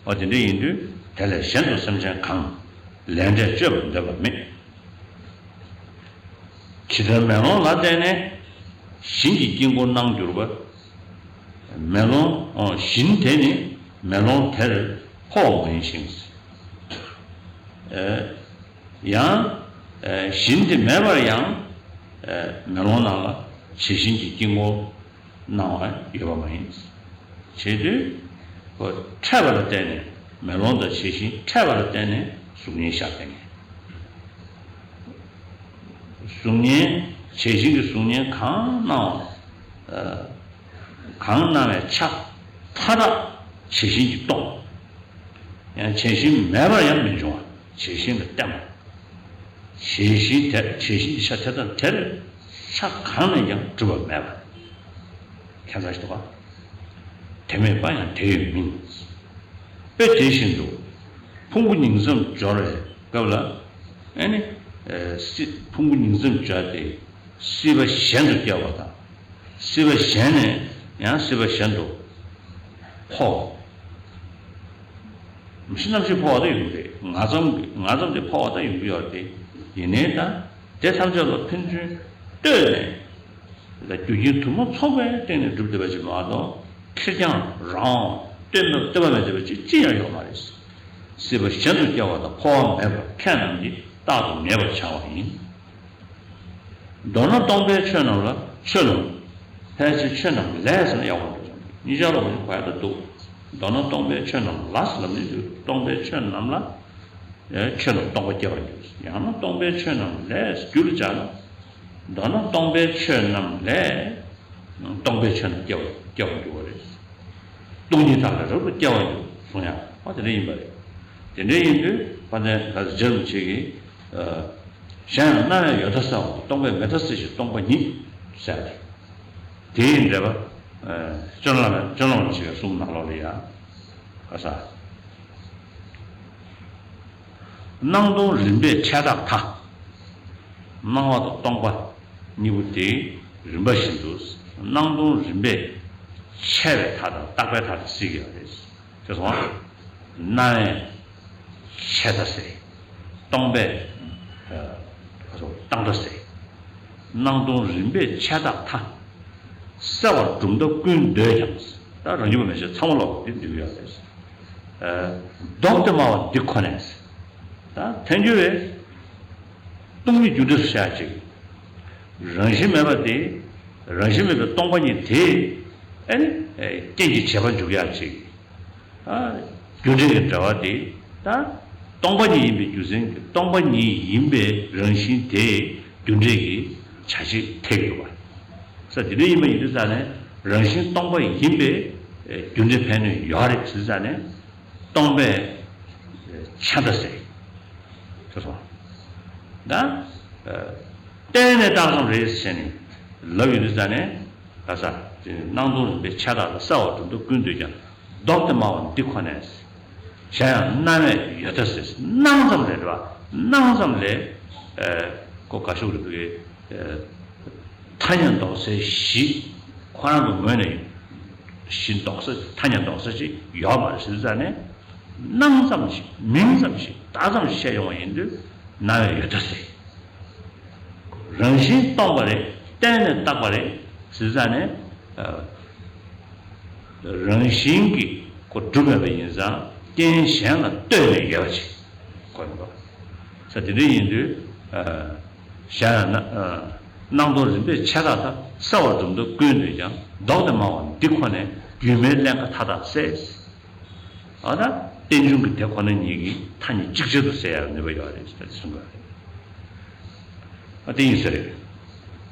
འོ་དེ་འདྲ་ཡིན་དུས་དེ་ལས་གཞན་དུ་སེམས་ཅན་གང་། ལས་འབྲས་སྤྱོད་པར་འདོད་པ་མེད། ཇི་ལྟར་མེ་ལོང་ལ་བརྟེན་ནས་བཞིན་གྱི་དཀྱིལ་འཁོར་སྣང་གྱུར་པ། མེ་ལོང་། འོ་བཞིན་དེ་ནི་མེ་ལོང་དེར་འཕོ་བ་མ་ཡིན་ཞིང་། ཨེ། ཡང་། ཨེ། བཞིན་དེ་མེད་པར་ཡང་། ཨེ། མེ་ལོང་ནང་ལ་བྱད་བཞིན་གྱི་དཀྱིལ་འཁོར་སྣང་བ་ཡོད་པ་མ་ཡིན། བྱས་དུས། ཁོ་འཕྲད་པ་ལ་བརྟེན་ནས་མེ་ལོང་དང་བྱད་བཞིན་འཕྲད་པ་ལ་བརྟེན་ནས་གཟུགས་བརྙན་ཤར་བསྡད་མཁན། གཟུགས་བརྙན། བྱད་བཞིན་གྱི་གཟུགས་བརྙན་གང་སྣང་བ། ཨེ། གང་སྣང་བའི་ཆ་མཐའ་དག་བྱད་བཞིན་གྱིས་སྟོང་། ཡང་བྱད་བཞིན་མེད་པར་ཡང་མི་འབྱུང་བ། བྱད་བཞིན་ལ་བརྟེན་པ། བྱད་བཞིན་དེ། བྱད་བཞིན་གྱི་ཆ་དེ་དང་དེར་ཆ་གང་ནས་ཀྱང་གྲུབ་པ་མེད་པ། ཁྱད་མཚར་ཞིག་འདུག་ག་དེ་མེད་པ་ཡང་དེ་ཡང་མིན། དཔེ་དེ་བཞིན་དུ་ཕུང་པོ་ཉིང་མཚམས་སྦྱོར་བའི་སྐབས་ལ། ཨ་ནི། ཨེ། སྲིད། ཕུང་པོ་ཉིང་མཚམས་སྦྱར་ཏེ། སྲིད་པ་གཞན་དུ་སྐྱེ་བ་དང་། སྲིད་པ་གཞན་ནས་ཡང་སྲིད་པ་གཞན་དུ་འཕོ་བ། མི་ཤི་རྣམ་ཤེས་འཕོ་བ་དེ་ཡོང་གི་རེད། ང་ཙམ་གྱི། ང་ཙམ་དེ་འཕོ་བ་དེ་ཡོང་གི་ཡོད་རེད་དེ། ཡིན་ནའི་ད་དེ་ཐམས་ཅད་ལ་ཕན་ཚུན་ལྟོས་ནས། ད་རྒྱུ་རྐྱེན་དུ་མ་ཚོགས་པའི་སྟེང་ནས་གྲུབ་བསྡད་པ་ཅིག་མ་གཏོགས། ཁེར་རྐྱང་རང་དབང་ལྟོས་མེད། ལྟོས་པ་མེད་བསྡད་པ་ཅིག་ཅི་ཡང་ཡོད་མ་རེད། སྲིད་པ་གཞན་དུ་སྐྱེ་བ་དང་འཕོ་བ་མེད་པར་ཁྱེད་རྣམས་ཀྱིས་རྟག་ཏུ་ངེས་པར་བྱ་བ་ཡིན། མདོར་ན་སྟོང་པའི་ཆོས་རྣམས་ལ། ཆོས་རྣམས། ཕལ་ཆེར་ཆོས་རྣམས་ལས་ཟེར་ན་ཡག་པོ་འདུག་གཉིས་ཆར་ལ་གོ་ཡ་ད་འདུག་མདོར་ན་སྟོང་པའི་ཆོས་རྣམས་ལ་ཟེར་ལབ་ནས་འདུག་སྟོང་པའི་ཆོས་རྣམས་ལ། ཨེ། ཆོས་རྣམས་སྟོང་པ་སྐྱེ་བར་འགྱུར། ཡང་ན་སྟོང་པའི་ཆོས་རྣམས་ལས་རྒྱུར་སྦྱར་ན། མདོར་ན་སྟོང་པའི་ཆོས་རྣམས་ལས། སྟོང་པའི་ཆོས་རྣམས་སྐྱེ་བ། སྐྱེ་བར་འགྱུར་བ་རེད། སྟོང་ཉིད་དག་ལས་རབ་ཏུ་སྐྱེ་བར་འགྱུར་གསུངས་ཡ། ཨ་དེ་འདྲ་ཡིན་པ་རེད། དེ་འདྲ་ཡིན་དུས་དཔལ་ལྡན་ད་རྗེ་རིན་པོ་ཆེ་གིས། ཨ། གཞན་ཡང་སྣང་བས་ཡོད་མཐའ་གསལ་བ། སྟོང་པས་མེད་མཐའ་གསལ་ཞིང་སྟོང་པ་ཉིད་ཟེར་ཏེ། དེའི་འགྲེལ་པ། ཨ། སྤྱན་རས་ལྷ། སྤྱན་རས་ལྷ་རིན་པོ་ཆེའི་གསུང་ནང་ལོགས་ལ་ཡ། ཨ་ས། སྣང་སྟོང་རིམ་པས་ཆད་མཐའ་མཐའ། སྣང་བ་དང་སྟོང་པ་གཉིས་པོ་དེའི་རིམ་པ་བཞིན་དུ། སྣང་སྟོང་རིམ་པས་ཆད་པའི་མཐའ་དང་རྟག་པའི་མཐའ་དེ་སྲིད་ཀྱི་ཡོད་རེད། ཅེས་སོང་། སྣང་བས་ཆད་མཐའ་གསལ། སྟོང་པས། ཨ། སྟོང་མཐའ་གསལ། སྣང་སྟོང་རིམ་པས་ཆད་མཐའ་མཐའ། གསལ་བར་གྲུབ་མཐའ་ཀུན་འདོད་ཀྱང་། ད་རང་རྒྱུད་པ་མན་ཆད་ཚང་མ་ལོག་འདི་འདུས་ཡོད་རེད། ཨ། ལྡོག་སྟེ་སྨྲ་བ་འདི་ཁོ་ནས། ད་ཐལ་འགྱུར་བས་སྟོང་ཉིད་རྒྱུ་འབྲས་སུ་བཞག་ཅིང་། རང་བཞིན་མེད་པ་དེ། རང་བཞིན་མེད་པའི་སྟོང་པ་ཉིད་དེ། ཨ་ནི། རྐྱེན་གྱིས་བྱེད་པ་འཇུག་ཡག་ཅིག་ཨ། རྒྱུ་འབྲས་ཀྱི་འབྲེལ་བ་དེ། ད་སྟོང་པ་ཉིད་ཡིན་པའི་རྒྱུ་མཚན་གྱིས། སྟོང་པ་ཉིད་ཡིན་པའི་རང་བཞིན་དེ་རྒྱུ་འབྲས་ཀྱི་བྱ་བྱེད་ཐེག་ཡོད་པ། ས་དེ་འདྲ་ཡིན་པ་ཡིན་དུས་ཙང་ནས་རང་བཞིན་སྟོང་པ་ཡིན་པའི་རྒྱུ་འབྲས་ཕན་གནོད་ཡོད་རེད་ཟེར་ཙང་ནས། སྟོང་པས་ཆད་མཐའ་གསལ། ཅེས་སོང་། ད་གཏན་ནས་རྟགས་ཙམ་རེད་ཟེར་ནས་ལབ་ཡོང་དུས་ཙང་ནས། ད་ས། སྣང་སྟོང་རིམ་པའི་ཆད་ཐག་ལ། གསལ་བར་གྲུབ་མཐའ་ཀུན་བཏུས་ཀྱང་། ལྡོག་སྟེ་སྨྲ་བ་འདི་ཁོ་ནས། གཞན་ཡང་སྣང་བས་ཡོད་མཐའ་ཟད། སྣང་ཙམ་ལས་རེད་བ། སྣང་ཙམ་ལས། ཨ། ཁོ་ག་ཤོག་རེད་འདུག་གས། ཨ། ཐ་སྙད་འདོགས་སའི་གཞི། ཁོ་རང་གི་ངོས་ནས་གཞི་འདོགས་ས། ཐ་སྙད་འདོགས་ས་ཅིག་ཡོད་མ་རེད་ཟེར་ཙང་ནས། སྣང་ཙམ་ཞིག་མིང་ཙམ་ཞིག་བརྡ་ཙམ་ཞིག་བཤད་ཡོང་བ་ཡིན་དུས། སྣང་བས་ཡོད་མཐའ་ཟད། རང་བཞིན་སྟོང་པ་རེད། གཏན་ནས་བཏགས་པ་རེད་ཟེར་ཙང་ནས། ཨ། རང་བཞིན་གྱིས་ཁོ་གྲུབ་མེད་པ་ཡིན་ཙང་། རྐྱེན་གཞན་ལ་ལྟོས་ནས་ཡོད་པ་ཅིག་གོ་ཡིན་པ། ས་དེ་འདྲ་ཡིན་དུས། ཨ། གཞན་ཡང་ན། ཨ། སྣང་སྟོང་རིམ་པས་ཆད་ཐག་ལྟ། གསལ་བར་གྲུབ་མཐའ་ཀུན་བཏུས་ཀྱང་། ལྡོག་སྟེ་སྨྲ་བ་འདི་ཁོ་ནས། སྒྱུ་མའི་ཀླན་ཀ་མཐའ་དག་བསལ། ཨ། ད་རྟེན་འབྱུང་གི་དེ་ཁོ་ན་ཉིད་ཀྱིས་ཐ་སྙད་གཅིག་ཅར་དུ་སེལ་ཡག་ནུས་པ་ཡོད་རེད་ཟེར་གསུང་གི་རེད། ཨ། དེ་ཡིན་ས་རེད།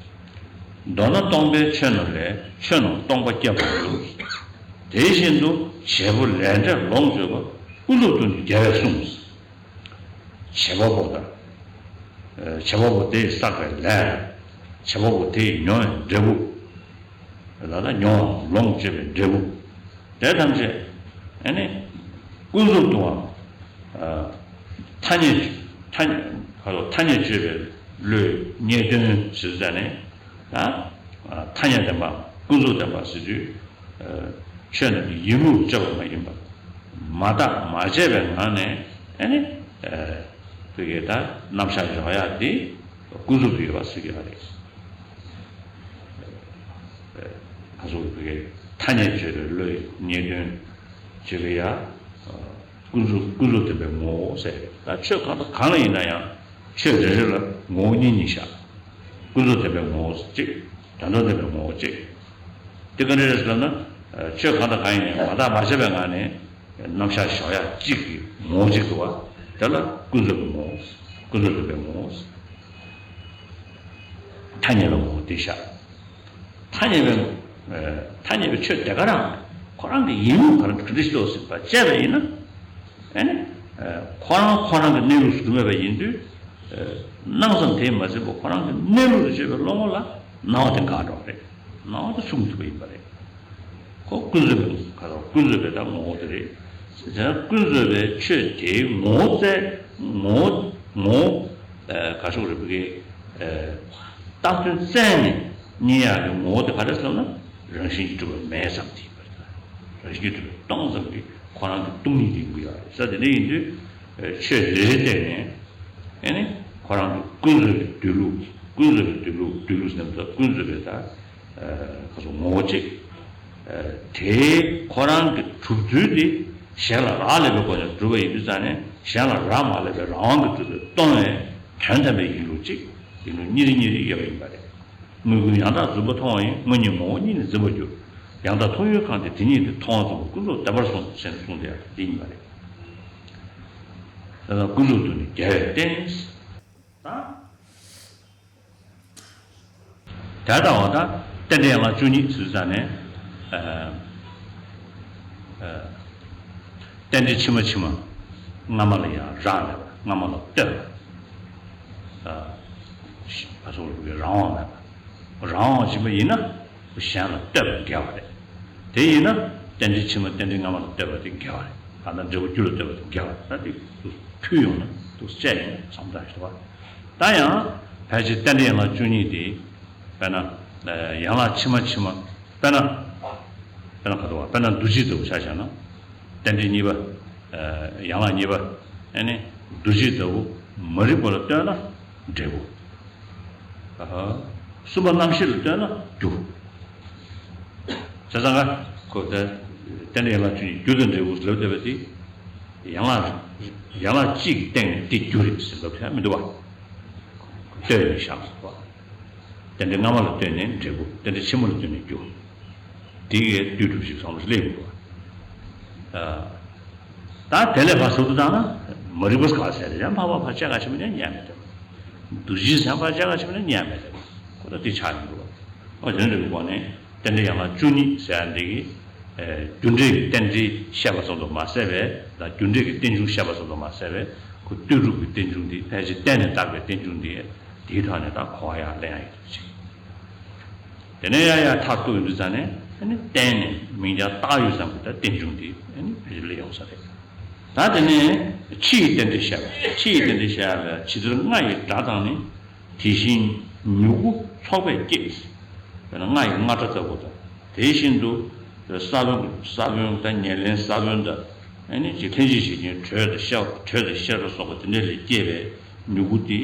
མདོར་ན་སྟོང་པའི་ཆོས་རྣམས་ལས། ཆོས་རྣམས་སྟོང་པ་སྐྱེ་བར་འགྱུར། དེ་བཞིན་དུ་བྱེད་པོ་ལས་འབྲས་ལོངས་སྤྱོད་པ། ཀུན་རྫོབ་ཏུ་ནི་རྒྱལ་བས་གསུངས། བྱེད་པ་པོ་དང་། ཨ། བྱེད་པ་པོ་དེས་བསགས་པའི་ལས། བྱེད་པ་པོ་དེས་མྱོང་བའི་འབྲས་བུ། ལ་ལ་མྱོང་བ་ལོངས་སྤྱོད་པའི་འབྲས་བུ། དེ་ཐམས་ཅད། ཨ་ནི། ཀུན་རྫོབ་ཏུའང་། ཨ། ཐ་སྙད། ཐ་སྙད། ཁ་ལོ། ཐ་སྙད་དཔྱོད་པའི་བློས་རྙེད་དོན་ཟེར་ཙང་ནས། ད། ཨ། ཐ་སྙད་བདེན་པ། ཀུན་རྫོབ་བདེན་པ་ཟེར་དུས། ཨ། ཆོས་རྣམས་ཀྱི་ཡིན་ལུགས་དཔྱད་པ་མ་ཡིན་པ། མ་བརྟགས་མ་དཔྱད་པའི་ངང་ནས། ཨ་ནི། ཨ། བོད་སྐད་ད་རྣམ་གཞག་འཇོག་ཡག་དེ་ཀུན་རྫོབ་ཏུ་ཡོད་པ་ཟེར་གྱི་ཡོད་རེད། ཨ། ཁ་སོགས་བོད་སྐད་ཐ་སྙད་དཔྱོད་པའི་བློས་རྙེད་དོན་བྱེད་པའི་ཡ། ཨ། ཀུན་རྫོབ། ཀུན་རྫོབ་བདེན་པའི་ངོ་བོ་ཟེར། ད་ཆོས་གང་དང་གང་ལ་ཡིན་ན་ཡང་། ཆོས་རེ་རེ་ལ་ངོ་བོ་གཉིས་གཉིས་བཞག་ཀུན་རྫོབ་བདེན་པའི་ངོ་བོ་གཅིག་དོན་དམ་བདེན་པའི་ངོ་བོ་གཅིག་དེ་ག་འདྲ་རེད་ཟེར་ན། ཆོས་གང་དང་གང་ཡིན་ནའང་མ་བརྟགས་མ་དཔྱད་པའི་ངང་ནས་རྣམ་གཞག་འཇོག་ཡག་གཅིག་གི་ངོ་བོ་གཅིག་འདུག་བ། དེ་ལ་ཀུན་རྫོབ་ཀྱི་ངོ་བོ། ཀུན་རྫོབ་བདེན་པའི་ངོ་བོ། ཐ་སྙད་པའི་ངོ་བོ་དེ་བཞག་ཐ་སྙད་པའི། ཨ། ཐ་སྙད་པའི་ཆོས་དེ་ག་རང་ཁོ་རང་གི་ཡིན་ལུགས་ག་རེ་ག་འདྲ་ཞིག་འདུག་ཟེར་བ་དཔྱད་པ་ཡིན་ན། ཨ་ནི། ཨ། ཁོ་རང་ཁོ་རང་གི་གནས་ལུགས་སུ་གྲུབ་མེད་པ་ཡིན་དུས། ཨ། སྣང་ཙམ་དེས་མ་ཟིན་པ་ཁོ་རང་གི་གནས་ལུགས་སུ་བྱས་པའི་བློ་ངོ་ལ་སྣང་བ་དེ་འགག་འགྲོ་བ་རེད། སྣང་བ་དེ་ཚུགས་མི་ཐུབ་པ་ཡིན་པ་རེད། ཁོ་ཀུན་རྫོབ་པའི་ཁ་དོག་ཀུན་རྫོབ་པའི་ད་ངོ་བོ་དེ་རེད། དེ་ནས་ཀུན་རྫོབ་པའི་ཆོས་དེའི་ངོ་བོ་བཙལ། ངོ་བོ། ངོ་བོ། ཨ། ག་ཤོག་རེད་བོད་སྐད། ཨ། བཏགས་དོན་བཙལ་ནས་རྙེད་ཡག་གི་ངོ་བོ་དེ་ག་རེ་ཟེར་ན། རང་བཞིན་གྱིས་གྲུབ་པ་མེད་ཙམ་དེ་ཡིན་པ་རེད། རང་བཞིན་གྱིས་གྲུབ་པ་སྟོང་ཙམ་གྱི་ཁོ་རང་གི་སྟོང་ཉིད་དེ་ཡིན་དགོས་ཡག་རེད། ས་དེ་འདྲ་ཡིན་དུས། ཨ། ཆོས་རེ་རེ་བལྟས་ནས། ཨ་ནི། ཁོ་རང་གི་ཀུན་རྫོབ་པའི་སྡོད་ལུགས། ཀུན་རྫོབ་པའི་སྡོད་ལུགས། སྡོད་ལུགས་ཟེར་ན་ད་ཀུན་རྫོབ་པའི་ད། ཨ། ཁ་སོགས་ངོ་བོ་གཅིག་ཨ། དེའི་ཁོ་རང་གི་གྲུབ་ཚུལ་དེ་གཞན་ལ་རག་ལས་པའི་སྒོ་ནས་གྲུབ་པ་ཡིན་དུས་ཙང་ནས། གཞན་ལ་རག་མ་ལས་པའི་རང་དབང་གིས་གྲུབ་པའི་སྟོང་པའི་དོན་དམ་པའི་ཡིན་ལུགས་གཅིག་ཡིན་ལུགས་གཉིས་རེ་གཉིས་རེ་ཡོད་པ་ཡིན་པ་རེད། དངོས་ཀུན་ཡང་དག་རྫུན་པ་མཐོང་བ་ཡིན། དངོས་ཉིད་ངོ་བོ་གཉིས་ནི་འཛིན་པར་འགྱུར། ཡང་དག་མཐོང་ཡུལ་གང་དེ་དེ་ཉིད་དེ། མཐོང་བ་རྫུན་པ་ཀུན་རྫོབ་བདེན་པར་གསུངས། ཟེར་ནས་གསུངས་ཏེ་ཡང་དེ་ཡིན་པ་རེད། ད་ལྟ་ཀུན་རྫོབ་ཏུ་ནི་རྒྱལ་བས་བསྟན། ད། དེ་ལྟ་བ་དང་། རྟེན་འབྲེལ་ཡན་ལག་བཅུ་གཉིས་ཟེར་ཙང་ནས། ཨ། ཨ། རྟེན་འབྲེལ་ཕྱི་མ་ཕྱི་མ། སྔ་མ་ལ་ཡང་རག་ལས་པ། སྔ་མ་ལ་ལྟོས་པ། ཨ། ཕ་སོགས་ལུགས་ཀྱི་རང་དབང་མེད་པ། རང་དབང་ཡིན་པ་ཡིན་ན། གཞན་ལ་ལྟོས་པ་འགལ་བ་རེད། དེ་ཡིན་ན། རྟེན་འབྲེལ་ཕྱི་མ་རྟེན་འབྲེལ་སྔ་མ་ལ་ལྟོས་པ་དེ་འགལ་བ་རེད། གང་ལྟར་འབྲས་བུ་རྒྱུ་ལ་ལྟོས་པ་དེ་འགལ་བ་རེད། ད་དེ་ཕུལ་ཡོང་ན་འདུག་སེ་བྱས་ཡིན་ན་བསམ་བཏང་ཞིག་འདུག་བ། ད་ཡང་ཕལ་ཆེར་རྟེན་འབྲེལ་ཡན་ལག་བཅུ་གཉིས་དེ། དཔེར་ན། ཨ། ཡན་ལག་ཕྱི་མ་ཕྱི་མ། དཔེར་ན། དཔེར་ན་ག་རེ་བ། དཔེར་ན་འདུ་བྱེད་ལྟ་བུ་ཆ་བཞག་ན། རྟེན་འབྲེལ་གཉིས་པ། ཨ། ཡན་ལག་གཉིས་པ། ཨ་ནི། འདུ་བྱེད་ལྟ་བུ་མ་རིག་པ་ལ་ལྟོས་ན་འབྲས་བུ། ཨ། གསུམ་པ་རྣམ་ཤེས་ལ་ལྟོས་ན་རྒྱུ། བྱས་ཙང་ཁོ་ད་རྟེན་འབྲེལ་ཡན་ལག་བཅུ་གཉིས་རྒྱུ་དང་འབྲས་བུ་ལབ་བསྡད་པ་དེ། ཡན་ལག་ཡན་ལག་གཅིག་གི་སྟེང་ནས་དེ་རྒྱུ་རེད་ཟེར་ལབ་ཐུབ་ཡ་མི་འདུག་བ། ལྟོས་ནས་བཞག་པ། རྟེན་འབྲེལ་སྔ་མ་ལ་ལྟོས་ནས་འབྲས་བུ། རྟེན་འབྲེལ་ཕྱི་མ་ལ་ལྟོས་ནས་རྒྱུ། དེ་གས་ལྟོས་གྲུབ་ཞིག་བསམ་བློ་སླེབས་འདུག་བ། ཨ། ད་དེ་ལས་ཕར་ཟུར་དུ་བཏང་ན། མ་རིག་པ་ག་ཟེར་ཡང་ཕར་ཕར་ཕར་བཅད་ག་ཕྱི་མ་ནས་ཉན་མེད་དེ། འདུ་བྱེད་ཟེར་ཕར་བཅད་ག་ཕྱི་མ་ནས་ཉན་མེད་དེ། ཁོ་ད་དེ་ཆགས་ཡོང་འདུག་བ། ཨོ་དེ་འདྲ་གི་སྒོ་ནས། རྟེན་འབྲེལ་ཡན་ལག་བཅུ་གཉིས་ཟེར་ཡ་འདི་གི། ཨེ། རྒྱུ་འབྲས་ཀྱི་རྟེན་འབྲེལ་བཤད་པ་ཙམ་དུ་མ་ཟད་པའི། ད་རྒྱུ་འབྲས་ཀྱི་རྟེན་འབྱུང་བཤད་པ་ཙམ་དུ་མ་ཟད་པའི། ཁོ་ལྟོས་གྲུབ་ཀྱི་རྟེན་འབྱུང་འདི་ཕལ་ཆེར་གཏན་ནས་བཏགས་པའི་རྟེན་འབྱུང་འདི། དེའི་ཐོག་ནས་ད་གོ་བ་ཡང་ལེན་ཡ་ཡོད་ཅིག་དེ་ནས་ཡང་ཡང་མཐར་གཏུགས་ཡོང་དུས་ཙང་ནས། ཨ་ནི་བརྟེན་ནས་མིང་རྐྱང་བཏགས་ཡོད་ཙང་གི་ད་རྟེན་འབྱུང་དེ་ཨ་ནི་ཕལ་ཆེར་སླེབས་ཡོང་ས་རེད། ད་དེ་ནས་ཕྱི་ཡི་རྟེན་འབྲེལ་བཤད་པ། ཕྱི་ཡི་རྟེན་འབྲེལ་བཤད་ཡ་ལ་ཇི་ལྟར་རྔ་ཡི་སྒྲ་དང་ནི། དེ་བཞིན་མྱུ་གུ་ཚོགས་པས་བསྐྱེད། དཔེར་ན་རྔ་ཡི་རྔ་སྒྲ་ལྟ་བུ་དང་། དེ་བཞིན་དུ་ས་བོན། ས་བོན་དང་། ཉེར་ལེན་ས་བོན་དང་། ཨ་ནི་ཅིག་ལྷན་ཅིག་བྱེད་ཀྱི་དྲོད་དང་ཤ། དྲོད་དང་ཤ་ལ་སོགས་པ་དེ་འདྲ་ལས་སྐྱེས་པའི་མྱུ་གུ་དེ་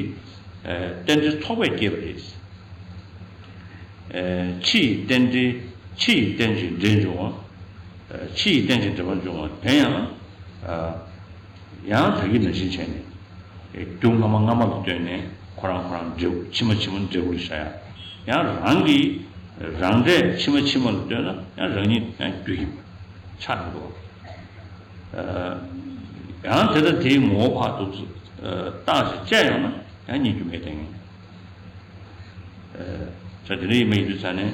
ཨ་རྟེན་འབྲེལ་ཚོགས་པས་བསྐྱེད་པ་རེད། ཨ་ཕྱི་ཡི་རྟེན་འབྲེལ། ཕྱི་ཡི་རྟེན་ཅིང་འབྲེལ་འབྱུང་བ། ཨ་ཕྱི་ཡི་རྟེན་ཅིང་འབྲེལ་པར་འབྱུང་བ་དེ་ཡང་ཨ་ཡང་ད་གིན་ནང་བཞིན་བྱས་ནས། རྒྱུ་སྔ་མ་སྔ་མ་ལ་ལྟོས་ནས་ཁོ་རང་ཁོ་རང་འབྲས་བུ། ཕྱི་མ་ཕྱི་མ་འབྲས་བུ་ལ་བཞག་ཡ། ཡང་རང་གི་རང་འབྲས་ཕྱི་མ་ཕྱི་མ་ལ་ལྟོས་ན་ཡང་རང་ཉིད་ཡང་རྒྱུ་ཡིན་པ་ཆགས་འགྲོ། ཡང་དེ་ལྟར་དེའི་ངོ་བོ་ཕར་འདུག་བརྟགས་ཤིང་དཔྱད་ཡོང་ན་ཡང་རྙེད་རྒྱུ་མེད་དེ་ངེས། ད་དེ་འདྲ་ཡིན་པ་ཡིན་དུས་ཙང་ནས།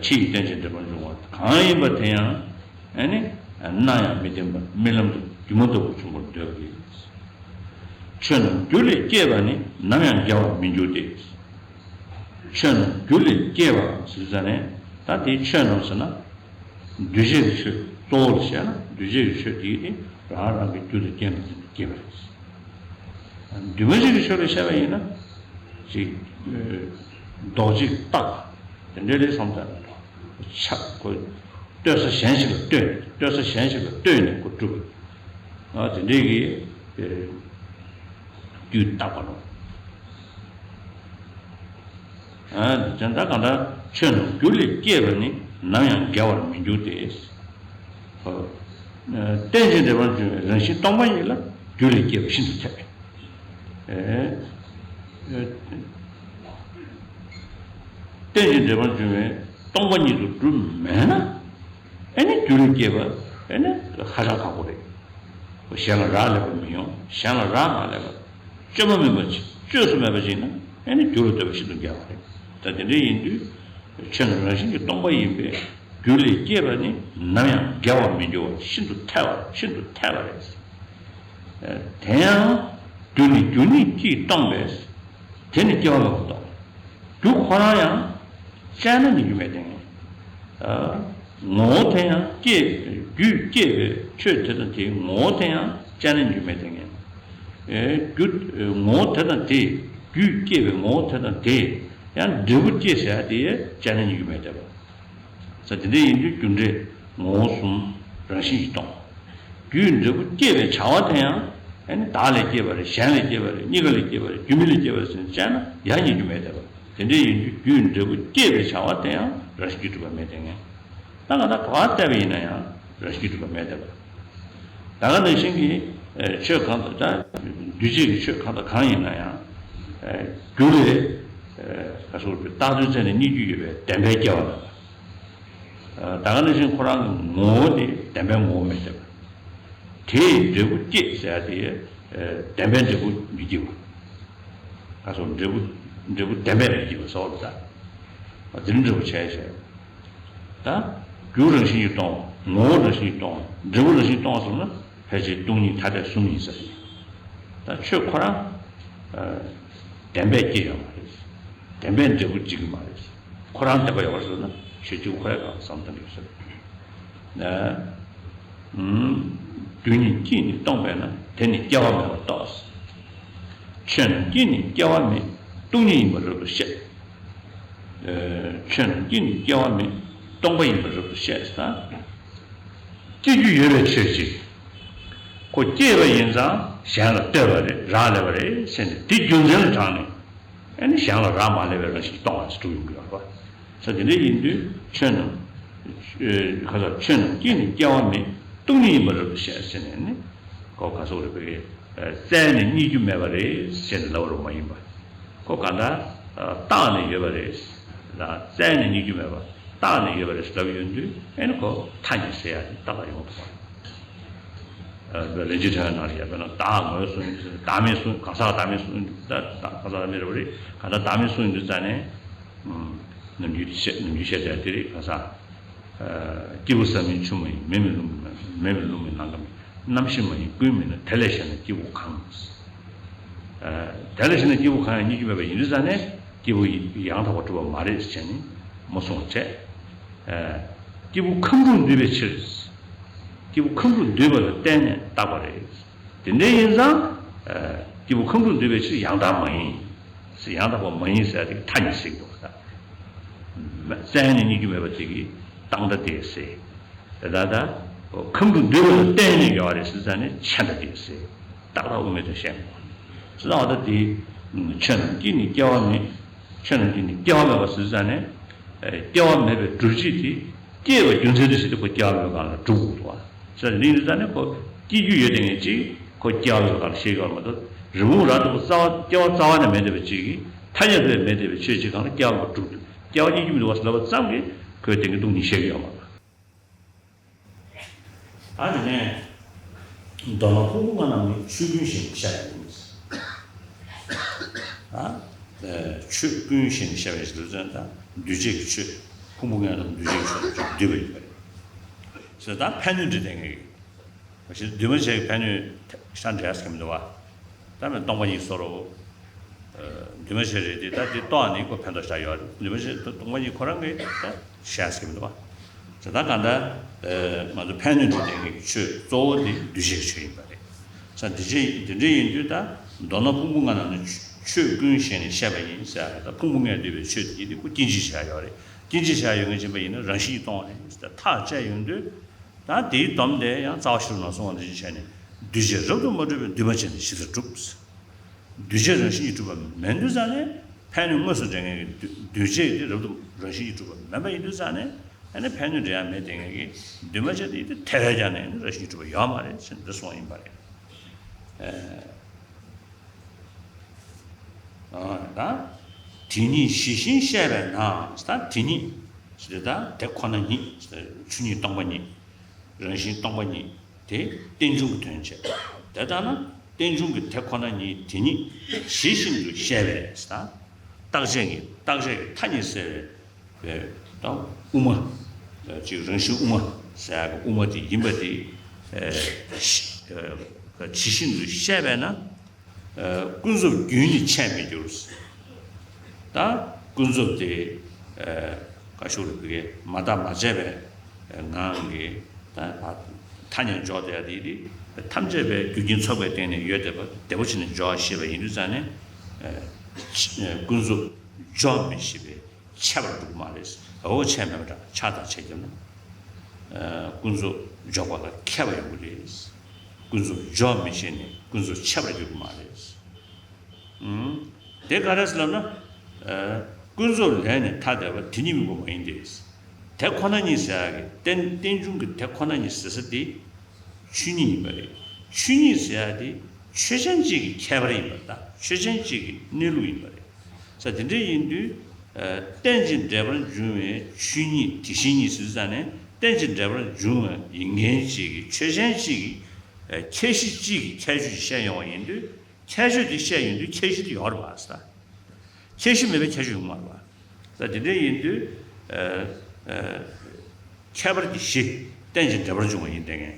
ཕྱི་ཡི་རྟེན་ཅིང་འབྲེལ་པར་འབྱུང་བ་གང་ཡིན་པ་དེ་ཡང་། ཨ་ནི། སྣང་ཡང་མི་བརྟན་པར་རྨི་ལམ་དུ་སྒྱུ་མ་ལྟ་བུར་བྱུང་བར་འདོད་པ་ཡིན། ཆོས་རྣམས་རྒྱུ་ལས་སྐྱེས་པ་ནི། ནམ་ཡང་འགལ་བར་མི་འགྱུར་ཏེ། ཆོས་རྣམས་རྒྱུ་ལས་སྐྱེས་པ་ཟེར་ཙང་ནས། ད་དེའི་ཆོས་རྣམས་ཟེར་ན། འདུས་བྱས་ཀྱི་ཆོས། གཙོ་བོ་ལ་བཤད་ན་འདུས་བྱས་ཀྱི་ཆོས་དེ་ནི་རང་རང་གི་རྒྱུ་དང་རྐྱེན་དང་བརྟེན་ནས་སྐྱེས་པ་རེད། འདུས་མ་བྱས་ཀྱི་ཆོས་ལ་བཤད་པ་ཡིན་ན། ཅིག་ཨེ། རྡོ་གཅིག་བཏགས་པ་དེ་འདྲའི་ལས་བསམ་ཚར་ན། ཆགས་ཁོ། ལྟོས་ས་གཞན་ཞིག་ལ་ལྟོས། ལྟོས་ས་གཞན་ཞིག་ལ་ལྟོས་ནས་ཁོ་གྲུབ་པ། ཨ་དེ་འདྲའི་གི་ཨེ། རྒྱུ་བཏགས་པ་རེད། ཨ་དེ་ད་གང་ལྟར་ཆོས་རྣམས་རྒྱུ་ལས་སྐྱེས་པ་ནི། ནམ་ཡང་འགལ་བར་མི་འགྱུར་ཏེ། ཨ་རྟེན་ཅིང་འབྲེལ་པར་འབྱུང་བའི་རང་བཞིན་སྟོང་པ་ཉིད་ལ་རྒྱུ་ལས་སྐྱེས་པ་ཤིན་ཏུ་འཐད། ཨེ། རྟེན་ཅིང་འབྲེལ་པར་འབྱུང་བའི་སྟོང་པ་ཉིད་དུ་གྲུབ་མེད་ན། ཨེ་ནི་རྒྱུ་ལས་སྐྱེས་པ་ཨེ་ནི་ཧ་ཅང་ཁག་པོ་རེད། གཞན་ལ་རག་ལས་པ་མི་ཡོང་། གཞན་ལ་རག་མ་ལས་པ། བཅོས་མ་མིན་པ་ཅིག་བཅོས་སུ་མེད་པ་ཅིག་ན་ཨེ་ནི་རྒྱུ་ལ་ལྟོས་པ་ཤིན་ཏུ་འགལ་བ་རེད། ད་དེ་འདྲ་ཡིན་དུས། ཆོས་རྣམས་རང་བཞིན་གྱིས་སྟོང་པ་ཡིན་པས། རྒྱུ་ལས་སྐྱེས་པ་ནི་ནམ་ཡང་འགལ་བར་མི་འགྱུར་བ་ཤིན་ཏུ་ཐལ་བ། ཤིན་ཏུ་ཐལ་བ་རེད། དེ་ཡང་རྒྱུ་ནི་རྒྱུ་ཉིད་ཀྱིས་སྟོང་པས། དེ་ནི་སྐྱེ་བ་མེད་པར་རྟོགས། རྒྱུ་ཁོ་རང་ཡང་དཔྱད་ན་རྙེད་རྒྱུ་མེད་དེ་ངེས། ངོ་བོ་དེ་ཡང་སྐྱེས། རྒྱུས་སྐྱེས་པའི་ཆོས་དེ་དང་དེའི་ངོ་བོ་དེ་ཡང་དཔྱད་ན་རྙེད་རྒྱུ་མེད་དེ་ངེས། རྒྱུ། ངོ་བོ་དེ་དང་དེ། རྒྱུས་སྐྱེས་པའི་ངོ་བོ་དེ་དང་དེ་ཡང་འབྲས་བུ་སྐྱེས་ཟེར་ཡ་དེ་དཔྱད་ན་རྙེད་རྒྱུ་མེད་དེ་བ། ས་དེ་འདྲ་ཡིན་དུས་རྒྱུ་འབྲས་ངོ་བོ་གསུམ་རང་བཞིན་གྱིས་སྟོང་། རྒྱུས་འབྲས་བུ་སྐྱེད་པའི་བྱ་བ་དེ་ཡང་ཨ་ནི་བདག་ལས་སྐྱེས་པ་རེད། གཞན་ལས་སྐྱེས་པ་རེད། གཉིས་ཀ་ལས་སྐྱེས་པ་རེད། རྒྱུ་མི་ལས་སྐྱེས་པ་རེད་ཟེར་ནས་དཔྱད་ན་ཡང་རྙེད་རྒྱུ་མེད་དེ་བ། དེ་འདྲ་ཡིན་དུས་རྒྱུས་འབྲས་བུ་སྐྱེད་པའི་བྱ་བ་དེ་ཡང་རང་བཞིན་གྱིས་གྲུབ་པ་མེད་དེ་ངེས། ད་ག་ད་ག་བ་བལྟས་པ་ཡིན་ན་ཡང་རང་བཞིན་གྱིས་གྲུབ་པ་མེད་དེ་བ། ད་ག་ནང་བཞིན་གྱི་ཆོས་གང་དང་། ད་འདུས་བྱས་ཀྱི་ཆོས་གང་དང་གང་ཡིན་ན་ཡང་རྒྱུ་ལས་ག་སོགས་ཀྱི་བཏགས་དོན་བཙལ་ནས་རྙེད་རྒྱུ་ཡོད་པའི་བདེན་པའི་སྐྱེ་བ་མེད་པ། ད་ག་ནང་བཞིན་ཁོ་རང་གི་ངོ་བོ་དེ་བདེན་པའི་ངོ་བོ་མེད་དེ་བ། དེས་འབྲས་བུ་སྐྱེད་ཟེར་ཡ་དེ་བདེན་པའི་འབྲས་བུ་མི་སྐྱེ་བ། ག་སོགས་འབྲས་བུ། འབྲས་བུ་བདེན་པས་མི་སྐྱེ་བ་ཟེར་བ་ལ་ད། དེ་ནི་འབྲས་བུ་བྱས་བྱས། ད་རྒྱུ་རང་བཞིན་གྱིས་སྟོང་བ། ངོ་བོ་རང་བཞིན་གྱིས་སྟོང་བ། འབྲས་བུ་རང་བཞིན་གྱིས་སྟོང་བ་ཟེར་ན་ཕལ་ཆེར་སྟོང་ཉིད་ཐ་དད་གསུམ་ཡིན་ས་རེད། ད་ཆོས་ཁོ་རང་བདེན་པས་སྐྱེ་ཡོད་མ་རེད། བདེན་པས་འབྲས་བུ་འཇིག་གི་མ་རེད། ཁོ་རང་བདེན་པ་ཡོད་པར་བཟོས་ན་ཆོས་གཅིག་པུ་ཁོ་རང་གང་བསམ་བཏང་གི་ཡོད་ས་རེད། ན། རྒྱུ་ཉིད་ཀྱིས་ནི་སྟོང་པས་ན། དེ་ནི་སྐྱེ་བ་མེད་པར་རྟོགས། ཆོས་རྣམས་ཀྱིས་ནི་སྐྱེ་བ་མེད། སྟོང་ཉིད་ཡིན་པར་རབ་ཏུ་ཤེས། ཆོས་རྣམས་ཀྱིས་ནི་སྐྱེ་བ་མེད། སྟོང་པ་ཡིན་པར་རབ་ཏུ་ཤེས་ས། སྐྱེ་རྒྱུ་ཡོད་པའི་ཆོས་ཅིག་ཁོ་སྐྱེས་པ་ཡིན་ཙང་གཞན་ལ་ལྟོས་པ་རེད། རག་ལས་པ་རེད་ཟེར་ནས་དེ་རྒྱུ་མཚན་ལ་དྲངས་ནས། ཨ་ནི་གཞན་ལ་རག་མ་ལས་པའི་རང་བཞིན་སྟོང་བ་ཞིག་སྒྲུབ་ཡོང་གི་ཡོད་རེད་པ། ས་དེ་འདྲ་ཡིན་དུས་ཆོས་རྣམས། ཁ་ས་ཆོས་རྣམས་ཀྱིས་ནི་སྐྱེ་བ་མེད། སྟོང་ཉིད་ཡིན་པར་རབ་ཏུ་ཤེས་ཟེར་ནས་ནི། ཁོ་ག་སོགས་རེད་པས། བཙལ་ནས་རྙེད་རྒྱུ་མེད་པ་རེད་ཟེར་ནས་ལབ་པ་མ་ཡིན་པ། ཁོ་ག་འདྲ་བརྟགས་ནས་ཡོད་པ་རེད། ལ་བཙལ་ནས་རྙེད་རྒྱུ་མེད་པ། བརྟགས་ནས་ཡོད་པ་རེད་ཟེར་ལབ་ཡོང་དུས་ཨ་ནི་ཁོ་ཐ་སྙད་ཟེར་ཡ་དེ་ཏག་ཏག་ཡོང་ཐུབ་པ། ལན་གཅིག་དྲན་ནང་བཞིན་དཔེར་ན་བདག་ངོས་བཟུང་། བདག་མེད་བཟུང་། གང་ཟག་བདག་མེད་བཟུང་། ད་གང་ཟག་བདག་མེད་རེད་པ་རེད། གང་ལྟར་བདག་མེད་བཟུང་ཡོང་དུས་ཙ་ནས། ནམ་རྒྱུན་བཤད། ནམ་རྒྱུན་བཤད་བྱ་དེ་རེད། གང་ཟག་སྐྱེས་བུ་བཟའ་མི་ཆུང་མ་ཡིན། མེ་མི་རླུང་མི་མེ་མི་རླུང་མི་ནང་ག་མེད། རྣམ་ཤེས་མ་ཡིན་ཀུན་མིན་ན། དེ་ལས་གཞན་ན་སྐྱེས་བུ་གང་། དེ་ལས་གཞན་ན་སྐྱེས་བུ་གང་ཡང་རྙེད་རྒྱུ་མེད་པ་ཡིན་དུས་ཙ་ནས་སྐྱེས་བུ་ཡང་དག་པར་གྲུབ་པ་མ་རེད་ཟེར་ནས། མ་སོང་བ་བྱས། ཨ། སྐྱེས་བུ་ཁམས་དྲུག་འདུས་པའི་ཕྱིར། སྐྱེས་བུ་ཁམས་དྲུག་འདུས་པ་ལ་བརྟེན་ནས་བཏགས་པ་རེད། དེ་འདྲ་ཡིན་ཙང་། ཨ། སྐྱེས་བུ་ཁམས་དྲུག་འདུས་པའི་ཕྱིར་ཡང་དག་མ་ཡིན། ཡང་དག་པ་མ་ཡིན་ཟེར་དེ་མཐའ་གཉིས་ཟེར་གྱི་འདུག་ད། བཙལ་ནས་རྙེད་རྒྱུ་མེད་པ་དེ་གི་རྟག་མཐའ་དེ་ཟེར། དེ་ལྟར་ད། ཁམས་དྲུག་འདུས་པ་ལ་བརྟེན་ནས་ཡོད་རེད་ཟེར་ཙང་ནས་ཆད་མཐའ་དེ་ཟེར། རྟག་མཐའ་དབུ་མའི་དོན་བཤད་མི་དགོས། ཟེར་ཙང་ད་དེ། ཆོས་རྣམས་ཀྱིས་ནི་སྐྱེ་བ་མེད། ཆོས་རྣམས་ཀྱིས་ནི་སྐྱེ་བ་མེད་པ་ཟེར་ཙང་ནས། ཨེ། སྐྱེ་བ་མེད་པའི་སྒྲུབ་བྱེད་དེ། སྐྱེ་བའི་རྒྱུ་མཚན་དེ་ཟེར་ཏེ་ཁོ་སྐྱེ་བ་མེད་པའི་སྒང་ལ་སྒྲུབ་དགོས་འདུག་བ། ཟེར་ནས་ཡིན་ཙང་ནས་ཁོ་སྐྱེ་རྒྱུ་ཡོད་དེ་ངེས་ཅིག་ཁོ་སྐྱེ་བ་མེད་པའི་སྒང་ལ་བཤད་ཡོད་མ་གཏོགས། རི་བོང་རྭ་དང་རྩ་བ་སྐྱེ་བ་རྩ་བ་ནས་མེད་བསྡད་པའི་ཅིག་གིས་ཐ་སྙད་དུ་མེད་བསྡད་པའི་ཆོས་ཅིག་སྒང་ལ་སྐྱེ་བ་མེད་པ་སྒྲུབ་འདུག་སྐྱེ་བ་རྙེད་རྒྱུ་མི་འདུག་བ་ཟེར་ལབ་པ་ཙམ་གྱིས་ཁོས་དེ་གི་སྡུག་ནི་བཤད་ཀྱི་ཡོད་མ་རེད། ཨ་ནི་ནས། མདོར་ན་ཕུང་པོ་ལྔ་རྣམས་ནི་ཆོས་ཀུན་ཞེས་བཤད་པ་ཡིན། ཨ། ཆོས་ཀུན་ཞེས་བཤད་པའི་ལུགས་ཙམ་དང་འདུས་བྱས་ཀྱི་ཆོས། ཕུང་པོ་ལྔ་རྣམས་འདུས་བྱས་ཀྱི་ཆོས་ལ་འདུས་པ་ཡིན་པ་རེད། ཟེར་ད་ཕན་གནོད་འདྲེས་ལྡན་གྱི། ཞེས་འདུས་མ་བྱས་ཀྱི་ཕན་གནོད་ས་འབྲས་ཀྱི་མི་འདུག་བ། ད་མེད་སྟོང་པ་ཉིད་སོ་རོ། འདུས་མ་བྱས་རེད་དེ་ད་དེ་ལྟོ་ནི་ཁོ་ཕན་ཐོགས་བཞག་ཡོད་རེད། འདུས་མ་བྱས་སྟོང་པ་ཉིད་ཁོ་རང་གི་ད་བཤད་ཀྱི་མི་འདུག་བ། ད་གང་ལྟར། ང་ཚོ་ཕན་གནོད་འདྲེས་ལྡན་གྱི་ཆོས་གཙོ་བོ་དེ་འདུས་བྱས་ཀྱི་ཆོས་ཡིན་པ་རེད། ས་འདི་ཆོས་འདི་འདྲ་ཡིན་དུས་ད། མདོར་ན་ཕུང་པོ་ལྔ་རྣམས་ནི་ཆོས་ཀུན་ཞེས་ནས་བཤད་པ་ཡིན་ཟེར་ཡ་ད་ཕུང་པོ་ལྔས་བསྡུས་པའི་ཆོས་དེ་ཡིན་དུས་ཁོ་སྐྱེ་འཇིག་བྱས་ཡོད་རེད། སྐྱེ་འཇིག་བྱས་ཡོད་ངེས་ཅན་པ་ཡིན་ན་རང་བཞིན་གྱིས་སྟོང་བ་རེད་ཟེར་ཐག་བཅད་ཡོང་དུས། ད་དེའི་སྡོམ་དེ་ཡང་རྩ་བ་ཤེས་རབ་ནང་གསུངས་པ་འདི་བཞིན་བྱས་ནས། འདུས་བྱས་རབ་ཏུ་མ་གྲུབ་པའི་འདུས་མ་བྱས་ནི་ཇི་ལྟར་གྲུབ། འདུས་བྱས་རང་བཞིན་གྱིས་གྲུབ་པ་མིན་དུས་ཙང་ནས་ཕན་གནོད་དངོས་སུ་འབྲེལ་མཁན་གྱི་འདུས་འདུས་བྱས་དེ་རབ་ཏུ་རང་བཞིན་གྱིས་གྲུབ་པ་མིན་པ་ཡིན་དུས་ཙང་ནས་ཨ་ནི་ཕན་གནོད་འབྲེལ་ཡ་མེད་དེ་ངེས་ཀྱི་འདུས་མ་བྱས་དེ་དེ་ཐལ་བས་ཀྱང་ནས་ནི་རང་བཞིན་གྱིས་གྲུབ་པ་ཡོད་མ་རེད་ཟེར་འདི་གསུངས་ཡིན་པ་རེད། ཨ། ད། དེ་ཉིད་ཞི་ཞིང་གཤེགས་པས་ན། ད་དེ་ཉིད། ཟེར་ད་དེ་ཁོ་ན་ཉིད། ཆོས་ཉིད་སྟོང་པ་ཉིད། རང་བཞིན་སྟོང་པ་ཉིད། དེ་རྟེན་འབྱུང་གི་དོན་བྱེད། དེ་ལྟར་ན་རྟེན་འབྱུང་གི་དེ་ཁོ་ན་ཉིད་དེ་ཉིད་ཞི་ཞིང་དུ་གཤེགས་པས་ད། རྟག་ཆད་ཀྱི་རྟག་ཆད་ཀྱི་མཐའ་གཉིས་བསལ་བའི་ད་དབུ་མ། ཅིག་རང་བཞིན་དབུ་མ་ཟེར་ཡག་གི་དབུ་མ་དེ་ཡིན་པ་དེ། ཞི་ཞིང་དུ་གཤེགས་པས་ན། ཀུན་རྫོབ་རྒྱུན་ནི་ཆད་མི་འགྱུར། ད་ཀུན་རྫོབ་དེ། ཨ། ག་ཞུ་རེད་བི་གའི་མ་བརྟགས་མ་དཔྱད་པའི་ངང་གིས་ད་ཐ་སྙད་འཇོག་བསྡད་ཡ་དེ་དེ་ཐམས་ཅད་པའི་རྒྱུ་རྐྱེན་ཚོགས་པའི་སྟེང་ནས་ཡོད་བསྡད་པ་བདེ་པོ་བྱས་ནས་འཇོག་ཤེས་པ་ཡིན་དུས་ཙང་ནས། ཨ། ཀུན་རྫོབ་འཇོག་མི་ཤེས་པའི་ཆད་པར་འགྲོ་གི་མ་རེད། འོ་ཆད་མེད་པ་འདྲ་ཆགས་དང་ཆད་ཀྱང་ན། ཀུན་རྫོབ་འཇོག་པ་ལ་མཁས་པ་ཡོང་གི་རེད། ཀུན་རྫོབ་འཇོག་མི་ཤེས་ནས་ཀུན་རྫོབ་ཆད་པར་འགྱུར་གི་མ་རེད། ཨུམ། དེ་ག་རེ་ཟེར་ལབ་ན། ཨ། ཀུན་རྫོབ་ལས་ནི་ཐ་དད་པ་དེ་ཉིད་དམིགས་པ་མ་ཡིན་ཏེ། དེ་ཁོ་ན་ཉིད་ཟེར་ཡག་གི་རྟེན་རྟེན་འབྱུང་གི་དེ་ཁོ་ན་ཉིད་ཟེར་ས་དེ། ཆོས་ཉིད་ཡིན་པ་རེད། ཆོས་ཉིད་ཟེར་ཡག་དེ་ཆོས་ཅན་གཅིག་གི་ཁྱད་པར་ཡིན་པ་དང་ཆོས་ཅན་གཅིག་གི་གནས་ལུགས་ཡིན་པ་རེད། ས་དེ་འདྲ་ཡིན་དུས། ཨ། རྟེན་ཅིང་འབྲེལ་པར་འབྱུང་བའི་ཆོས་ཉིད་དེ་བཞིན་ཉིད་ཟེར་ཙང་ནས་རྟེན་ཅིང་འབྲེལ་པར་འབྱུང་བ་ཡིན་མཁན་གཅིག་གི་ཆོས་ཅན་གཅིག་གི། ཨ། ཁྱད་གཞི་གཅིག་གི་ཁྱད་ཆོས་ཤིག་བཤད་ཡོང་བ་ཡིན་དུས། ཁྱད་ཆོས་དེ་བཤད་ཡོང་དུས་ཁྱད་གཞི་དེ་ཡོད་རེད་པ་ཟེར། ཁྱད་གཞི་མེད་པའི་ཁྱད་ཆོས་ཡོང་མ་རེད་པ། ད་དེ་འདྲ་ཡིན་དུས། ཨ། ཨ། ཁྱད་པར་གྱི་གཞི་རྟེན་ཅིང་འབྲེལ་པར་འབྱུང་བ་ཡིན་དེ་ངས།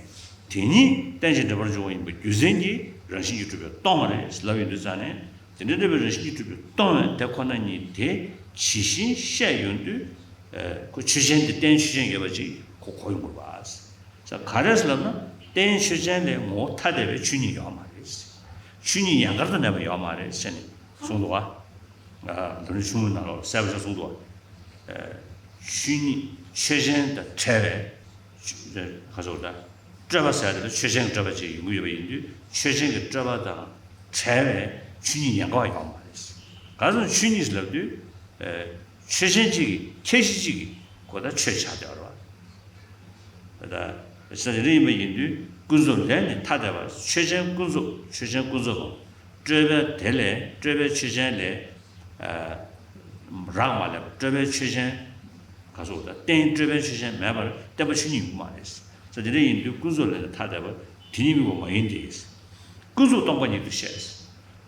དེ་ཉིད་རྟེན་ཅིང་འབྲེལ་པར་འབྱུང་བ་ཡིན་པའི་རྒྱུ་མཚན་གྱིས་རང་བཞིན་གྱིས་གྲུབ་པས་སྟོང་བ་རེད་ལབ་ཡོང་དུས་ཙང་ནས། དེ་འདྲ་འདྲ་བའི་རང་བཞིན་གྱིས་གྲུབ་པས་སྟོང་བའི་དེ་ཁོ་ན་ཉིད་དེ་ཇི་བཞིན་བཤད་ཡོང་དུས། ཨ། ཁོ་ཆོས་ཅན་དེ་རྟེན་ཆོས་ཅན་ཡོད་པ་ཅིག་ཁོ་གོ་ཡོང་དགོས་པ། ས་ག་རེ་ཟེར་ལབ་ན། རྟེན་ཆོས་ཅན་ལས་ངོ་བོ་ཐ་དད་པའི་ཆོས་ཉིད་ཡོད་མ་རེད། ཆོས་ཉིད་ཡན་གར་དུ་གནས་པ་ཡོད་མ་རེད་ཟེར་ནས་གསུངས་འདུག་བ། ཨ། ལམ་རིམ་ཆུང་ངུའི་ནང་ལོགས་གསལ་པོ་ཞིག་གསུངས་འདུག་བ། ཨ། ཆོས་ཉིད་ཆོས་ཅན་དང་བྲལ་བའི་ཆོས་ག་ཚོད་ད། སྤྲོས་པ་ཟེར་དེ་ལ་ཆོས་ཅན་གྱི་སྤྲོས་པ་ཅིག་ཡོང་གི་ཡོད་པ་ཡིན་དུས་ཆོས་ཅན་གྱི་སྤྲོས་པ་དང་བྲལ་བའི་ཆོས་ཉིད་ཡན་གར་བ་ཡོད་མ་རེད། ག་ཚོད་ཆོས་ཉིད་ལབ་དུས། ཨ། ཆོས་ཅན་གཅིག་གི་ཁྱད་གཞི་གཅིག་གི་གོ་ད་ཆོས་ཆགས་བསྡད་པ་རེད་བ། ད་ས་དེ་འདྲ་ཡིན་པ་ཡིན་དུས་ཀུན་རྫོབ་ལས་ནི་ཐ་དད་པ་ཆོས་ཅན་ཀུན་རྫོབ་ཆོས་ཅན་ཀུན་རྫོབ་དང་སྤྲོས་པ་དེ་ལས་སྤྲོས་པའི་ཆོས་ཅན་ལས། ཨ། རག་མ་ལས་པ་སྤྲོས་པའི་ཆོས་ཅན། ག་ཚོད་ད་རྟེན་སྤྲོས་པའི་ཆོས་ཅན་མེད་པར་བསྟན་པ་ཆོས་ཉིད་ཡོད་མ་རེད། ས་དེ་འདྲ་ཡིན་དུས་ཀུན་རྫོབ་ལས་ནི་ཐ་དད་པ་དེ་ཉིད་དམིགས་པ་མ་ཡིན་ཏེ། ཀུན་རྫོབ་སྟོང་པ་ཉིད་དུ་བཤད།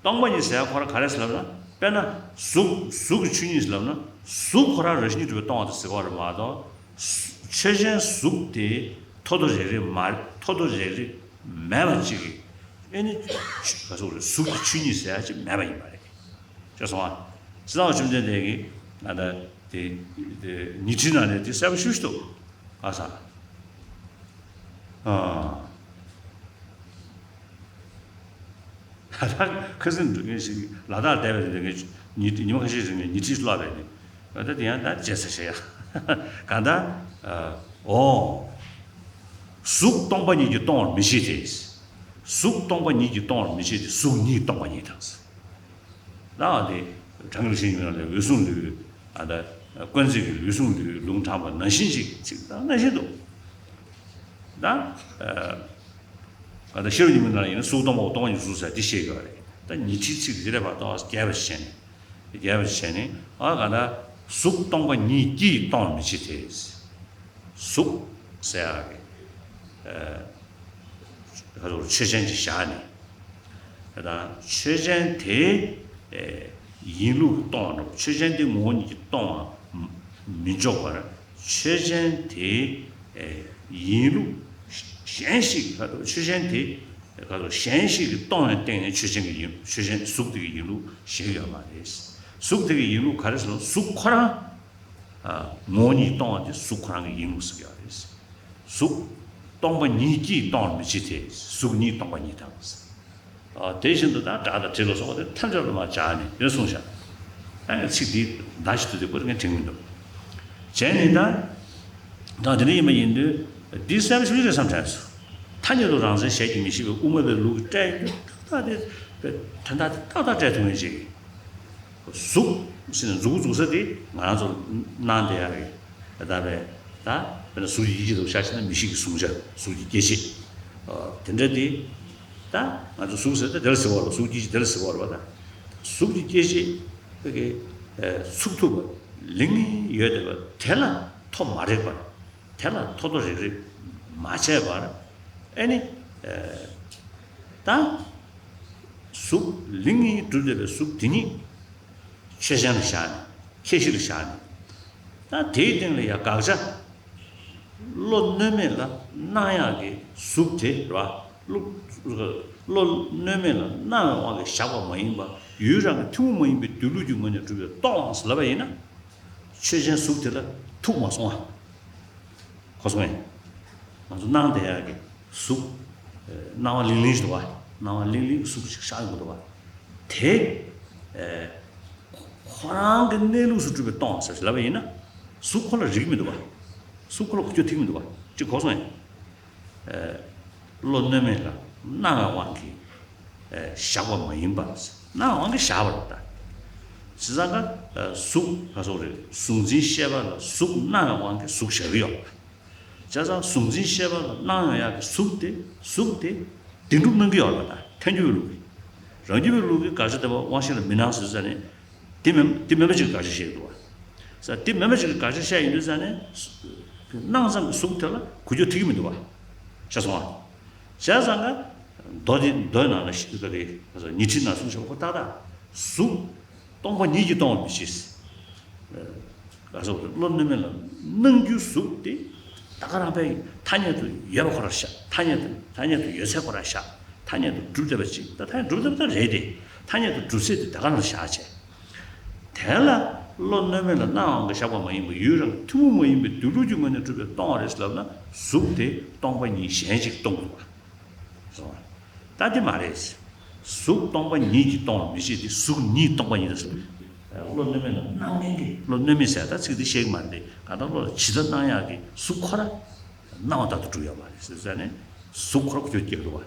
སྟོང་པ་ཉིད་ཟེར་ཡ་ཁོ་རང་ག་རེ་ཟེར་ལབ་ན། དཔེར་ན་གཟུགས་གཟུགས་ཀྱི་ཆོས་ཉིད་ཟེར་ལབ་ན་གཟུགས་ཁོ་རང་རང་བཞིན་གྱིས་གྲུབ་པའི་སྟོང་པ་དེ་ཟེར་གྱི་ཡོད་རེད་མ་གཏོགས། ཆོས་ཅན་གཟུགས་དེ་ཐོག་ཐོག་རེག་རེག་མ་ཐོག་ཐོག་རེག་རེག་མེད་པ་ཅིག་གི་ཨེ་ནི་ག་ཚོད་རེད། གཟུགས་ཀྱི་ཆོས་ཉིད་ཟེར་ཡ་ཅིག་མེད་པ་ཡིན་པ་རེད། ཤེས་སོང་ཨ། སྲིད་པ་བཅོམ་ལྡན་འདས་ཀྱིས་ང་ད་ དེ་དེ་ཉི་ཁྲིའི་ནང་ནས་དེ་གསལ་པོ་ཤུགས་ཤིག་འདུག་ཨ་ས། ཨ། ད་ཁ་སང་འགྲོ་མཁན་ཞིག་ལ་དྭགས་བསྡད་པའི་རིང་ཉི་ཉི་མ་ཁ་ཤས་རིང་ཉི་ཁྲི་བསླབས་པས་ནི། ད་དེ་ཡང་ད་བརྗེད་ས་བྱེད་ཡ། གང་ལྟར། ཨོ། གཟུགས་སྟོང་པ་ཉིད་ཀྱིས་སྟོང་བར་མི་བྱེད་དེ། གཟུགས་སྟོང་པ་ཉིད་ཀྱིས་སྟོང་བར་མི་བྱེད་དེ་གཟུགས་ཉིད་སྟོང་པ་ཉིད་དང་། ད་དེ་གྲངས་ཀྱི་ཤིང་ཡོད་ལ་འོད་སྲུང་ལུས། ཨ་ད་དཀོན་བརྩེགས་ཀྱི་འོད་སྲུང་ལུས་ལུང་དྲངས་པ་ནང་བཞིན་ཅིག་ཅིག་ད་ནང་བཞིན་དུ། ད། ཨ་ད་ཤེར་ཉི་མའི་ནང་ཡིན་ན་གཟུགས་སྟོང་པ་སྟོང་པ་ཉིད་གཟུགས་ཟེར་འདི་བཤད་ཀྱི་ཡོད་རེད། ད་ཉི་ཁྲིའི་ཚིག་འདི་ལས་ཕར་ཏོག་ཙམ་རྒྱས་པ་ཞིག་བྱས་ནས། རྒྱས་པ་ཞིག་བྱས་ནས་ཨ་ག་ད་གཟུགས་སྟོང་པ་ཉིད་ཀྱིས་སྟོང་བར་མི་བྱེད་དེ། གཟུགས་ཟེར་ཡག་གི་ཨ་ག་རེ་ཆོས་ཅན་ཅིག་བཞག་ནས། ད་ཆོས་ཅན་དེ་ཨེ་ཡིན་ལུགས་སྟོང་བ་འགྲོ། ཆོས་ཅན་དེ་ངོ་བོ་ཉིད་ཀྱིས་སྟོང་བ་མི་འཇོག་པར། ཆོས་ཅན་དེ་ཨེ་ཡིན་ལུགས་གཞན་ཞིག་ག་རེ་ཆོས་ཅན་དེ་ག་རེ་གཞན་ཞིག་གིས་སྟོང་བའི་སྟེང་ནས་ཆོས་ཅན་གྱི་ཡིན་ཆོས་ཅན་གཟུགས་དེ་གི་ཡིན་ལུགས་བཞག་ཡོད་མ་རེད། གཟུགས་དེ་གི་ཡིན་ལུགས་ག་རེ་ཟེར་ན་གཟུགས་ཁོ་རང་། ཨ་ངོ་བོ་ཉིད་སྟོང་བ་དེ་གཟུགས་ཁོ་རང་གི་ཡིན་ལུགས་ཟེར་གྱི་ཡོད་རེད། གཟུགས་སྟོང་པ་ཉིད་ཀྱིས་སྟོང་བར་མི་བྱེད་དེ། གཟུགས་ཉིད་སྟོང་པ་ཉིད་དང་། ཨ་དེ་བཞིན་དུ་ད་སྒྲ་དང་དྲི་ལ་སོགས་པ་དེ་ཐམས་ཅད་ལ་མར་སྦྱར་ནས་དེ་གསུངས་བཞག་ཨ་ཚིག་འདི་ཟླ་ཞིག་ཏུ་དེ་བོར་ངས་དྲན་གྱི་མི་འདུག་བྱས་ནས་ད་ད་དེ་འདྲ་ཡིན་པ་ཡིན་དུས་འདི་གསལ་པོ་ཞིག་རེད་བསམ་དྲན་སོང་། ཐ་སྙད་དུ་རང་མཚན་གཞལ་གྱིས་མི་ཤེས་པའི་དབུ་མ་པའི་ལུགས་ཀྱི་སྒྲ་ཡིན་དུས་ད་དེ་དོན་དག་དེ་ཏག་ཏག་སྤྲད་ཐུབ་མཁན་ཅིག་གཟུགས་ཟེར་ནས་མཛུབ་གུ་འཛུགས་ས་དེ་ང་རང་ཚོ་སྣང་བསྡད་ཡག་གི་ད་བས་ད་དཔེར་ན་གཟུགས་ཀྱི་ཡིད་ཀྱི་དུ་ཤར་ཕྱིན་ན་མིག་ཤེས་ཀྱི་གཟུང་བྱ་གཟུགས་ཀྱི་སྐྱེ་མཆེད། དེ་འདྲ་དེ་ད་ང་ཚོ་གཟུགས་ཟེར་ད་དེ་ལ་ཟེར་བ་རེད། གཟུགས་ཀྱི་དེ་ལ་ཟེར་བ་རེད་པ། ད་གཟུགས་ཀྱི་སྐྱེ་མཆེད་དེ་གི་ཚུགས་ཐུབ་པ་ལིང་ལིང་ཡོད་བསྡད་པ་དེ་ལ་མཐོ་མ་རེག་པར། དེ་ལ་མཐོ་མཐོ་རིག་རིག་མ་བྱས་པར། ཨེ་ནི། ད་གཟུགས་ལིང་ངེ་གྲུབ་བསྡད་པའི་གཟུགས་དེ་ཉིད་ཆོས་ཅན་ལ་བཞག་ནས་ཁྱད་གཞི་ལ་བཞག་ནས། ད་དེའི་སྟེང་ལ་ཡང་དགག་བྱ། བློ་གནོད་མེད་ལ་སྣང་ཡག་གི་གཟུགས་དེ་རེད་བ། བློ་བློ་གནོད་མེད་ལ་སྣང་བའི་དབང་གིས་བཞག་པ་མ་ཡིན་པ་ཡུལ་རང་གི་ཐུན་མོང་མ་ཡིན་པའི་སྡོད་ལུགས་ཀྱི་ངོས་ནས་གྲུབ་པའི་སྟོང་པ་ཟེར་ལབ་པ་ཡིན་ན། ཆོས་ཅན་གཟུགས་དེ་ལ་ཐུག་མ་སོང་ཨ། གོ་སོང་ངས། ང་ཚོ་སྣང་བསྡད་ཡག་གི་གཟུགས། སྣང་བ་ལིང་ལིང་ཞིག་འདུག་བ། སྣང་བ་ལིང་ལིང་གི་གཟུགས་ཤིག་ཤར་ཡོང་གི་འདུག་བ། དེ། ཁོ་རང་གི་གནས་ལུགས་སུ་གྲུབ་པའི་སྟོང་ཟེར་ལབ་པ་ཡིན་ན། གཟུགས་ཁོ་ལ་རིག་མི་འདུག་བ། གཟུགས་ཁོ་ལ་འགུལ་སྐྱོད་ཐེབས་མི་འདུག་བ། ཅིག་གོ་སོང་ངས། བློ་གནོད་མེད་ལ་སྣང་བའི་དབང་གིས་བཞག་པ་མ་ཡིན་པར། སྣང་བའི་དབང་གིས་བཞག་པ་རེད་ད། བྱས་ཙང་ཀ་གཟུགས་ག་སོགས་རེད། གཟུགས་འཛིན་ཤེས་པ་ལ་གཟུགས་སྣང་བའི་དབང་གིས་གཟུགས་བཞག་གི་ཡོད་པ། བྱས་ཙང་གཟུགས་འཛིན་ཤེས་པ་ལ་སྣང་ཡོང་ཡག་གི་གཟུགས་དེ་གཟུགས་དེ་བདེན་གྲུབ་སྣང་གི་ཡོད་རེད་ད། ཐལ་འགྱུར་བའི་ལུགས་ཀྱི། རང་རྒྱུད་པའི་ལུགས་ཀྱི་དགག་བྱ་དེ་བ་དབང་ཤེས་ལ་མི་སྣང་ཟེར་ཙ་ནས། དེ་མིན་དེ་མིན་པ་ཅིག་གི་དགག་བྱ་བཤད་ཀྱི་འདུག་བ། ས་དེ་མིན་པ་ཅིག་གི་དགག་བྱ་བཤད་ཡོང་དུས་ཙ་ནས། སྣང་ཙམ་གྱི་གཟུགས་དེ་ལ་འགུལ་སྐྱོད་ཐེབས་ཀྱི་མི་འདུག་བ། ཤེས་སོང་ཨ། བྱས་ཙང་ཀ་མདོ་དེ་མདོའི་ནང་ལ་ཤི་ཀ་རེ་ཉི་ཁྲིའི་ནང་གསུངས་བཞག་པ་ཁོ་ཏག་ཏག་གཟུགས་སྟོང་པ་ཉིད་ཀྱིས་སྟོང་བར་མི་བྱེད། ག་སོགས་བློ་གནོད་མེད་ལ་སྣང་རྒྱུའི་གཟུགས་དེ་ད་ག་རང་པའི་ཐ་སྙད་དུ་ཡོད་པ་ཁོ་རང་བཞག་ཐ་སྙད་དུ་ཐ་སྙད་དུ་ཡོད་ཚད་ཁོ་རང་བཞག་ཐ་སྙད་དུ་གྲུབ་བསྡད་པ་ཅིག་ད་ཐ་སྙད་གྲུབ་བསྡད་པ་ད་རེད་དེ། ཐ་སྙད་དུ་གྲུབ་ཚད་དེ་ད་ག་རང་བཞག་བྱས། དེ་ལ་བློ་གནོད་མེད་ལ་སྣང་བའི་དབང་གིས་བཞག་པ་མ་ཡིན་པ་ཡུལ་རང་ཐུན་མོང་མ་ཡིན་པའི་སྡོད་ལུགས་ཀྱི་ངོས་ནས་གྲུབ་པའི་སྟོང་པ་རེད་ལབ་ན་གཟུགས་དེ་སྟོང་པ་ཉིད་གཞན་ཅིག་སྟོང་དགོས་པ། སོང་བ། ད་དེ་མ་རེད། གཟུགས་སྟོང་པ་ཉིད་ཀྱིས་སྟོང་བར་མི་བྱེད་དེ་གཟུགས་ཉིད་སྟོང་པ་ཉིད་དུ་ཟེར། བློ་གནོད་མེད་ལ་སྣང་མཁན་གྱི་བློ་གནོད་མེད་ཟེར་ད་ཚིག་འདི་བཤད་ཀྱི་མ་རེད་དེ་གང་ལྟར་བློ་ལ་ཇི་ལྟར་སྣང་ཡག་གི་གཟུགས་ཁོ་ར་སྣང་བ་ལྟར་དུ་གྲུབ་ཡོད་མ་རེད་ཟེར་ཟེར་ནས་གཟུགས་ཁོ་ར་ཁོ་ཁྱོད་སྐྱེ་འགྲོ་བ་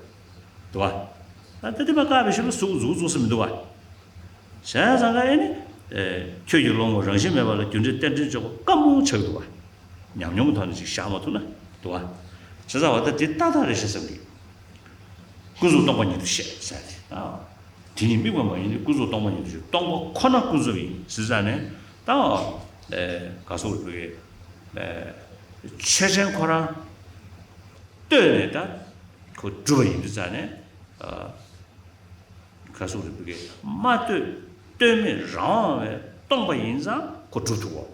འདུག་བ། ད་ལྟ་དེ་མ་བཀག་པའི་ཕྱིར་ལ་གཟུགས་གཟུགས་ཟེར་མི་འདུག་བ། བྱས་ཙང་ཀ་ཨེ་ནི། ཁྱོད་ཀྱི་བློ་ངོར་རང་བཞིན་མེད་པ་ལ་རྒྱུ་འབྲས་རྟེན་འབྲེལ་འཇོག་པ་དཀའ་མོ་ཆགས་འདུག་བ། ཉམས་མྱོང་གི་ཐོག་ནས་ཅིག་བཞག་མ་ཐུབ་ན་འདུག་བ། བྱས་ཙང་བ་ད་དེ་ཏག་ཏག་རེད་ཤག་བསམ་གི། ཀུན་རྫོབ་སྟོང་པ་ཉིད་དུ་བཤད་ཟེར་ཏེ། དེ་ཉིད་དམིགས་པ་མ་ཡིན་ཏེ་ཀུན་རྫོབ་སྟོང་པ་ཉིད་དུ་ཤེས། སྟོང་པ་ཁོ་ན་ཀུན་རྫོབ་ཡིན་ཟེར་ཙང་ནས་ད། ག་སོགས་རེད་པས། ཆོས་ཅན་ཁོ་རང་ལྟོས་ནས་ད་ཁོ་གྲུབ་པ་ཡིན་དུས་ཙང་ནས། ག་སོགས་རེད་པས། མ་ལྟོས་ལྟོས་མེད་རང་དབང་བས་སྟོང་པ་ཡིན་ཙང་ཁོ་གྲུབ་ཐུབ་བོ།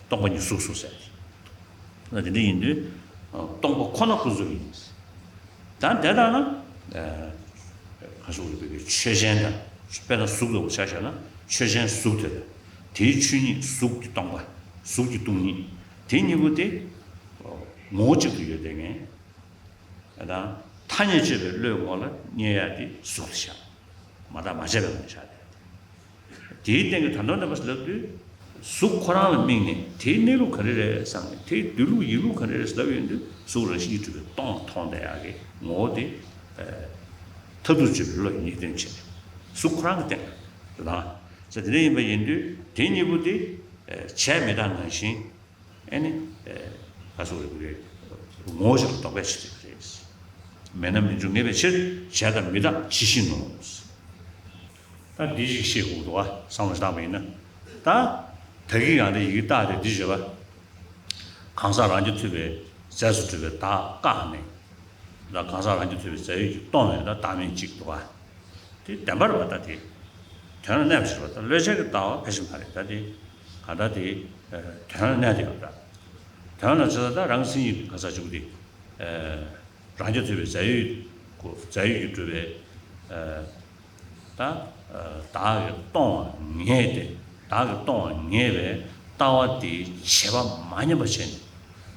སྟོང་པ་ཉིད་གཟུགས་སོ་ཟེར། ན་དེ་འདྲ་ཡིན་དུས། སྟོང་པ་ཁོ་ན་ཀུན་རྫོབ་ཡིན། ད་དེ་ལྟར་ན། ག་སོགས་རེད་པས་ཆོས་ཅན་དང་དཔེར་ན་གཟུགས་ལྟ་བུ་ཆ་བཞག་ན་ཆོས་ཅན་གཟུགས་དེ་དང་ དེའི་ཆོས་ཉིད་གཟུགས་ཀྱིས་སྟོང་པ། གཟུགས་ཀྱི་སྟོང་ཉིད། དེ་གཉིས་པོ་དེ་ངོ་བོ་གཅིག་ཏུ་ཡོད་དེ་ངེས། ད་ཐ་སྙད་དཔྱོད་པའི་བློའི་ངོ་ལ་རྙེད་ཡ་དེ་གཟུགས་ལ་བཞག་མ་བརྟགས་མ་དཔྱད་པའི་ངང་ནས་བཞག་སྟེ། དེའི་སྟེང་གི་ད་དུང་རྣམ་པ་ལབ་དུས། གཟུགས་ཁོ་རང་ལ་དམིགས་ནས་དེའི་གནས་ལུགས་ག་རེ་རེད་བསམ་ནས་དེའི་སྡོད་ལུགས་ཡིན་ལུགས་ག་རེ་རེད་ལབ་ཡོང་དུས། གཟུགས་རང་བཞིན་གྱིས་གྲུབ་པའི་སྟོང་མཐོང་བསྡད་ཡག་གི་ངོ་བོ་དེ། མཐར་ཐུག་དཔྱོད་པའི་བློ་ཡིས་ངེས་དོན་བྱས་ནས་གཟུགས་ཁོ་རང་གི་སྟེང་དུ་དང་། ཟེར་དེ་འདྲ་ཡིན་པ་ཡིན་དུས་དེ་གཉིས་པོ་དེ་བྱས་མི་རྟག་ནང་བཞིན། ཨེ་ནི། ཨེ། ཁ་སོགས་རིག་པའི་ངོ་བོ་ཞིག་ལ་ལྡོག་པའི་ཕྱིར་དེ་རེད། མེད་ན་མི་འབྱུང་ངེས་པའི་ཕྱིར། བྱས་དང་མི་རྟག་ཇི་བཞིན་ནོ། ད་འདི་ཞིག་ཤེས་དགོས་འདུག་བ། བསམ་བློ་བཏང་པ་ཡིན་ན། ད། ད་གིན་ཡང་དེ་ཡི་གེ་བཏགས་ཏེ་འདི་བརྗོད་པ། གང་ཟག་རང་རྐྱ་ཐུབ་པའི་རྫས་སུ་གྲུབ་པའི་བདག་བཀག་ནས། ད་གང་ཟག་རང་རྐྱ་ཐུབ་པའི་རྫས་ཡོད་ཀྱིས་སྟོང་བའི་ད་བདག་མེད་ཅིག་འདུག་བ། དེ་བདེན་པར་བ་ད་དེ། དོན་ལ་གནས་པ་ཞིག་རེད་བ། ད་བློས་བྱས་ཀྱི་ལྟ་བ་ཕལ་ཆེར་མ་རེད་ད་དེ། ག་ད་དེ། དོན་ལ་གནས་དེ་ཡོད་ད། དོན་ལ་ཆ་ད་རང་སེམས་ཉིད་ག་ས་བཅུག་སྟེ། རང་རྐྱ་ཐུབ་པའི་རྫས་ཡོད་ཀྱི་རྫས་ཡོད་ཀྱིས་གྲུབ་པའི། ད། བདག་གིས་སྟོང་བ་ངེས་ཏེ། བདག་གིས་སྟོང་བ་ངེས་པའི་ལྟ་བ་དེའི་བྱེད་པ་མ་ཉམས་པ་བྱས་ནས།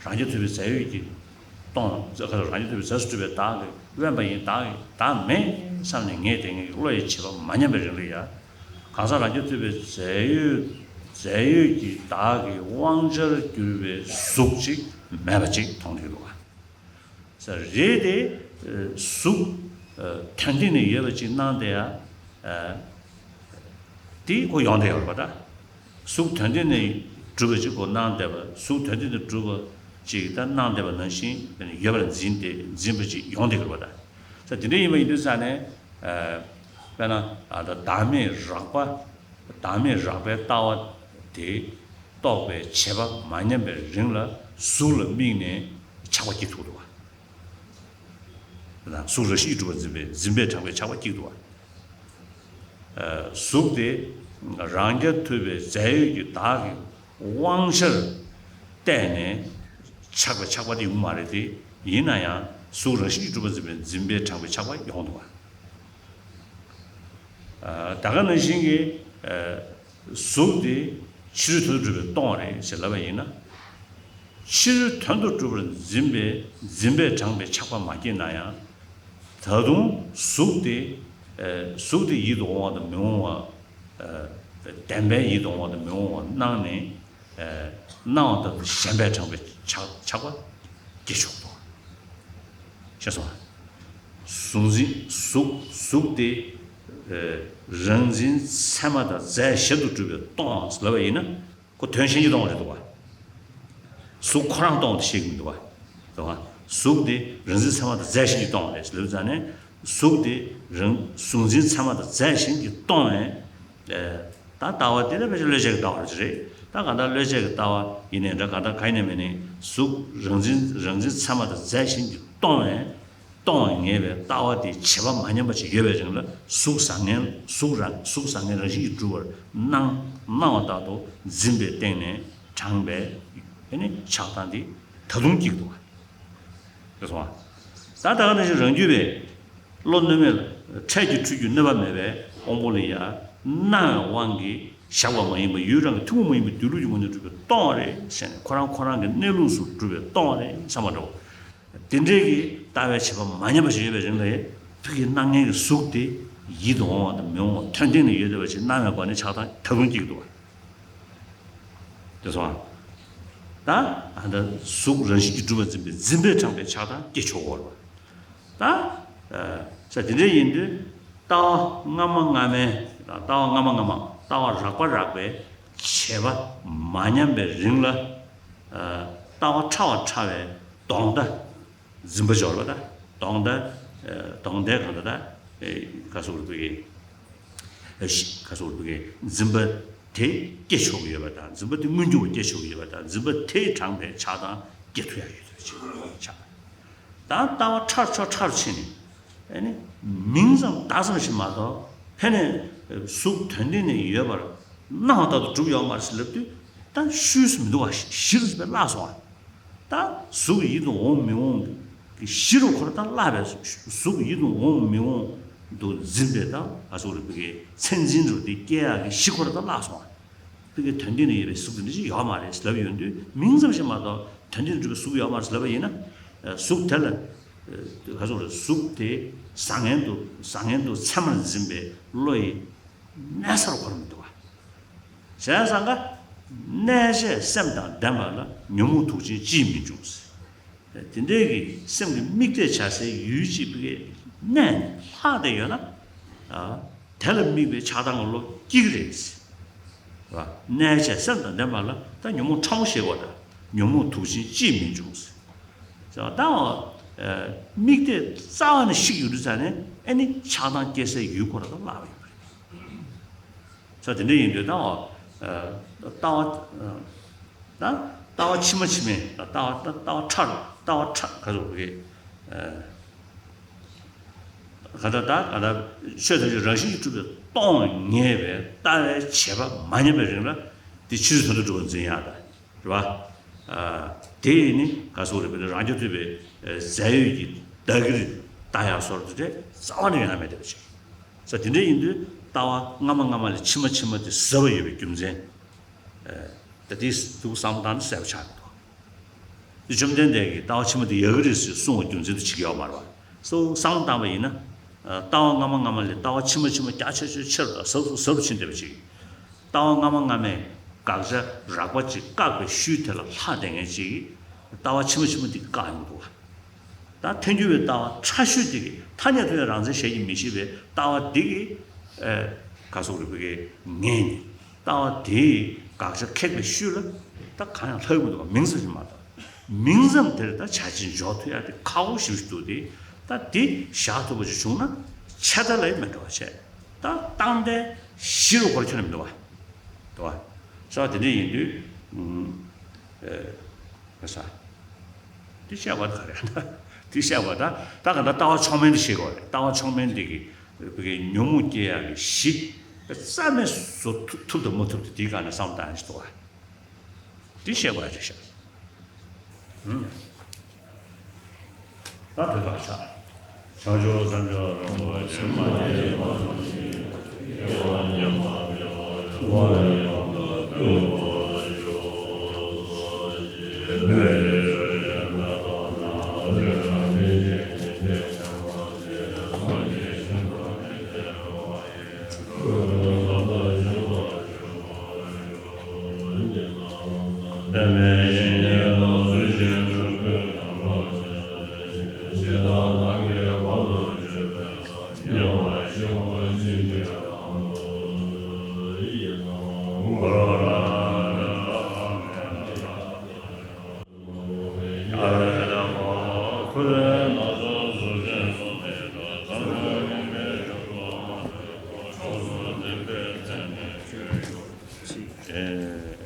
རང་རྐྱ་ཐུབ་པའི་རྫས་ཡོད་ཀྱིས་སྟོང་། རང་རྐྱ་ཐུབ་པའི་རྫས་སུ་གྲུབ་པའི་བདག་གིས་དབེན་པ་ཡིན། བདག་གིས་བདག་མེད་བསམ་ནས་ངེས་ཏེ་ངེས་ཀྱི་བློ་ཡི་བྱེད་པ་མ་ཉམས་པའི་རིང་ལ་ཡང་། གང་ཟག་རང་རྐྱ་ཐུབ་པའི་རྫས་ཡོད། རྫས་ཡོད་ཀྱི་བདག་གི་དབང་ཆར་གྱུར་པའི་གཟུགས་ཅིག་མེད་པ་ཅིག་མཐོང་གི་འདུག་བ། ས་རེད་དེ། གཟུགས། དོན་སྟེང་ནས་ཡོད་པ་ཅིག་སྣང་བསྡད་ཡ། དེ་ཁོ་ཡོང་བསྡད་ཡོད་རེད་པ་ད། གཟུགས་དོན་སྟེང་ནས་གྲུབ་པ་ཅིག་ཁོ་སྣང་བསྡད་པ། གཟུགས་དོན་སྟེང་ནས་གྲུབ་པ་ཅིག་ད་སྣང་བསྡད་པ་ནང་བཞིན་ཡོད་པར་འཛིན་ཏེ་འཛིན་པ་ཅིག་ཡོང་བསྡད་ཡོད་རེད་པ་ད། ས་དེ་འདྲ་ཡིན་པ་ཡིན་དུས་ཙང་ནས། དཔེར་ན། བདག་མེད་རགས་པ། བདག་མེད་རགས་པའི་ལྟ་བ་དེ་རྟོགས་པའི་བྱེད་པ་མ་ཉམས་པའི་རིང་ལ་གཟུགས་ལ་དམིགས་ནས་ཆགས་པ་སྐྱེ་ཐུབ་འདུག་བ། གཟུགས་རང་བཞིན་གྱིས་གྲུབ་པར་འཛིན་པའི་འཛིན་པའི་དྲངས་པའི་ཆགས་པ་སྐྱེ་འདུག་བ། གཟུགས་དེ་རང་རྐྱ་ཐུབ་པའི་རྫས་ཡོད་ཀྱི་བདག་གི་དབང་ཆར་བལྟས་ནས་ཆགས་པའི་ཆགས་པ་དེ་ཡོང་གི་མ་རེད་དེ། ཡིན་ན་ཡང་གཟུགས་རང་བཞིན་གྱིས་གྲུབ་པར་འཛིན་པའི་འཛིན་པའི་དྲངས་པའི་ཆགས་པ་ཡོང་འདུག་བ། ད་ག་ནང་བཞིན་གྱི། གཟུགས་དེ་ཕྱི་རོལ་དོན་དུ་གྲུབ་པའི་སྟོང་བ་རེད་ཞེས་ལབ་པ་ཡིན་ན། ཕྱི་རོལ་དོན་དུ་གྲུབ་པར་འཛིན་པའི་འཛིན་པས་དྲངས་པའི་ཆགས་པ་མ་སྐྱེས་ན་ཡང་། ད་དུང་གཟུགས་དེ། གཟུགས་དེ་ཡིད་དུ་འོང་བ་དང་མི་འོང་བ། བདེན་པའི་ཡིད་དུ་འོང་བ་དང་མི་འོང་བ་སྣང་ནས། སྣང་བ་ལྟ་བུ་གཞན་པས་དྲངས་པའི་ཆགས་ཆགས་པ་སྐྱེ་ཆོག་ཏོ། ཤེས་སོང་། གཟུགས་འཛིན་གཟུགས་གཟུགས་དེ། རང་འཛིན་ཚད་མ་དང་རྫས་གཞན་དུ་གྲུབ་པའི་སྟོང་ལབ་པ་ཡིན་ན། ཁོ་དོན་གཞན་གྱིས་སྟོང་བ་རེད་འདུག་བ། གཟུགས་ཁོ་རང་སྟོང་བ་དེ་ཤེས་ཀྱི་མི་འདུག་བ། རེད་བ། གཟུགས་དེ་རང་འཛིན་ཚད་མ་དང་རྫས་གཞན་གྱིས་སྟོང་བ་རེད་ལབ་ཙང་ནས། གཟུགས་དེ་རང་གཟུགས་འཛིན་ཚད་མ་དང་རྫས་གཞན་གྱིས་སྟོང་བས། ད་ལྟ་བ་དེ་ལ་ཕལ་ཆེར་བློས་བྱས་ཀྱི་ལྟ་བ་རེད་རེད། ད་གང་ལྟར་བློས་བྱས་ཀྱི་ལྟ་བ་ཡིན་ནའི་འདྲ། གང་ལྟར་གང་ཡིན་ནའི་མིན་ནའི་གཟུགས་རང་འཛིན་རང་འཛིན་ཚད་མ་དང་རྫས་གཞན་གྱིས་སྟོང་བས། སྟོང་བ་ངེས་པའི་ལྟ་བ་དེ་བྱེད་པ་མ་ཉམས་པ་ཞིག་ཡོད་པའི་རིང་ལ་གཟུགས་བཟང་ངན་གཟུགས་རང་གཟུགས་བཟང་ངན་རང་བཞིན་གྱིས་གྲུབ་པར་སྣང་སྣང་བ་ལྟར་དུ་འཛིན་པའི་སྟེང་ནས་དྲངས་པའི་ཨེ་ནི་ཆགས་སྡང་དེ་ད་དུང་སྐྱེ་འདུག་བ། རེད་སོང་བ། ད་ད་ག་ནང་བཞིན་རང་རྒྱུད་པས། བློ་གནོད་མེད་ལ་འཕྲལ་གྱི་འཁྲུལ་རྒྱུ་གནོད་པ་མེད་པའི་དབང་པོ་ལ་ཡང་སྣང་བའི་དབང་གིས་བཞག་པ་མ་ཡིན་པ་ཡུལ་རང་གི་ཐུན་མོང་མ་ཡིན་པའི་སྡོད་ལུགས་ཀྱི་ངོས་ནས་གྲུབ་པའི་སྟོང་བ་རེད་ཟེར་ནས་ཁོ་རང་ཁོ་རང་གི་གནས་ལུགས་སུ་གྲུབ་པའི་སྟོང་བ་རེད་བསམ་པ་འདྲ་བོ། དེ་འདྲའི་གི་ལྟ་བའི་བྱེད་པ་མ་ཉམས་པ་ཞིག་ཡོད་པའི་རིང་ལ་ཕ་གི་སྣང་མཁན་གྱི་གཟུགས་དེ་ཡིད་དུ་འོང་བ་དང་མི་འོང་བ་དོན་སྟེང་ནས་ཡོད་བསྡད་པ་ཞིག་སྣང་བའི་སྒོ་ནས་ཆགས་སྡང་ད་དུང་སྐྱེ་གི་འདུག་བ། དེ་སོང་ཨ། ད་ཨ་ད་གཟུགས་རང་བཞིན་གྱིས་གྲུབ་པར་འཛིན་པའི་འཛིན་པས་དྲངས་པའི་ཆགས་སྡང་སྐྱེ་ཆོག་གོ་རེད་བ། ད། ས་དེ་འདྲ་ཡིན་དུས། ལྟ་བ་སྔ་མ་སྔ་མའི་ལྟ་བ་སྔ་མ་སྔ་མ་ལྟ་བ་རགས་པ་རགས་པའི་བྱེད་པ་མ་ཉམས་པའི་རིང་ལ། ལྟ་བ་ཕྲ་བ་ཕྲ་བའི་གདོང་མདའ། འཛིན་པ་སྦྱོར་བ་དང་གདོང་མདའ། གདོང་མདའི་གང་ལྟར་ད། ག་སོགས་རིག་པའི། ག་སོགས་རིག་པའི་འཛིན་པ་དེ་སྐྱེ་ཆོག་གི་ཡོད་པ་དང་འཛིན་པ་དེ་མངོན་གྱུར་བ་སྐྱེ་ཆོག་གི་ཡོད་པ་དང་འཛིན་པ་དེས་དྲངས་པའི་ཆགས་སྡང་སྐྱེ་ཐུབ་ཡ་ཡོད་པ་ཅིག་ཆགས། ད་ལྟ་བ་ཕྲ་ཕྱོགས་ཕྲར་ཕྱིན་ནས། ཨ་ནི། མིང་ཙམ་བཏགས་ཙམ་ཞིག་མ་གཏོགས་ཕན་ནས་གཟུགས་དོན་སྟེང་ནས་ཡོད་པར་སྣང་བ་ལྟར་དུ་གྲུབ་ཡོད་མ་རེད་ཟེར་ལབ་དུས། ད་ཤུལ་སུ་མི་འདུག་བ། གཞིར་བརླག་སོང་བ། ད་གཟུགས་ཡིད་དུ་འོང་མི་འོང་གི་གཞི་རུ་ཁོ་ར་ད་བརླག་པས། གཟུགས་ཡིད་དུ་འོང་མི་འོང་དུ་འཛིན་པའི་ད་ཨ་སོགས་རིག་པའི་མཚན་འཛིན་རུ་དེ་སྐྱེ་ཡག་གི་གཞི་ཁོ་ར་ད་བརླག་སོང་བ། ཕ་གིའི་དོན་སྟེང་ན་ཡོད་པའི་གཟུགས་དེ་འདྲ་ཅིག་ཡོད་མ་རེད་ལབ་ཡོང་དུས། མིང་ཙམ་ཞིག་མ་གཏོགས་དོན་སྟེང་ན་གྲུབ་པའི་གཟུགས་ཡོད་མ་རེད་ལབ་པ་ཡིན་ན། གཟུགས་དེ་ལ་ག་ཚོད་རེད། གཟུགས་དེ་བཟང་ངན་དུ་བཟང་ངན་དུ་ཚད་མར་འཛིན་པའི་བློ་ཡི་གནས་སར་གོ་ར་མི་འདུག་བ། བྱས་ཙང་ཀ། གནས་བྱས་སེམས་དང་ལྡན་པ་ལ་ཉོན་མོངས་དུག་ཅན་ཅིས་མི་འབྱུང་ཟེར། དེ་འདྲའི་གི་སེམས་ཀྱི་དམིགས་གཏད་བྱ་སའི་ཡུལ་གཅིག་པའི་གནས་ནས་ལྷག་བསྡད་ཡོད་ན། དེ་ལ་དམིགས་པའི་ཆགས་སྡང་གི་བློ་སྐྱེ་གི་རེད་ཟེར། གནས་བྱས་སེམས་དང་ལྡན་པ་ལ་ད་ཉོན་མོངས་ཕྲ་མོ་ཞེས་པ་དང་ཉོན་མོངས་དུག་ཅན་ཅིས་མི་འབྱུང་ཟེར། ད་དམིགས་གཏད་རྩ་བ་ནས་བཤིག་ཡོང་དུས་ཙ་ནས་ཨེ་ནི་ཆགས་སྡང་སྐྱེ་སའི་ཡུལ་ཁོ་ར་ད་བརླག་པ་ཡིན་པ་རེད། ས་དེ་འདྲ་ཡིན་དུས་ད་ལྟ་བ། ད་ལྟ་བ་ཕྱི་མ་ཕྱི་མའི་ལྟ་བ། ལྟ་བ་ཕྲ་རུ། ལྟ་བ་ཕྲ་ག་རུ་གི། ག་ད་ད་ག་ད་ཆོས་ཐམས་ཅད་རང་བཞིན་གྱིས་གྲུབ་པས་སྟོང་ངེས་པའི་ལྟ་བའི་བྱེད་པ་མ་ཉམས་པའི་རིང་ལ་དེ་ཕྱི་རོལ་དོན་དུ་གྲུབ་པར་འཛིན་ཡག་ད། རེད་བ། དེ་ཡིས་ནི་ག་སོགས་རེད་པས། རང་རྒྱུད་ཐོས་པའི་རྫས་ཡོད་ཀྱི་བདག་གིར་ལྟ་ཡག་སོགས་དེ་རྩ་བ་ནས་ཡོང་ཡ་མེད་བསྡད་པ་ཅིག། ས་དེ་འདྲ་ཡིན་དུས་ལྟ་བ་སྔ་མ་སྔ་མ་ལས་ཕྱི་མ་ཕྱི་མ་དེ་ཟབ་པ་ཡོད་པའི་རྒྱུ་མཚན། ད་དེ་ཐུགས་བསམ་བཏང་ནས་གསལ་པོ་ཆགས་ཀྱི་འདུག། དེ་བཅོམ་ལྡན་འདས་ཀྱིས་ལྟ་བ་ཕྱི་མ་དེ་ཡག་གི་རེད་ཟེར་གསུངས་པའི་རྒྱུ་མཚན་དེ་བྱེད་ཀྱི་ཡོད་མ་རེད་བ། སོ་བསམ་བློ་བཏང་པ་ཡིན་ན། ལྟ་བ་སྔ་མ་སྔ་མ་ལས་ལྟ་བ་ཕྱི་མ་ཕྱི་མ་རྒྱ་ཆེ་ཆེ་ཆེ་རུ་དང་ཟབ་ཟབ་ཟབ་ཕྱིན་བསྡད་པ་ཅིག། ལྟ་བ་སྔ་མ་སྔ་མས་དགག་བྱ་རགས་པ་ཅིག་བཀག་པའི་ཤུལ་དེ་ལ་ལྷག་བསྡད་མཁན་ཅིག་གིས་ལྟ་བ་ཕྱི་མ་ཕྱི་མ་དེ་བཀག་ཡོང་གི་འདུག་བ། ད་ཐལ་འགྱུར་བའི་ལྟ་བ་ཕྲ་ཤོས་དེ་གིས་ཐ་སྙད་ཐོགས་ཡ་རང་མཚན་ཞལ་གྱིས་མི་བཞེས་པའི་ལྟ་བ་དེ་གིས། ཨེ། ག་སོགས་རིག་པའི་ངེས་ནས་ལྟ་བ་དེའི་དགག་བྱ་ཁེགས་པའི་ཤུལ་ལ་ད་གང་ཡང་ལྷག་མི་འདུག་བ། མིང་ཙམ་ཞིག་མ་གཏོགས། མིང་ཙམ་དེར་ད་བྱ་བྱེད་འཇོག་ཐུབ་ཡ་དེ་ཁག་པོ་ཞེ་པོ་ཞིག་འདུག་སྟེ། ད་དེ་བཞག་ཐུབ་པ་ཞིག་བྱུང་ན་ཆད་ལྟ་ལ་ཡང་མི་འགྲོ་བ་བྱས། ད་རྟག་བརྟན་གཞི་རུ་གོ་ར་ཁྱོན་ནས་མི་འདུག་བ། འདུག་བ། ས་དེ་འདྲ་ཡིན་དུས། ཨ། ས། དེ་བཤད་པ་ད་ག་རེ་ད། དེ་བཤད་པ་ད་ད་ག་ད་ལྟ་བ་མཆོག་དམན་དེ་ཤེས་དགོས་རེད། ལྟ་བ་མཆོག་དམན་དེ་གི་བོད་ཀྱི་ཉོན་མོངས་སྐྱེ་ཡག་གི་གཞི་རྩ་མེད་བཟོ་ཐུབ་ཐུབ་དང་མ་ཐུབ་དེ་དེའི་སྒང་ནས་བསམ་བློ་བཏང་ཡག་ཞིག་འདུག་བ། དེ་བཤད་པ་རེད་ཤག། ཨུམ། ད་དེ་དག་ཆ། བྱང་ཆུབ་སེམས་མཆོག་རིན་པོ་ཆེ་མ་སྐྱེས་པ་ནམ་ཞིག་སྐྱེ་བ་ཉམས་པ་མེད་པར་འགྲོ་བ་ཡང་དག་པའི་གོ་འཕང་མཆོག་ཏུ་ཕྱིན་པའི་ཕྱིར་ཡོན་མེད་པ་ན་རེ་རེ་བཞིན་གྱི་ཉིན་མཚན་ཉམས་པ་ཟད་དེ་སངས་རྒྱས་ཤིང་རྟ་ནི་བདེ་བ་ཡི། ཀུན་ཏུ་བཟང་པོ་ཞིག་ཏུ་གྱུར་པར་ཤོག། ཉིན་དང་ལོ་ཟླ་འདས་པའི་ཡེ་ཤེས་ལ་གཟུགས་ཅན་སྤྲུལ་སྐུའི་ལམ་རོ་ཆེན་ཞིང་གཤེགས་དང་ལྷ་གིས་དབང་དུ་བྱས་པའི་ལྷ་ཉེ་བར་ཞི་བ་ཅན་གྱི་དང་པོ་ཡི་དང་པོ་ལ། ཨེ།